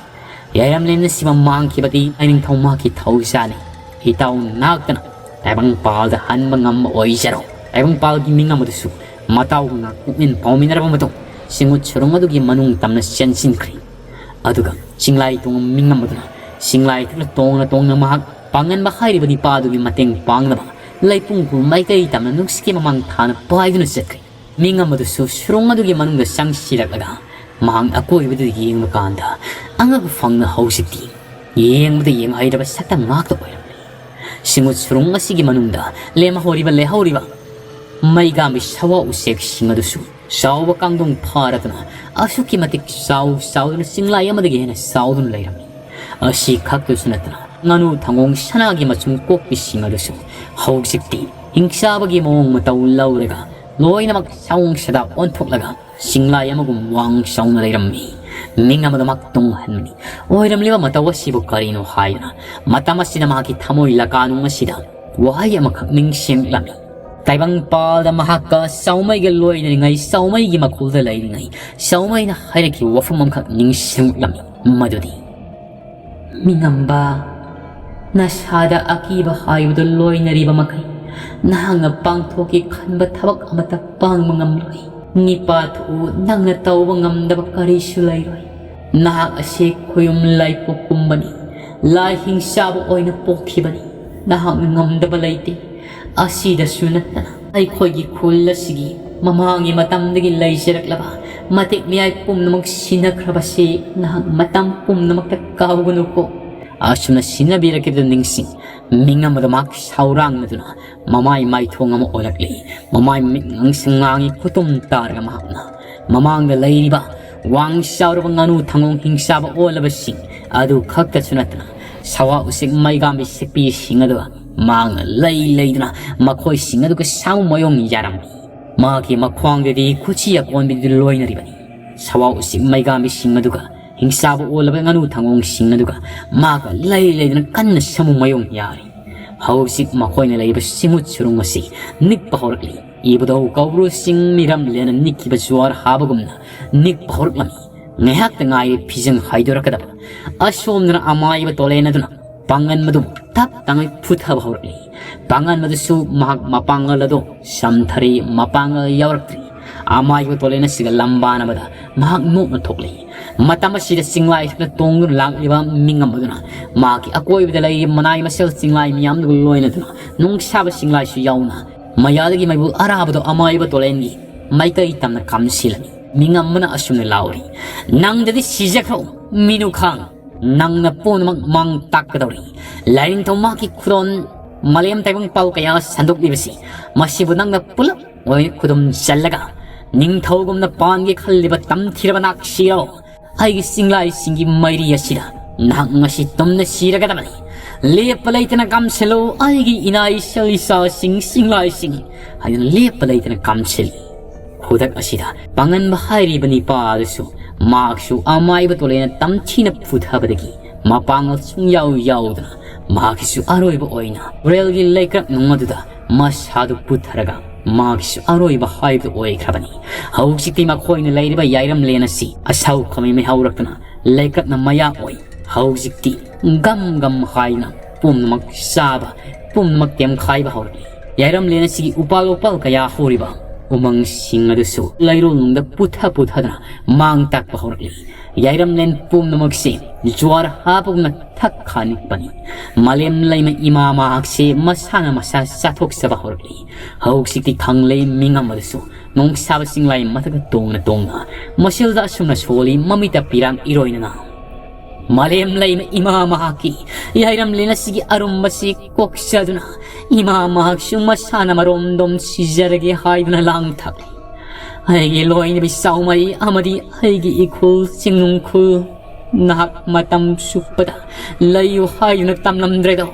ꯌꯥꯏꯔꯝꯂꯦꯟ ꯑꯁꯤꯃ ꯃꯥꯡꯈꯤꯕꯗꯤ ꯂꯥꯏꯅꯤꯡꯊꯧ ꯃꯍꯥꯛꯀꯤ ꯊꯧꯖꯥꯅꯤ꯫ ꯏꯇꯥꯎ ꯅꯍꯥꯛꯇꯅ ꯇꯥꯏꯕꯪꯄꯥꯜꯗ ꯍꯟꯕ ꯉꯝꯕ ꯑꯣꯏꯖꯔꯣ꯫ ꯇꯥꯏꯕꯪꯄꯥꯜꯒꯤ ꯃꯤꯉꯝ ꯑꯗꯨꯁꯨ ꯃꯇꯥꯎ ꯉꯥꯛ ꯄꯨꯛꯃꯤꯟ ꯄꯥꯎꯃꯤꯟꯅꯔꯕ ꯃꯇꯨꯡ ꯁꯤꯡꯎꯠ ꯁꯨꯔꯨꯡ ꯑꯗꯨꯒꯤ ꯃꯅꯨꯡ ꯇꯝꯅ ꯆꯦꯟꯁꯤꯟꯈ꯭ꯔꯤ꯫ ꯑꯗꯨꯒ ꯆꯤꯡꯂꯥꯏ ꯇꯣꯡꯕ ꯃꯤꯉꯝ ꯑꯗꯨꯅ ꯆꯤꯡꯂꯥꯏ ꯊꯛꯇ ꯇꯣꯡꯅ ꯇꯣꯡꯅ ꯃꯍꯥꯛ ꯄꯥꯡꯒꯟꯕ ꯍꯥꯏꯔꯤꯕ ꯅꯤꯄꯥ ꯑꯗꯨꯒꯤ ꯃꯇꯦꯡ ꯄꯥꯡꯅꯕ ꯂꯩꯄꯨꯡ ꯈꯨ ꯃꯥꯏꯀꯩ ꯇꯝꯅ ꯅꯨꯡꯁꯤꯠꯀꯤ ꯃꯃꯥꯡ ꯊꯥꯅ ꯄꯥꯏꯗꯨꯅ ꯆꯠꯈ꯭ꯔꯦ꯫ ꯃꯤꯡ ꯑꯃꯗꯨꯁꯨ ꯁꯨꯔꯨꯡ ꯑꯗꯨꯒꯤ ꯃꯅꯨꯡꯗ ꯆꯪꯁꯤꯜꯂꯛꯂꯒ ꯃꯍꯥꯛꯅ ꯑꯀꯣꯏꯕꯗꯨ ꯌꯦꯡꯕ ꯀꯥꯟꯗ ꯑꯉꯛꯄ ꯐꯪꯅ ꯍꯧꯖꯤꯛꯇꯤ ꯌꯦꯡꯕꯗ ꯌꯦꯡꯍꯩꯔꯕ ꯁꯛꯇꯝ ꯉꯥꯛꯇ ꯑꯣꯏꯔꯝꯂꯦ꯫ ꯁꯤꯡꯎꯠ ꯁꯨꯔꯨꯡ ꯑꯁꯤꯒꯤ ꯃꯅꯨꯡꯗ ꯂꯦꯝꯍꯧꯔꯤꯕ ꯂꯩꯍꯧꯔꯤꯕ ꯃꯩꯒꯥꯝꯕꯤ ꯁꯋꯥ ꯎꯆꯦꯛꯁꯤꯡ ꯑꯗꯨꯁꯨ ꯆꯥꯎꯕ ꯀꯥꯡꯗꯣꯡ ꯐꯥꯔꯗꯨꯅ ꯑꯁꯨꯛꯀꯤ ꯃꯇꯤꯛ ꯆꯥꯎ ꯆꯥꯎꯗꯨꯅ ꯆꯤꯡꯂꯥꯏ ꯑꯃꯗꯒꯤ ꯍꯦꯟꯅ ꯆꯥꯎꯗꯨꯅ ꯂꯩꯔꯝꯃꯤ꯫ ꯑꯁꯤ ꯈꯛꯇꯁꯨ ꯅꯠꯇꯅ ꯉꯥꯅꯨ ꯊꯪꯒꯣꯡ ꯁꯅꯥꯒꯤ ꯃꯆꯨꯝ ꯀꯣꯛꯄꯤꯁꯤꯡ ꯑꯗꯨꯁꯨ ꯍꯧꯖꯤꯛꯇꯤ ꯍꯤꯡꯆꯥꯕꯒꯤ ꯃꯑꯣꯡ ꯃꯇꯧ ꯂꯧꯔꯒ ꯂꯣꯏꯅꯃꯛ ꯁꯑꯣꯡ ꯁꯥꯗꯥ ꯑꯣꯟꯊꯣꯛꯂꯒ ꯆꯤꯡꯂꯥꯏ ꯑꯃꯒꯨꯝ ꯋꯥꯡ ꯆꯥꯎꯅ ꯂꯩꯔꯝꯃꯤ꯫ ꯃꯤꯡ ꯑꯃꯗꯃꯛ ꯇꯨꯡꯍꯟꯕꯅꯤ꯫ ꯑꯣꯏꯔꯝꯂꯤꯕ ꯃꯇꯧ ꯑꯁꯤꯕꯨ ꯀꯔꯤꯅꯣ ꯍꯥꯏꯗꯨꯅ ꯃꯇꯝ ꯑꯁꯤꯗ ꯃꯍꯥꯛꯀꯤ ꯊꯃꯣꯏ ꯂꯀꯥꯅꯨꯡ ꯑꯁꯤꯗ ꯋꯥꯍꯩ ꯑꯃꯈꯛ ꯅꯤꯡꯁꯤꯡꯂꯝꯃꯤ꯫ ꯇꯥꯏꯕꯪ ꯄꯥꯜꯗ ꯃꯍꯥꯛꯀ ꯆꯥꯎꯃꯩꯒ ꯂꯣꯏꯅꯔꯤꯉꯩ ꯆꯥꯎꯃꯩꯒꯤ ꯃꯈꯨꯜꯗ ꯂꯩꯔꯤꯉꯩ ꯆꯥꯎꯃꯩꯅ ꯍꯥꯏꯔꯛꯈꯤꯕ ꯋꯥꯐꯝ ꯑꯃꯈꯛ ꯅꯤꯡꯁꯤꯡꯂꯝꯃꯤ꯫ ꯃꯗꯨꯗꯤ, "ꯃꯤꯉꯝꯕ, ꯅꯁꯥꯗ ꯑꯀꯤꯕ ꯍꯥꯏꯕꯗꯨ ꯂꯣꯏꯅꯔꯤꯕ ꯃꯈꯩ ꯅꯍꯥꯛꯅ ꯄꯥꯡꯊꯣꯛꯀꯦ ꯈꯟꯕ ꯊꯕꯛ ꯑꯃꯠꯇ ꯄꯥꯡꯕ ꯉꯝꯂꯣꯏ꯫ ꯅꯤꯄꯥ ꯊꯣꯛꯎ, ꯅꯪꯅ ꯇꯧꯕ ꯉꯝꯗꯕ ꯀꯔꯤꯁꯨ ꯂꯩꯔꯣꯏ꯫ ꯅꯍꯥꯛ ꯑꯁꯤ ꯈꯣꯌꯨꯝ ꯂꯥꯏꯄꯣꯛꯀꯨꯝꯕꯅꯤ꯫ ꯂꯥꯏ ꯍꯤꯡꯆꯥꯕ ꯑꯣꯏꯅ ꯄꯣꯛꯈꯤꯕꯅꯤ꯫ ꯅꯍꯥꯛꯅ ꯉꯝꯗꯕ ꯂꯩꯇꯦ꯫ ꯑꯁꯤꯗꯁꯨ ꯅꯠꯇꯅ ꯑꯩꯈꯣꯏꯒꯤ ꯈꯨꯜ ꯑꯁꯤꯒꯤ ꯃꯃꯥꯡꯒꯤ ꯃꯇꯝꯗꯒꯤ ꯂꯩꯖꯔꯛꯂꯕ ꯃꯇꯦꯛ ꯃꯌꯥꯏ ꯄꯨꯝꯅꯃꯛ ꯁꯤꯟꯅꯈ꯭ꯔꯕꯁꯤ ꯅꯍꯥꯛ ꯃꯇꯝ ꯄꯨꯝꯅꯃꯛꯇ ꯀꯥꯎꯒꯅꯨꯀꯣ꯫" ꯑꯁꯨꯝꯅ ꯁꯤꯟꯅꯕꯤꯔꯛꯈꯤꯕꯗꯨ ꯅꯤꯡꯁꯤꯡ, ꯃꯤꯡ ꯑꯃꯗ ꯃꯍꯥꯛ ꯁꯥꯎꯔꯥꯡꯅꯗꯨꯅ ꯃꯃꯥꯏ ꯃꯥꯏꯊꯣꯡ ꯑꯃ ꯑꯣꯜꯂꯛꯂꯤ꯫ ꯃꯃꯥꯏ ꯃꯃꯤꯠ ꯉꯥꯡꯁꯪ ꯉꯥꯡꯉꯤ꯫ ꯈꯨꯇꯨꯝ ꯇꯥꯔꯒ ꯃꯍꯥꯛꯅ ꯃꯃꯥꯡꯗ ꯂꯩꯔꯤꯕ ꯋꯥꯡ ꯆꯥꯎꯔꯕ ꯉꯥꯅꯨ ꯊꯪꯒꯣꯡ ꯍꯤꯡꯆꯥꯕ ꯑꯣꯜꯂꯕꯁꯤꯡ ꯑꯗꯨ ꯈꯛꯇꯁꯨ ꯅꯠꯇꯅ ꯁꯋꯥ ꯎꯆꯦꯛ ꯃꯩꯒꯥꯝꯕꯤ ꯁꯤꯛꯄꯤꯁꯤꯡ ꯑꯗꯨꯒ ꯃꯍꯥꯛꯅ ꯂꯩ ꯂꯩꯗꯨꯅ ꯃꯈꯣꯏꯁꯤꯡ ꯑꯗꯨꯒ ꯁꯥꯃꯨ ꯃꯌꯣꯡ ꯌꯥꯔꯝꯃꯤ꯫ ꯃꯍꯥꯛꯀꯤ ꯃꯈ꯭ꯋꯥꯡꯗꯗꯤ ꯈꯨꯠꯁꯤ ꯑꯀꯣꯟꯕꯤꯗꯨ ꯂꯣꯏꯅꯔꯤꯕꯅꯤ꯫ ꯁꯋꯥ ꯎꯆꯦꯛ ꯃꯩꯒꯥꯝꯕꯤꯁꯤꯡ ꯑꯗꯨꯒ ꯍꯤꯡꯆꯥꯕ ꯑꯣꯜꯂꯕ ꯉꯥꯅꯨ ꯊꯪꯒꯣꯡꯁꯤꯡ ꯑꯗꯨꯒ ꯃꯍꯥꯛꯀ ꯂꯩ ꯂꯩꯗꯨꯅ ꯀꯟꯅ ꯁꯥꯃꯨ ꯃꯌꯣꯡ ꯌꯥꯔꯤ꯫ ꯍꯧꯖꯤꯛ ꯃꯈꯣꯏꯅ ꯂꯩꯔꯤꯕ ꯁꯤꯡꯎꯠ ꯁꯨꯔꯨꯡ ꯑꯁꯤ ꯅꯤꯛꯄ ꯍꯧꯔꯛꯂꯤ꯫ ꯏꯕꯨꯙꯧ ꯀꯧꯕ꯭ꯔꯨ ꯆꯤꯡ ꯃꯤꯔꯝꯂꯦꯟꯅ ꯅꯤꯛꯈꯤꯕ ꯖꯨꯋꯥꯔ ꯍꯥꯕꯒꯨꯝꯅ ꯅꯤꯛꯄ ꯍꯧꯔꯛꯂꯝꯃꯤ꯫ ꯉꯥꯏꯍꯥꯛꯇ ꯉꯥꯏꯔꯦ ꯐꯤꯖꯪ ꯍꯥꯏꯗꯣꯔꯛꯀꯗꯕ꯫ ꯑꯁꯣꯝꯗꯅ ꯑꯃꯥꯏꯕ ꯇꯣꯂꯦꯟ ꯑꯗꯨꯅ ꯄꯥꯡꯒꯟ ꯃꯗꯨ ꯇꯞ ꯇꯥꯉꯩ ꯐꯨꯊꯕ ꯍꯧꯔꯛꯂꯤ꯫ ꯄꯥꯡꯒꯟ ꯃꯗꯨꯁꯨ ꯃꯍꯥꯛ ꯃꯄꯥꯡꯒꯜ ꯑꯗꯨ ꯁꯝꯊꯔꯤ, ꯃꯄꯥꯡꯒꯜ ꯌꯥꯎꯔꯛꯇ꯭ꯔꯤ꯫ ꯑꯃꯥꯏꯕ ꯇꯣꯂꯦꯟ ꯑꯁꯤꯒ ꯂꯝꯕꯥꯅꯕꯗ ꯃꯍꯥꯛ ꯅꯣꯛꯅ ꯊꯣꯛꯂꯛꯏ꯫ ꯃꯇꯝ ꯑꯁꯤꯗ ꯆꯤꯡꯂꯥꯏꯁꯤꯡꯗ ꯇꯣꯡꯗꯨꯅ ꯂꯥꯛꯂꯤꯕ ꯃꯤꯉꯝ ꯑꯗꯨꯅ ꯃꯍꯥꯛꯀꯤ ꯑꯀꯣꯏꯕꯗ ꯂꯩꯔꯤꯕ ꯃꯅꯥꯏ ꯃꯁꯤꯜ ꯆꯤꯡꯂꯥꯏ ꯃꯤꯌꯥꯝꯗꯨꯒ ꯂꯣꯏꯅꯗꯨꯅ ꯅꯨꯡꯁꯥꯕ ꯆꯤꯡꯂꯥꯏꯁꯨ ꯌꯥꯎꯅ ꯃꯌꯥꯗꯒꯤ ꯃꯩꯕꯨꯜ ꯑꯔꯥꯕꯗꯣ ꯑꯃꯥꯏꯕ ꯇꯣꯂꯦꯟꯒꯤ ꯃꯥꯏꯀꯩ ꯇꯝꯅ ꯀꯥꯝꯁꯤꯜꯂꯝꯃꯤ꯫ ꯃꯤꯉꯝ ꯑꯃꯅ ꯑꯁꯨꯝꯅ ꯂꯥꯎꯔꯤ, "ꯅꯪꯗꯗꯤ ꯁꯤꯖꯈ꯭ꯔꯣ, ꯃꯤꯅꯨꯈꯥꯡ! ꯅꯪꯅ ꯄꯨꯝꯅꯃꯛ ꯃꯥꯡ ꯇꯥꯛꯀꯗꯧꯔꯤ꯫ ꯂꯥꯏꯅꯤꯡꯊꯧ ꯃꯍꯥꯛꯀꯤ ꯈꯨꯗꯣꯟ ꯃꯥꯂꯦꯝ ꯇꯥꯏꯕꯪ ꯄꯥꯎ ꯀꯌꯥ ꯁꯟꯗꯣꯛꯂꯤꯕꯁꯤ, ꯃꯁꯤꯕꯨ ꯅꯪꯅ ꯄꯨꯂꯞ ꯑꯣꯏꯅ ꯈꯨꯗꯨꯝ ꯆꯜꯂꯒ ꯅꯤꯡꯊꯧꯒꯨꯝꯅ ꯄꯥꯟꯒꯦ ꯈꯜꯂꯤꯕ ꯇꯝꯊꯤꯔꯕ ꯅꯥꯛꯁꯤꯔꯣ? ꯑꯩꯒꯤ ꯆꯤꯡꯂꯥꯏꯁꯤꯡꯒꯤ ꯃꯩꯔꯤ ꯑꯁꯤꯗ ꯅꯍꯥꯛ ꯉꯁꯤ ꯇꯨꯝꯅ ꯁꯤꯔꯒꯗꯕꯅꯤ꯫ ꯂꯦꯞꯄ ꯂꯩꯇꯅ ꯀꯥꯝꯁꯤꯜꯂꯨ, ꯑꯩꯒꯤ ꯏꯅꯥ ꯏꯁꯜ ꯏꯆꯥꯁꯤꯡ, ꯆꯤꯡꯂꯥꯏꯁꯤꯡ" ꯍꯥꯏꯗꯨꯅ ꯂꯦꯞꯄ ꯂꯩꯇꯅ ꯀꯥꯝꯁꯤꯜꯂꯤ꯫ ꯈꯨꯗꯛ ꯑꯁꯤꯗ ꯄꯥꯡꯒꯟꯕ ꯍꯥꯏꯔꯤꯕ ꯅꯤꯄꯥ ꯑꯗꯨꯁꯨ ꯃꯍꯥꯛꯁꯨ ꯑꯃꯥꯏꯕ ꯇꯣꯂꯦꯅ ꯇꯝꯊꯤꯅ ꯐꯨꯊꯕꯗꯒꯤ ꯃꯄꯥꯡꯒꯜ ꯁꯨꯡꯌꯥꯎ ꯌꯥꯎꯗꯅ ꯃꯍꯥꯛꯀꯤꯁꯨ ꯑꯔꯣꯏꯕ ꯑꯣꯏꯅ ꯇꯨꯔꯦꯜꯒꯤ ꯂꯩꯀ꯭ꯔꯛ ꯅꯨꯡ ꯑꯗꯨꯗ ꯃꯁꯥꯗꯨ ꯄꯨꯊꯔꯒ ꯃꯍꯥꯛꯀꯤꯁꯨ ꯑꯔꯣꯏꯕ ꯍꯥꯏꯕꯗꯨ ꯑꯣꯏꯈ꯭ꯔꯕꯅꯤ꯫ ꯍꯧꯖꯤꯛꯇꯤ ꯃꯈꯣꯏꯅ ꯂꯩꯔꯤꯕ ꯌꯥꯏꯔꯝꯂꯦꯟ ꯑꯁꯤ ꯑꯁꯥꯎ ꯈꯃꯩ ꯃꯩ ꯍꯧꯔꯛꯇꯨꯅ ꯂꯩꯀ꯭ꯔꯛꯅ ꯃꯌꯥ ꯑꯣꯏ꯫ ꯍꯧꯖꯤꯛꯇꯤ ꯒꯝ ꯒꯝ ꯍꯥꯏꯅ ꯄꯨꯝꯅꯃꯛ ꯆꯥꯕ, ꯄꯨꯝꯅꯃꯛ ꯇꯦꯝꯈꯥꯏꯕ ꯍꯧꯔꯛꯂꯤ꯫ ꯌꯥꯏꯔꯝꯂꯦꯟ ꯑꯁꯤꯒꯤ ꯎꯄꯥꯜ ꯋꯥꯄꯥꯜ ꯀꯌꯥ ꯍꯧꯔꯤꯕ ꯎꯃꯪꯁꯤꯡ ꯑꯗꯨꯁꯨ ꯂꯩꯔꯣꯜꯅꯨꯡꯗ ꯄꯨꯊ ꯄꯨꯊꯗꯨꯅ ꯃꯥꯡ ꯇꯥꯛꯄ ꯍꯧꯔꯛꯂꯤ꯫ ꯌꯥꯏꯔꯝꯂꯦꯟ ꯄꯨꯝꯅꯃꯛꯁꯤ ꯖ꯭ꯋꯥꯔ ꯍꯥꯕꯒꯨꯝꯅ ꯊꯛ ꯈꯥ ꯅꯤꯛꯄꯅꯤ꯫ ꯃꯥꯂꯦꯝ ꯂꯩꯃ ꯏꯃꯥ ꯃꯍꯥꯛꯁꯤ ꯃꯁꯥꯅ ꯃꯁꯥ ꯆꯥꯊꯣꯛꯆꯕ ꯍꯧꯔꯛꯂꯤ꯫ ꯍꯧꯖꯤꯛꯇꯤ ꯈꯪꯂꯦ ꯃꯤꯉꯝ ꯑꯗꯨꯁꯨ ꯅꯣꯡꯁꯥꯕ ꯆꯤꯡꯂꯥꯏ ꯃꯊꯛꯇ ꯇꯣꯡꯅ ꯇꯣꯡꯅ ꯃꯁꯤꯜꯗ ꯑꯁꯨꯝꯅ ꯁꯣꯜꯂꯤ, ꯃꯃꯤꯠꯇ ꯄꯤꯔꯥꯡ ꯏꯔꯣꯏꯅꯅ꯫ ꯃꯥꯂꯦꯝ ꯂꯩꯃ ꯏꯃꯥ ꯃꯍꯥꯛꯀꯤ ꯌꯥꯏꯔꯝꯂꯦꯟ ꯑꯁꯤꯒꯤ ꯑꯔꯨꯝꯕꯁꯤ ꯀꯣꯛꯆꯗꯨꯅ ꯏꯃꯥ ꯃꯍꯥꯛꯁꯨ ꯃꯁꯥꯅ ꯃꯔꯣꯝꯗꯣꯝ ꯁꯤꯖꯔꯒꯦ ꯍꯥꯏꯗꯨꯅ ꯂꯥꯡ ꯊꯛꯂꯤ꯫ ꯑꯩꯒꯤ ꯂꯣꯏꯅꯕꯤ ꯆꯥꯎꯃꯩ ꯑꯃꯗꯤ ꯑꯩꯒꯤ ꯏꯈꯨꯜ ꯆꯤꯡꯅꯨꯡꯈꯨꯜ, ꯅꯍꯥꯛ ꯃꯇꯝ ꯆꯨꯞꯄꯗ ꯂꯩꯌꯨ ꯍꯥꯏꯗꯨꯅ ꯇꯝꯂꯝꯗ꯭ꯔꯦꯗꯣ꯫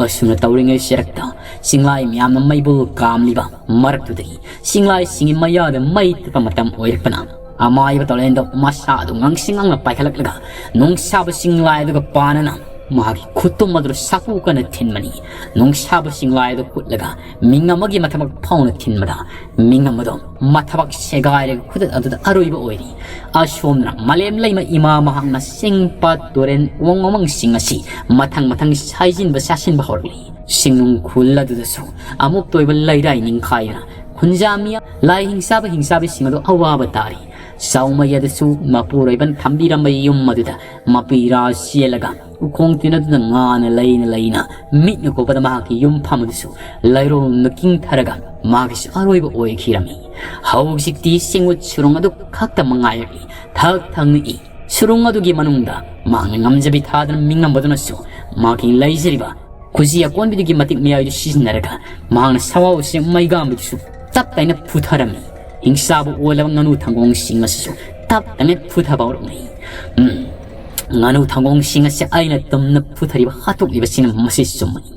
ꯑꯁꯨꯝꯅ ꯇꯧꯔꯤꯉꯩ ꯆꯔꯛꯇ ꯆꯤꯡꯂꯥꯏ ꯃꯌꯥꯝꯅ ꯃꯩꯕꯨꯜ ꯀꯥꯝꯂꯤꯕ ꯃꯔꯛꯇꯨꯗꯒꯤ ꯆꯤꯡꯂꯥꯏꯁꯤꯡꯒꯤ ꯃꯌꯥꯗ ꯃꯩ ꯇꯞꯄ ꯃꯇꯝ ꯑꯣꯏꯔꯛꯄꯅ ꯑꯃꯥꯏꯕ ꯇꯣꯂꯦꯟꯗꯣ ꯃꯁꯥ ꯑꯗꯨ ꯉꯥꯡꯁꯤꯡ ꯉꯥꯡꯅ ꯄꯥꯏꯈꯠꯂꯛꯂꯒ ꯅꯣꯡꯁꯥꯕ ꯆꯤꯡꯂꯥꯏ ꯑꯗꯨꯒ ꯄꯥꯅꯅ ꯃꯍꯥꯛꯀꯤ ꯈꯨꯠꯇꯨꯝ ꯑꯗꯨꯗ ꯁꯥꯐꯨ ꯀꯟꯅ ꯊꯤꯟꯕꯅꯤ꯫ ꯅꯣꯡꯁꯥꯕ ꯆꯤꯡꯂꯥꯏ ꯑꯗꯨ ꯍꯨꯠꯂꯒ ꯃꯤꯡ ꯑꯃꯒꯤ ꯃꯊꯕꯛ ꯐꯥꯎꯅ ꯊꯤꯟꯕꯗ ꯃꯤꯡ ꯑꯃꯗꯣ ꯃꯊꯕꯛ ꯁꯦꯒꯥꯏꯔꯒ ꯈꯨꯗꯛ ꯑꯗꯨꯗ ꯑꯔꯣꯏꯕ ꯑꯣꯏꯔꯤ꯫ ꯑꯁꯣꯝꯗꯅ ꯃꯥꯂꯦꯝ ꯂꯩꯃ ꯏꯃꯥ ꯃꯍꯥꯛꯅ ꯆꯤꯡ ꯄꯥꯠ ꯇꯨꯔꯦꯟ ꯎꯃꯪ ꯋꯥꯃꯪꯁꯤꯡ ꯑꯁꯤ ꯃꯊꯪ ꯃꯊꯪ ꯁꯥꯏꯖꯤꯟꯕ ꯆꯥꯁꯤꯟꯕ ꯍꯧꯔꯛꯂꯤ꯫ ꯆꯤꯡꯅꯨꯡ ꯈꯨꯜ ꯑꯗꯨꯗꯁꯨ ꯑꯃꯨꯛꯇ ꯑꯣꯏꯕ ꯂꯩꯔꯥꯏ ꯅꯤꯡꯈꯥꯏꯗꯨꯅ ꯈꯨꯟꯖꯥ ꯃꯤꯌꯥꯝ ꯂꯥꯏ ꯍꯤꯡꯆꯥꯕ ꯍꯤꯡꯆꯥꯕꯤꯁꯤꯡ ꯑꯗꯨ ꯑꯋꯥꯕ ꯇꯥꯔꯤ꯫ ꯆꯥꯎꯃꯩ ꯑꯗꯨꯁꯨ ꯃꯄꯨꯔꯣꯏꯕꯅ ꯊꯝꯕꯤꯔꯝꯕ ꯌꯨꯝ ꯑꯗꯨꯗ ꯃꯄꯤꯔꯥ ꯆꯦꯜꯂꯒ ꯎꯈꯣꯡ ꯇꯤꯟ ꯑꯗꯨꯗ ꯉꯥꯅ ꯂꯩꯅ ꯂꯩꯅ ꯃꯤꯠꯅ ꯀꯨꯞꯄꯗ ꯃꯍꯥꯛꯀꯤ ꯌꯨꯝꯐꯝ ꯑꯗꯨꯁꯨ ꯂꯩꯔꯣꯜꯅ ꯀꯤꯡꯊꯔꯒ ꯃꯍꯥꯛꯀꯤꯁꯨ ꯑꯔꯣꯏꯕ ꯑꯣꯏꯈꯤꯔꯝꯃꯤ꯫ ꯍꯧꯖꯤꯛꯇꯤ ꯁꯤꯡꯎꯠ ꯁꯨꯔꯨꯡ ꯑꯗꯨ ꯈꯛꯇ ꯃꯉꯥꯏꯔꯛꯂꯤ꯫ ꯊꯛ ꯊꯛꯅ ꯏ ꯁꯨꯔꯨꯡ ꯑꯗꯨꯒꯤ ꯃꯅꯨꯡꯗ ꯃꯍꯥꯛꯅ ꯉꯝꯖꯕꯤ ꯊꯥꯗꯅ ꯃꯤꯡꯉꯝꯕꯗꯨꯅꯁꯨ ꯃꯍꯥꯛꯀꯤ ꯂꯩꯖꯔꯤꯕ ꯈꯨꯖꯤ ꯑꯀꯣꯟꯕꯤꯗꯨꯒꯤ ꯃꯇꯤꯛ ꯃꯌꯥꯏꯗꯨ ꯁꯤꯖꯤꯟꯅꯔꯒ ꯃꯍꯥꯛꯅ ꯁꯋꯥꯎ ꯎꯆꯦꯛ ꯃꯩꯒꯥꯝꯕꯤꯗꯨꯁꯨ ꯇꯞ ꯇꯥꯏꯅ ꯐꯨꯊꯔꯝꯃꯤ꯫ ꯍꯤꯡꯆꯥꯕ ꯑꯣꯜꯂꯕ ꯉꯥꯅꯨ ꯊꯪꯒꯣꯡꯁꯤꯡ ꯑꯁꯤꯁꯨ ꯇꯞ ꯇꯥꯏꯅ ꯐꯨꯊꯕ ꯍꯧꯔꯛꯂꯤ꯫ ꯎꯝ, ꯉꯥꯅꯨ ꯊꯪꯒꯣꯡꯁꯤꯡ ꯑꯁꯤ ꯑꯩꯅ ꯇꯨꯝꯅ ꯐꯨꯊꯔꯤꯕ ꯍꯥꯠꯇꯣꯛꯂꯤꯕꯁꯤꯅ ꯃꯁꯤ ꯆꯨꯝꯃꯅꯤ꯫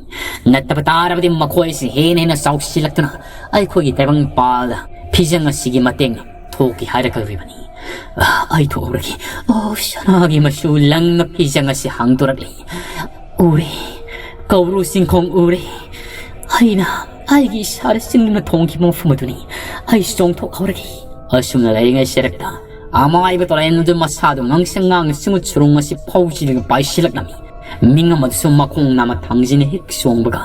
ꯅꯠꯇꯕ ꯇꯥꯔꯕꯗꯤ ꯃꯈꯣꯏꯁꯤ ꯍꯦꯟꯅ ꯍꯦꯟꯅ ꯆꯥꯎꯁꯤꯜꯂꯛꯇꯨꯅ ꯑꯩꯈꯣꯏꯒꯤ ꯇꯥꯏꯕꯪ ꯄꯥꯜꯗ ꯐꯤꯖꯪ ꯑꯁꯤꯒꯤ ꯃꯇꯦꯡꯅ ꯊꯣꯛꯀꯦ ꯍꯥꯏꯔꯛꯀꯗꯧꯔꯤꯕꯅꯤ꯫ ꯑꯥ, ꯑꯩ ꯊꯣꯛꯍꯧꯔꯒꯦ꯫ ꯑꯣ, ꯁꯅꯥꯒꯤ ꯃꯆꯨ ꯂꯪꯅ ꯐꯤꯖꯪ ꯑꯁꯤ ꯍꯥꯡꯗꯣꯔꯛꯂꯤ꯫ ꯎꯔꯦ, ꯀꯧꯕ꯭ꯔꯨ ꯆꯤꯡꯈꯣꯡ ꯎꯔꯦ꯫ ꯑꯩꯅ ꯑꯩꯒꯤ ꯏꯁꯥꯗ ꯆꯤꯡꯗꯨꯅ ꯊꯣꯡꯈꯤꯕ ꯃꯐꯝ ꯑꯗꯨꯅꯤ꯫ ꯑꯩ ꯆꯣꯡꯊꯣꯛꯍꯧꯔꯒꯦ꯫ ꯑꯁꯨꯝꯅ ꯂꯩꯔꯤꯉꯩ ꯁꯦꯔꯛꯇ ꯑꯃꯥꯏꯕ ꯇꯣꯔꯦꯟ ꯑꯗꯨ ꯃꯁꯥꯗꯨ ꯉꯥꯡꯁꯪ ꯉꯥꯡꯅ ꯆꯤꯡꯎꯠ ꯁꯨꯔꯨꯡ ꯑꯁꯤ ꯐꯥꯎꯖꯤꯜꯂꯒ ꯄꯥꯏꯁꯤꯜꯂꯛꯂꯝꯃꯤ꯫ ꯃꯤꯡ ꯑꯃꯗꯨꯁꯨ ꯃꯈꯣꯡ ꯅꯥꯝꯃ ꯊꯥꯡꯖꯤꯟꯅ ꯍꯦꯛ ꯆꯣꯡꯕꯒ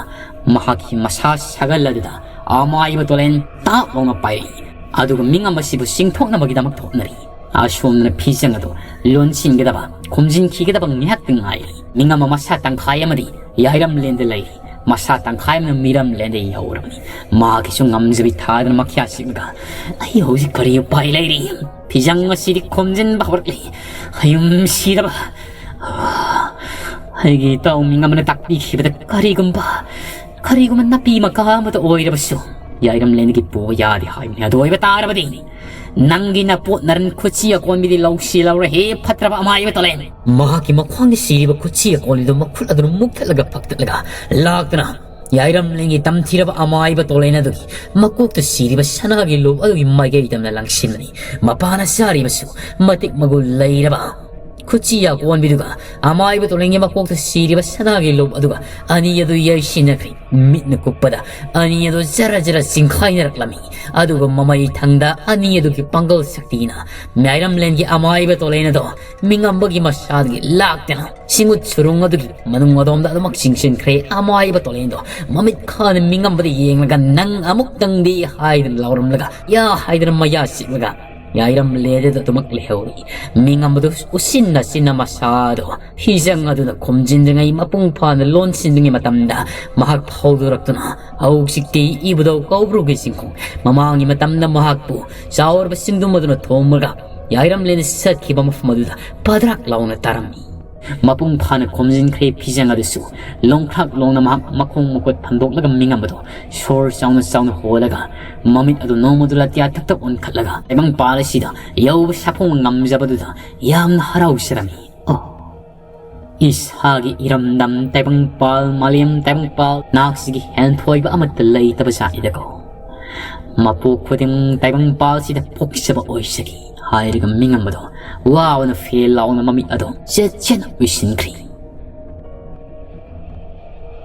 ꯃꯍꯥꯛꯀꯤ ꯃꯁꯥ ꯁꯥꯒꯜ ꯑꯗꯨꯗ ꯑꯃꯥꯏꯕ ꯇꯣꯂꯦꯟ ꯇꯥꯞ ꯂꯥꯎꯅ ꯄꯥꯏꯔꯛꯏ꯫ ꯑꯗꯨꯒ ꯃꯤꯡ ꯑꯃꯁꯤꯕꯨ ꯆꯤꯡꯊꯣꯛꯅꯕꯒꯤꯗꯃꯛ ꯊꯣꯛꯅꯔꯤ꯫ ꯑꯁꯣꯝꯗꯅ ꯐꯤꯖꯪ ꯑꯗꯨ ꯂꯣꯟꯁꯤꯟꯒꯗꯕ, ꯈꯨꯝꯖꯤꯟꯈꯤꯒꯗꯕ ꯉꯥꯏꯍꯥꯛꯇ ꯉꯥꯏꯔꯤ꯫ ꯃꯤꯡ ꯑꯃ ꯃꯁꯥ ꯇꯪꯈꯥꯏ ꯑꯃꯗꯤ ꯌꯥꯏꯔꯝꯂꯦꯟꯗ ꯂꯩꯔꯤ꯫ ꯃꯁꯥ ꯇꯪꯈꯥꯏ ꯑꯃꯅ ꯃꯤꯔꯝꯂꯦꯟꯗ ꯌꯧꯔꯕꯅꯤ꯫ ꯃꯍꯥꯛꯀꯤꯁꯨ ꯉꯝꯖꯕꯤ ꯊꯥꯗꯅ ꯃꯈ꯭ꯌꯥ ꯆꯤꯛꯂꯒ, "ꯑꯩ ꯍꯧꯖꯤꯛ ꯀꯔꯤ ꯎꯄꯥꯏ ꯂꯩꯔꯤ? ꯐꯤꯖꯪ ꯑꯁꯤꯗꯤ ꯈꯣꯝꯖꯤꯟꯕ ꯍꯧꯔꯛꯂꯤ꯫ ꯍꯌꯨꯝ ꯁꯤꯔꯕ ꯑꯩꯒꯤ ꯏꯇꯥꯎ ꯃꯤꯡ ꯑꯃꯅ ꯇꯥꯛꯄꯤꯈꯤꯕꯗ ꯀꯔꯤꯒꯨꯝꯕ, ꯀꯔꯤꯒꯨꯝꯕ ꯅꯥꯄꯤ ꯃꯀꯥ ꯑꯃꯗ ꯑꯣꯏꯔꯕꯁꯨ ꯌꯥꯏꯔꯝꯂꯦꯟꯒꯤ ꯄꯨꯕ ꯌꯥꯗꯦ ꯍꯥꯏꯕꯅꯤ꯫ ꯑꯗꯨ ꯑꯣꯏꯕ ꯇꯥꯔꯕꯗꯤ ꯅꯪꯒꯤ ꯅꯄꯣꯠ ꯅꯔꯟ ꯈꯨꯠꯁꯤ ꯑꯀꯣꯟꯕꯤꯗꯤ ꯂꯧꯁꯤ ꯂꯧꯔ, ꯍꯦ ꯐꯠꯇ꯭ꯔꯕ ꯑꯃꯥꯏꯕ ꯇꯣꯂꯦꯟ!" ꯃꯍꯥꯛꯀꯤ ꯃꯈ꯭ꯋꯥꯡꯗ ꯁꯤꯔꯤꯕ ꯈꯨꯠꯁꯤ ꯑꯀꯣꯟꯕꯤꯗꯨ ꯃꯈꯨꯠ ꯑꯗꯨꯅ ꯃꯨꯛꯊꯠꯂꯒ ꯐꯛꯊꯠꯂꯒ ꯂꯥꯛꯇꯨꯅ ꯌꯥꯏꯔꯝꯂꯦꯟꯒꯤ ꯇꯝꯊꯤꯔꯕ ꯑꯃꯥꯏꯕ ꯇꯣꯂꯦꯟ ꯑꯗꯨꯒꯤ ꯃꯀꯣꯛꯇ ꯁꯤꯔꯤꯕ ꯁꯅꯥꯒꯤ ꯂꯨꯞ ꯑꯗꯨꯒꯤ ꯃꯥꯏꯀꯩꯗ ꯂꯪꯁꯤꯟꯕꯅꯤ꯫ ꯃꯄꯥꯅ ꯆꯥꯔꯤꯕꯁꯨ ꯃꯇꯤꯛ ꯃꯒꯨꯟ ꯂꯩꯔꯕ ꯈꯨꯠꯁꯤ ꯑꯀꯣꯟꯕꯤꯗꯨꯒ ꯑꯃꯥꯏꯕ ꯇꯣꯂꯦꯟꯒꯤ ꯃꯀꯣꯛꯇ ꯁꯤꯔꯤꯕ ꯁꯅꯥꯒꯤ ꯂꯨꯞ ꯑꯗꯨꯒ ꯑꯅꯤ ꯑꯗꯨ ꯌꯩꯁꯤꯟꯅꯈ꯭ꯔꯦ꯫ ꯃꯤꯠꯅ ꯀꯨꯞꯄꯗ ꯑꯅꯤ ꯑꯗꯨ ꯖꯔ ꯖꯔ ꯆꯤꯡꯈꯥꯏꯅꯔꯛꯂꯝꯃꯤ꯫ ꯑꯗꯨꯒ ꯃꯃꯩ ꯊꯪꯗ ꯑꯅꯤ ꯑꯗꯨꯒꯤ ꯄꯥꯡꯒꯜ ꯁꯛꯇꯤꯅ ꯌꯥꯏꯔꯝꯂꯦꯟꯒꯤ ꯑꯃꯥꯏꯕ ꯇꯣꯂꯦꯟ ꯑꯗꯣ ꯃꯤꯡꯉꯝꯕꯒꯤ ꯃꯁꯥꯗꯒꯤ ꯂꯥꯛꯇꯅ ꯁꯤꯡꯎꯠ ꯁꯨꯔꯨꯡ ꯑꯗꯨꯒꯤ ꯃꯅꯨꯡ ꯑꯗꯣꯝꯗ ꯑꯗꯨꯃꯛ ꯆꯤꯡꯁꯤꯟꯈ꯭ꯔꯦ꯫ ꯑꯃꯥꯏꯕ ꯇꯣꯂꯦꯟꯗꯣ ꯃꯃꯤꯠ ꯈꯥꯅ ꯃꯤꯡꯉꯝꯕꯗ ꯌꯦꯡꯂꯒ, "ꯅꯪ ꯑꯃꯨꯛꯇꯪꯗꯤ" ꯍꯥꯏꯗꯅ ꯂꯥꯎꯔꯝꯂꯒ, "ꯌꯥ" ꯍꯥꯏꯗꯅ ꯃꯌꯥ ꯆꯤꯛꯂꯒ, ꯌꯥꯏꯔꯝꯂꯦꯟ ꯑꯗꯨꯗ ꯑꯗꯨꯃꯛ ꯂꯩꯍꯧꯔꯤ꯫ ꯃꯤꯉꯝꯕꯗꯨ ꯎꯁꯤꯟꯅ ꯆꯤꯟꯅ ꯃꯁꯥꯗꯣ ꯐꯤꯖꯪ ꯑꯗꯨꯅ ꯈꯨꯝꯖꯤꯟꯗ꯭ꯔꯤꯉꯩ ꯃꯄꯨꯡ ꯐꯥꯅ ꯂꯣꯟꯁꯤꯟꯗ꯭ꯔꯤꯉꯩ ꯃꯇꯝꯗ ꯃꯍꯥꯛ ꯐꯥꯎꯗꯣꯔꯛꯇꯨꯅ ꯍꯧꯖꯤꯛꯇꯤ ꯏꯕꯨꯙꯧ ꯀꯧꯕ꯭ꯔꯨꯒꯤ ꯆꯤꯡꯈꯣꯡ ꯃꯃꯥꯡꯒꯤ ꯃꯇꯝꯗ ꯃꯍꯥꯛꯄꯨ ꯆꯥꯎꯔꯕ ꯆꯤꯡꯗꯨꯝ ꯑꯗꯨꯅ ꯊꯣꯝꯃꯒ ꯌꯥꯏꯔꯝꯂꯦꯟ ꯆꯠꯈꯤꯕ ꯃꯐꯝ ꯑꯗꯨꯗ ꯄꯗ꯭ꯔꯥꯛ ꯂꯥꯎꯅ ꯇꯥꯔꯝꯃꯤ꯫ ꯃꯄꯨꯡ ꯐꯥꯅ ꯈꯣꯝꯖꯤꯟꯈ꯭ꯔꯦ ꯐꯤꯖꯪ ꯑꯗꯨꯁꯨ꯫ ꯂꯣꯡꯈ꯭ꯔꯥꯛ ꯂꯣꯡꯅ ꯃꯍꯥꯛ ꯃꯈꯣꯡ ꯃꯈꯨꯠ ꯐꯟꯗꯣꯛꯂꯒ ꯃꯤꯉꯝꯕꯗꯣ ꯁꯣꯔ ꯆꯥꯎꯅ ꯆꯥꯎꯅ ꯍꯣꯜꯂꯒ ꯃꯃꯤꯠ ꯑꯗꯨ ꯅꯣꯡꯃꯗꯨ ꯂꯥꯇꯤꯌꯥ ꯊꯛ ꯊꯛ ꯑꯣꯟꯈꯠꯂꯒ ꯇꯥꯏꯕꯪꯄꯥꯜ ꯑꯁꯤꯗ ꯌꯧꯕ ꯁꯥꯐꯣꯡ ꯉꯝꯖꯕꯗꯨꯗ ꯌꯥꯝꯅ ꯍꯔꯥꯎꯖꯔꯝꯃꯤ꯫ ꯑꯣ, ꯏꯁꯥꯒꯤ ꯏꯔꯝꯗꯝ ꯇꯥꯏꯕꯪꯄꯥꯜ, ꯃꯥꯂꯦꯝ ꯇꯥꯏꯕꯪꯄꯥꯜ, ꯅꯍꯥꯛꯁꯤꯒꯤ ꯍꯦꯟꯊꯣꯏꯕ ꯑꯃꯠꯇ ꯂꯩꯇꯕ ꯖꯥꯠꯅꯤꯗꯀꯣ꯫ ꯃꯄꯣꯛ ꯈꯨꯗꯤꯡ ꯇꯥꯏꯕꯪꯄꯥꯜꯁꯤꯗ ꯄꯣꯛꯆꯕ ꯑꯣꯏꯖꯒꯦ ꯍꯥꯏꯔꯒ ꯃꯤꯉꯝꯕꯗꯣ ꯋꯥꯕꯅ ꯐꯦꯜ ꯂꯥꯎꯅ ꯃꯃꯤꯠ ꯑꯗꯣ ꯆꯦꯠ ꯆꯦꯠꯅ ꯎꯏꯁꯤꯟꯈ꯭ꯔꯦ꯫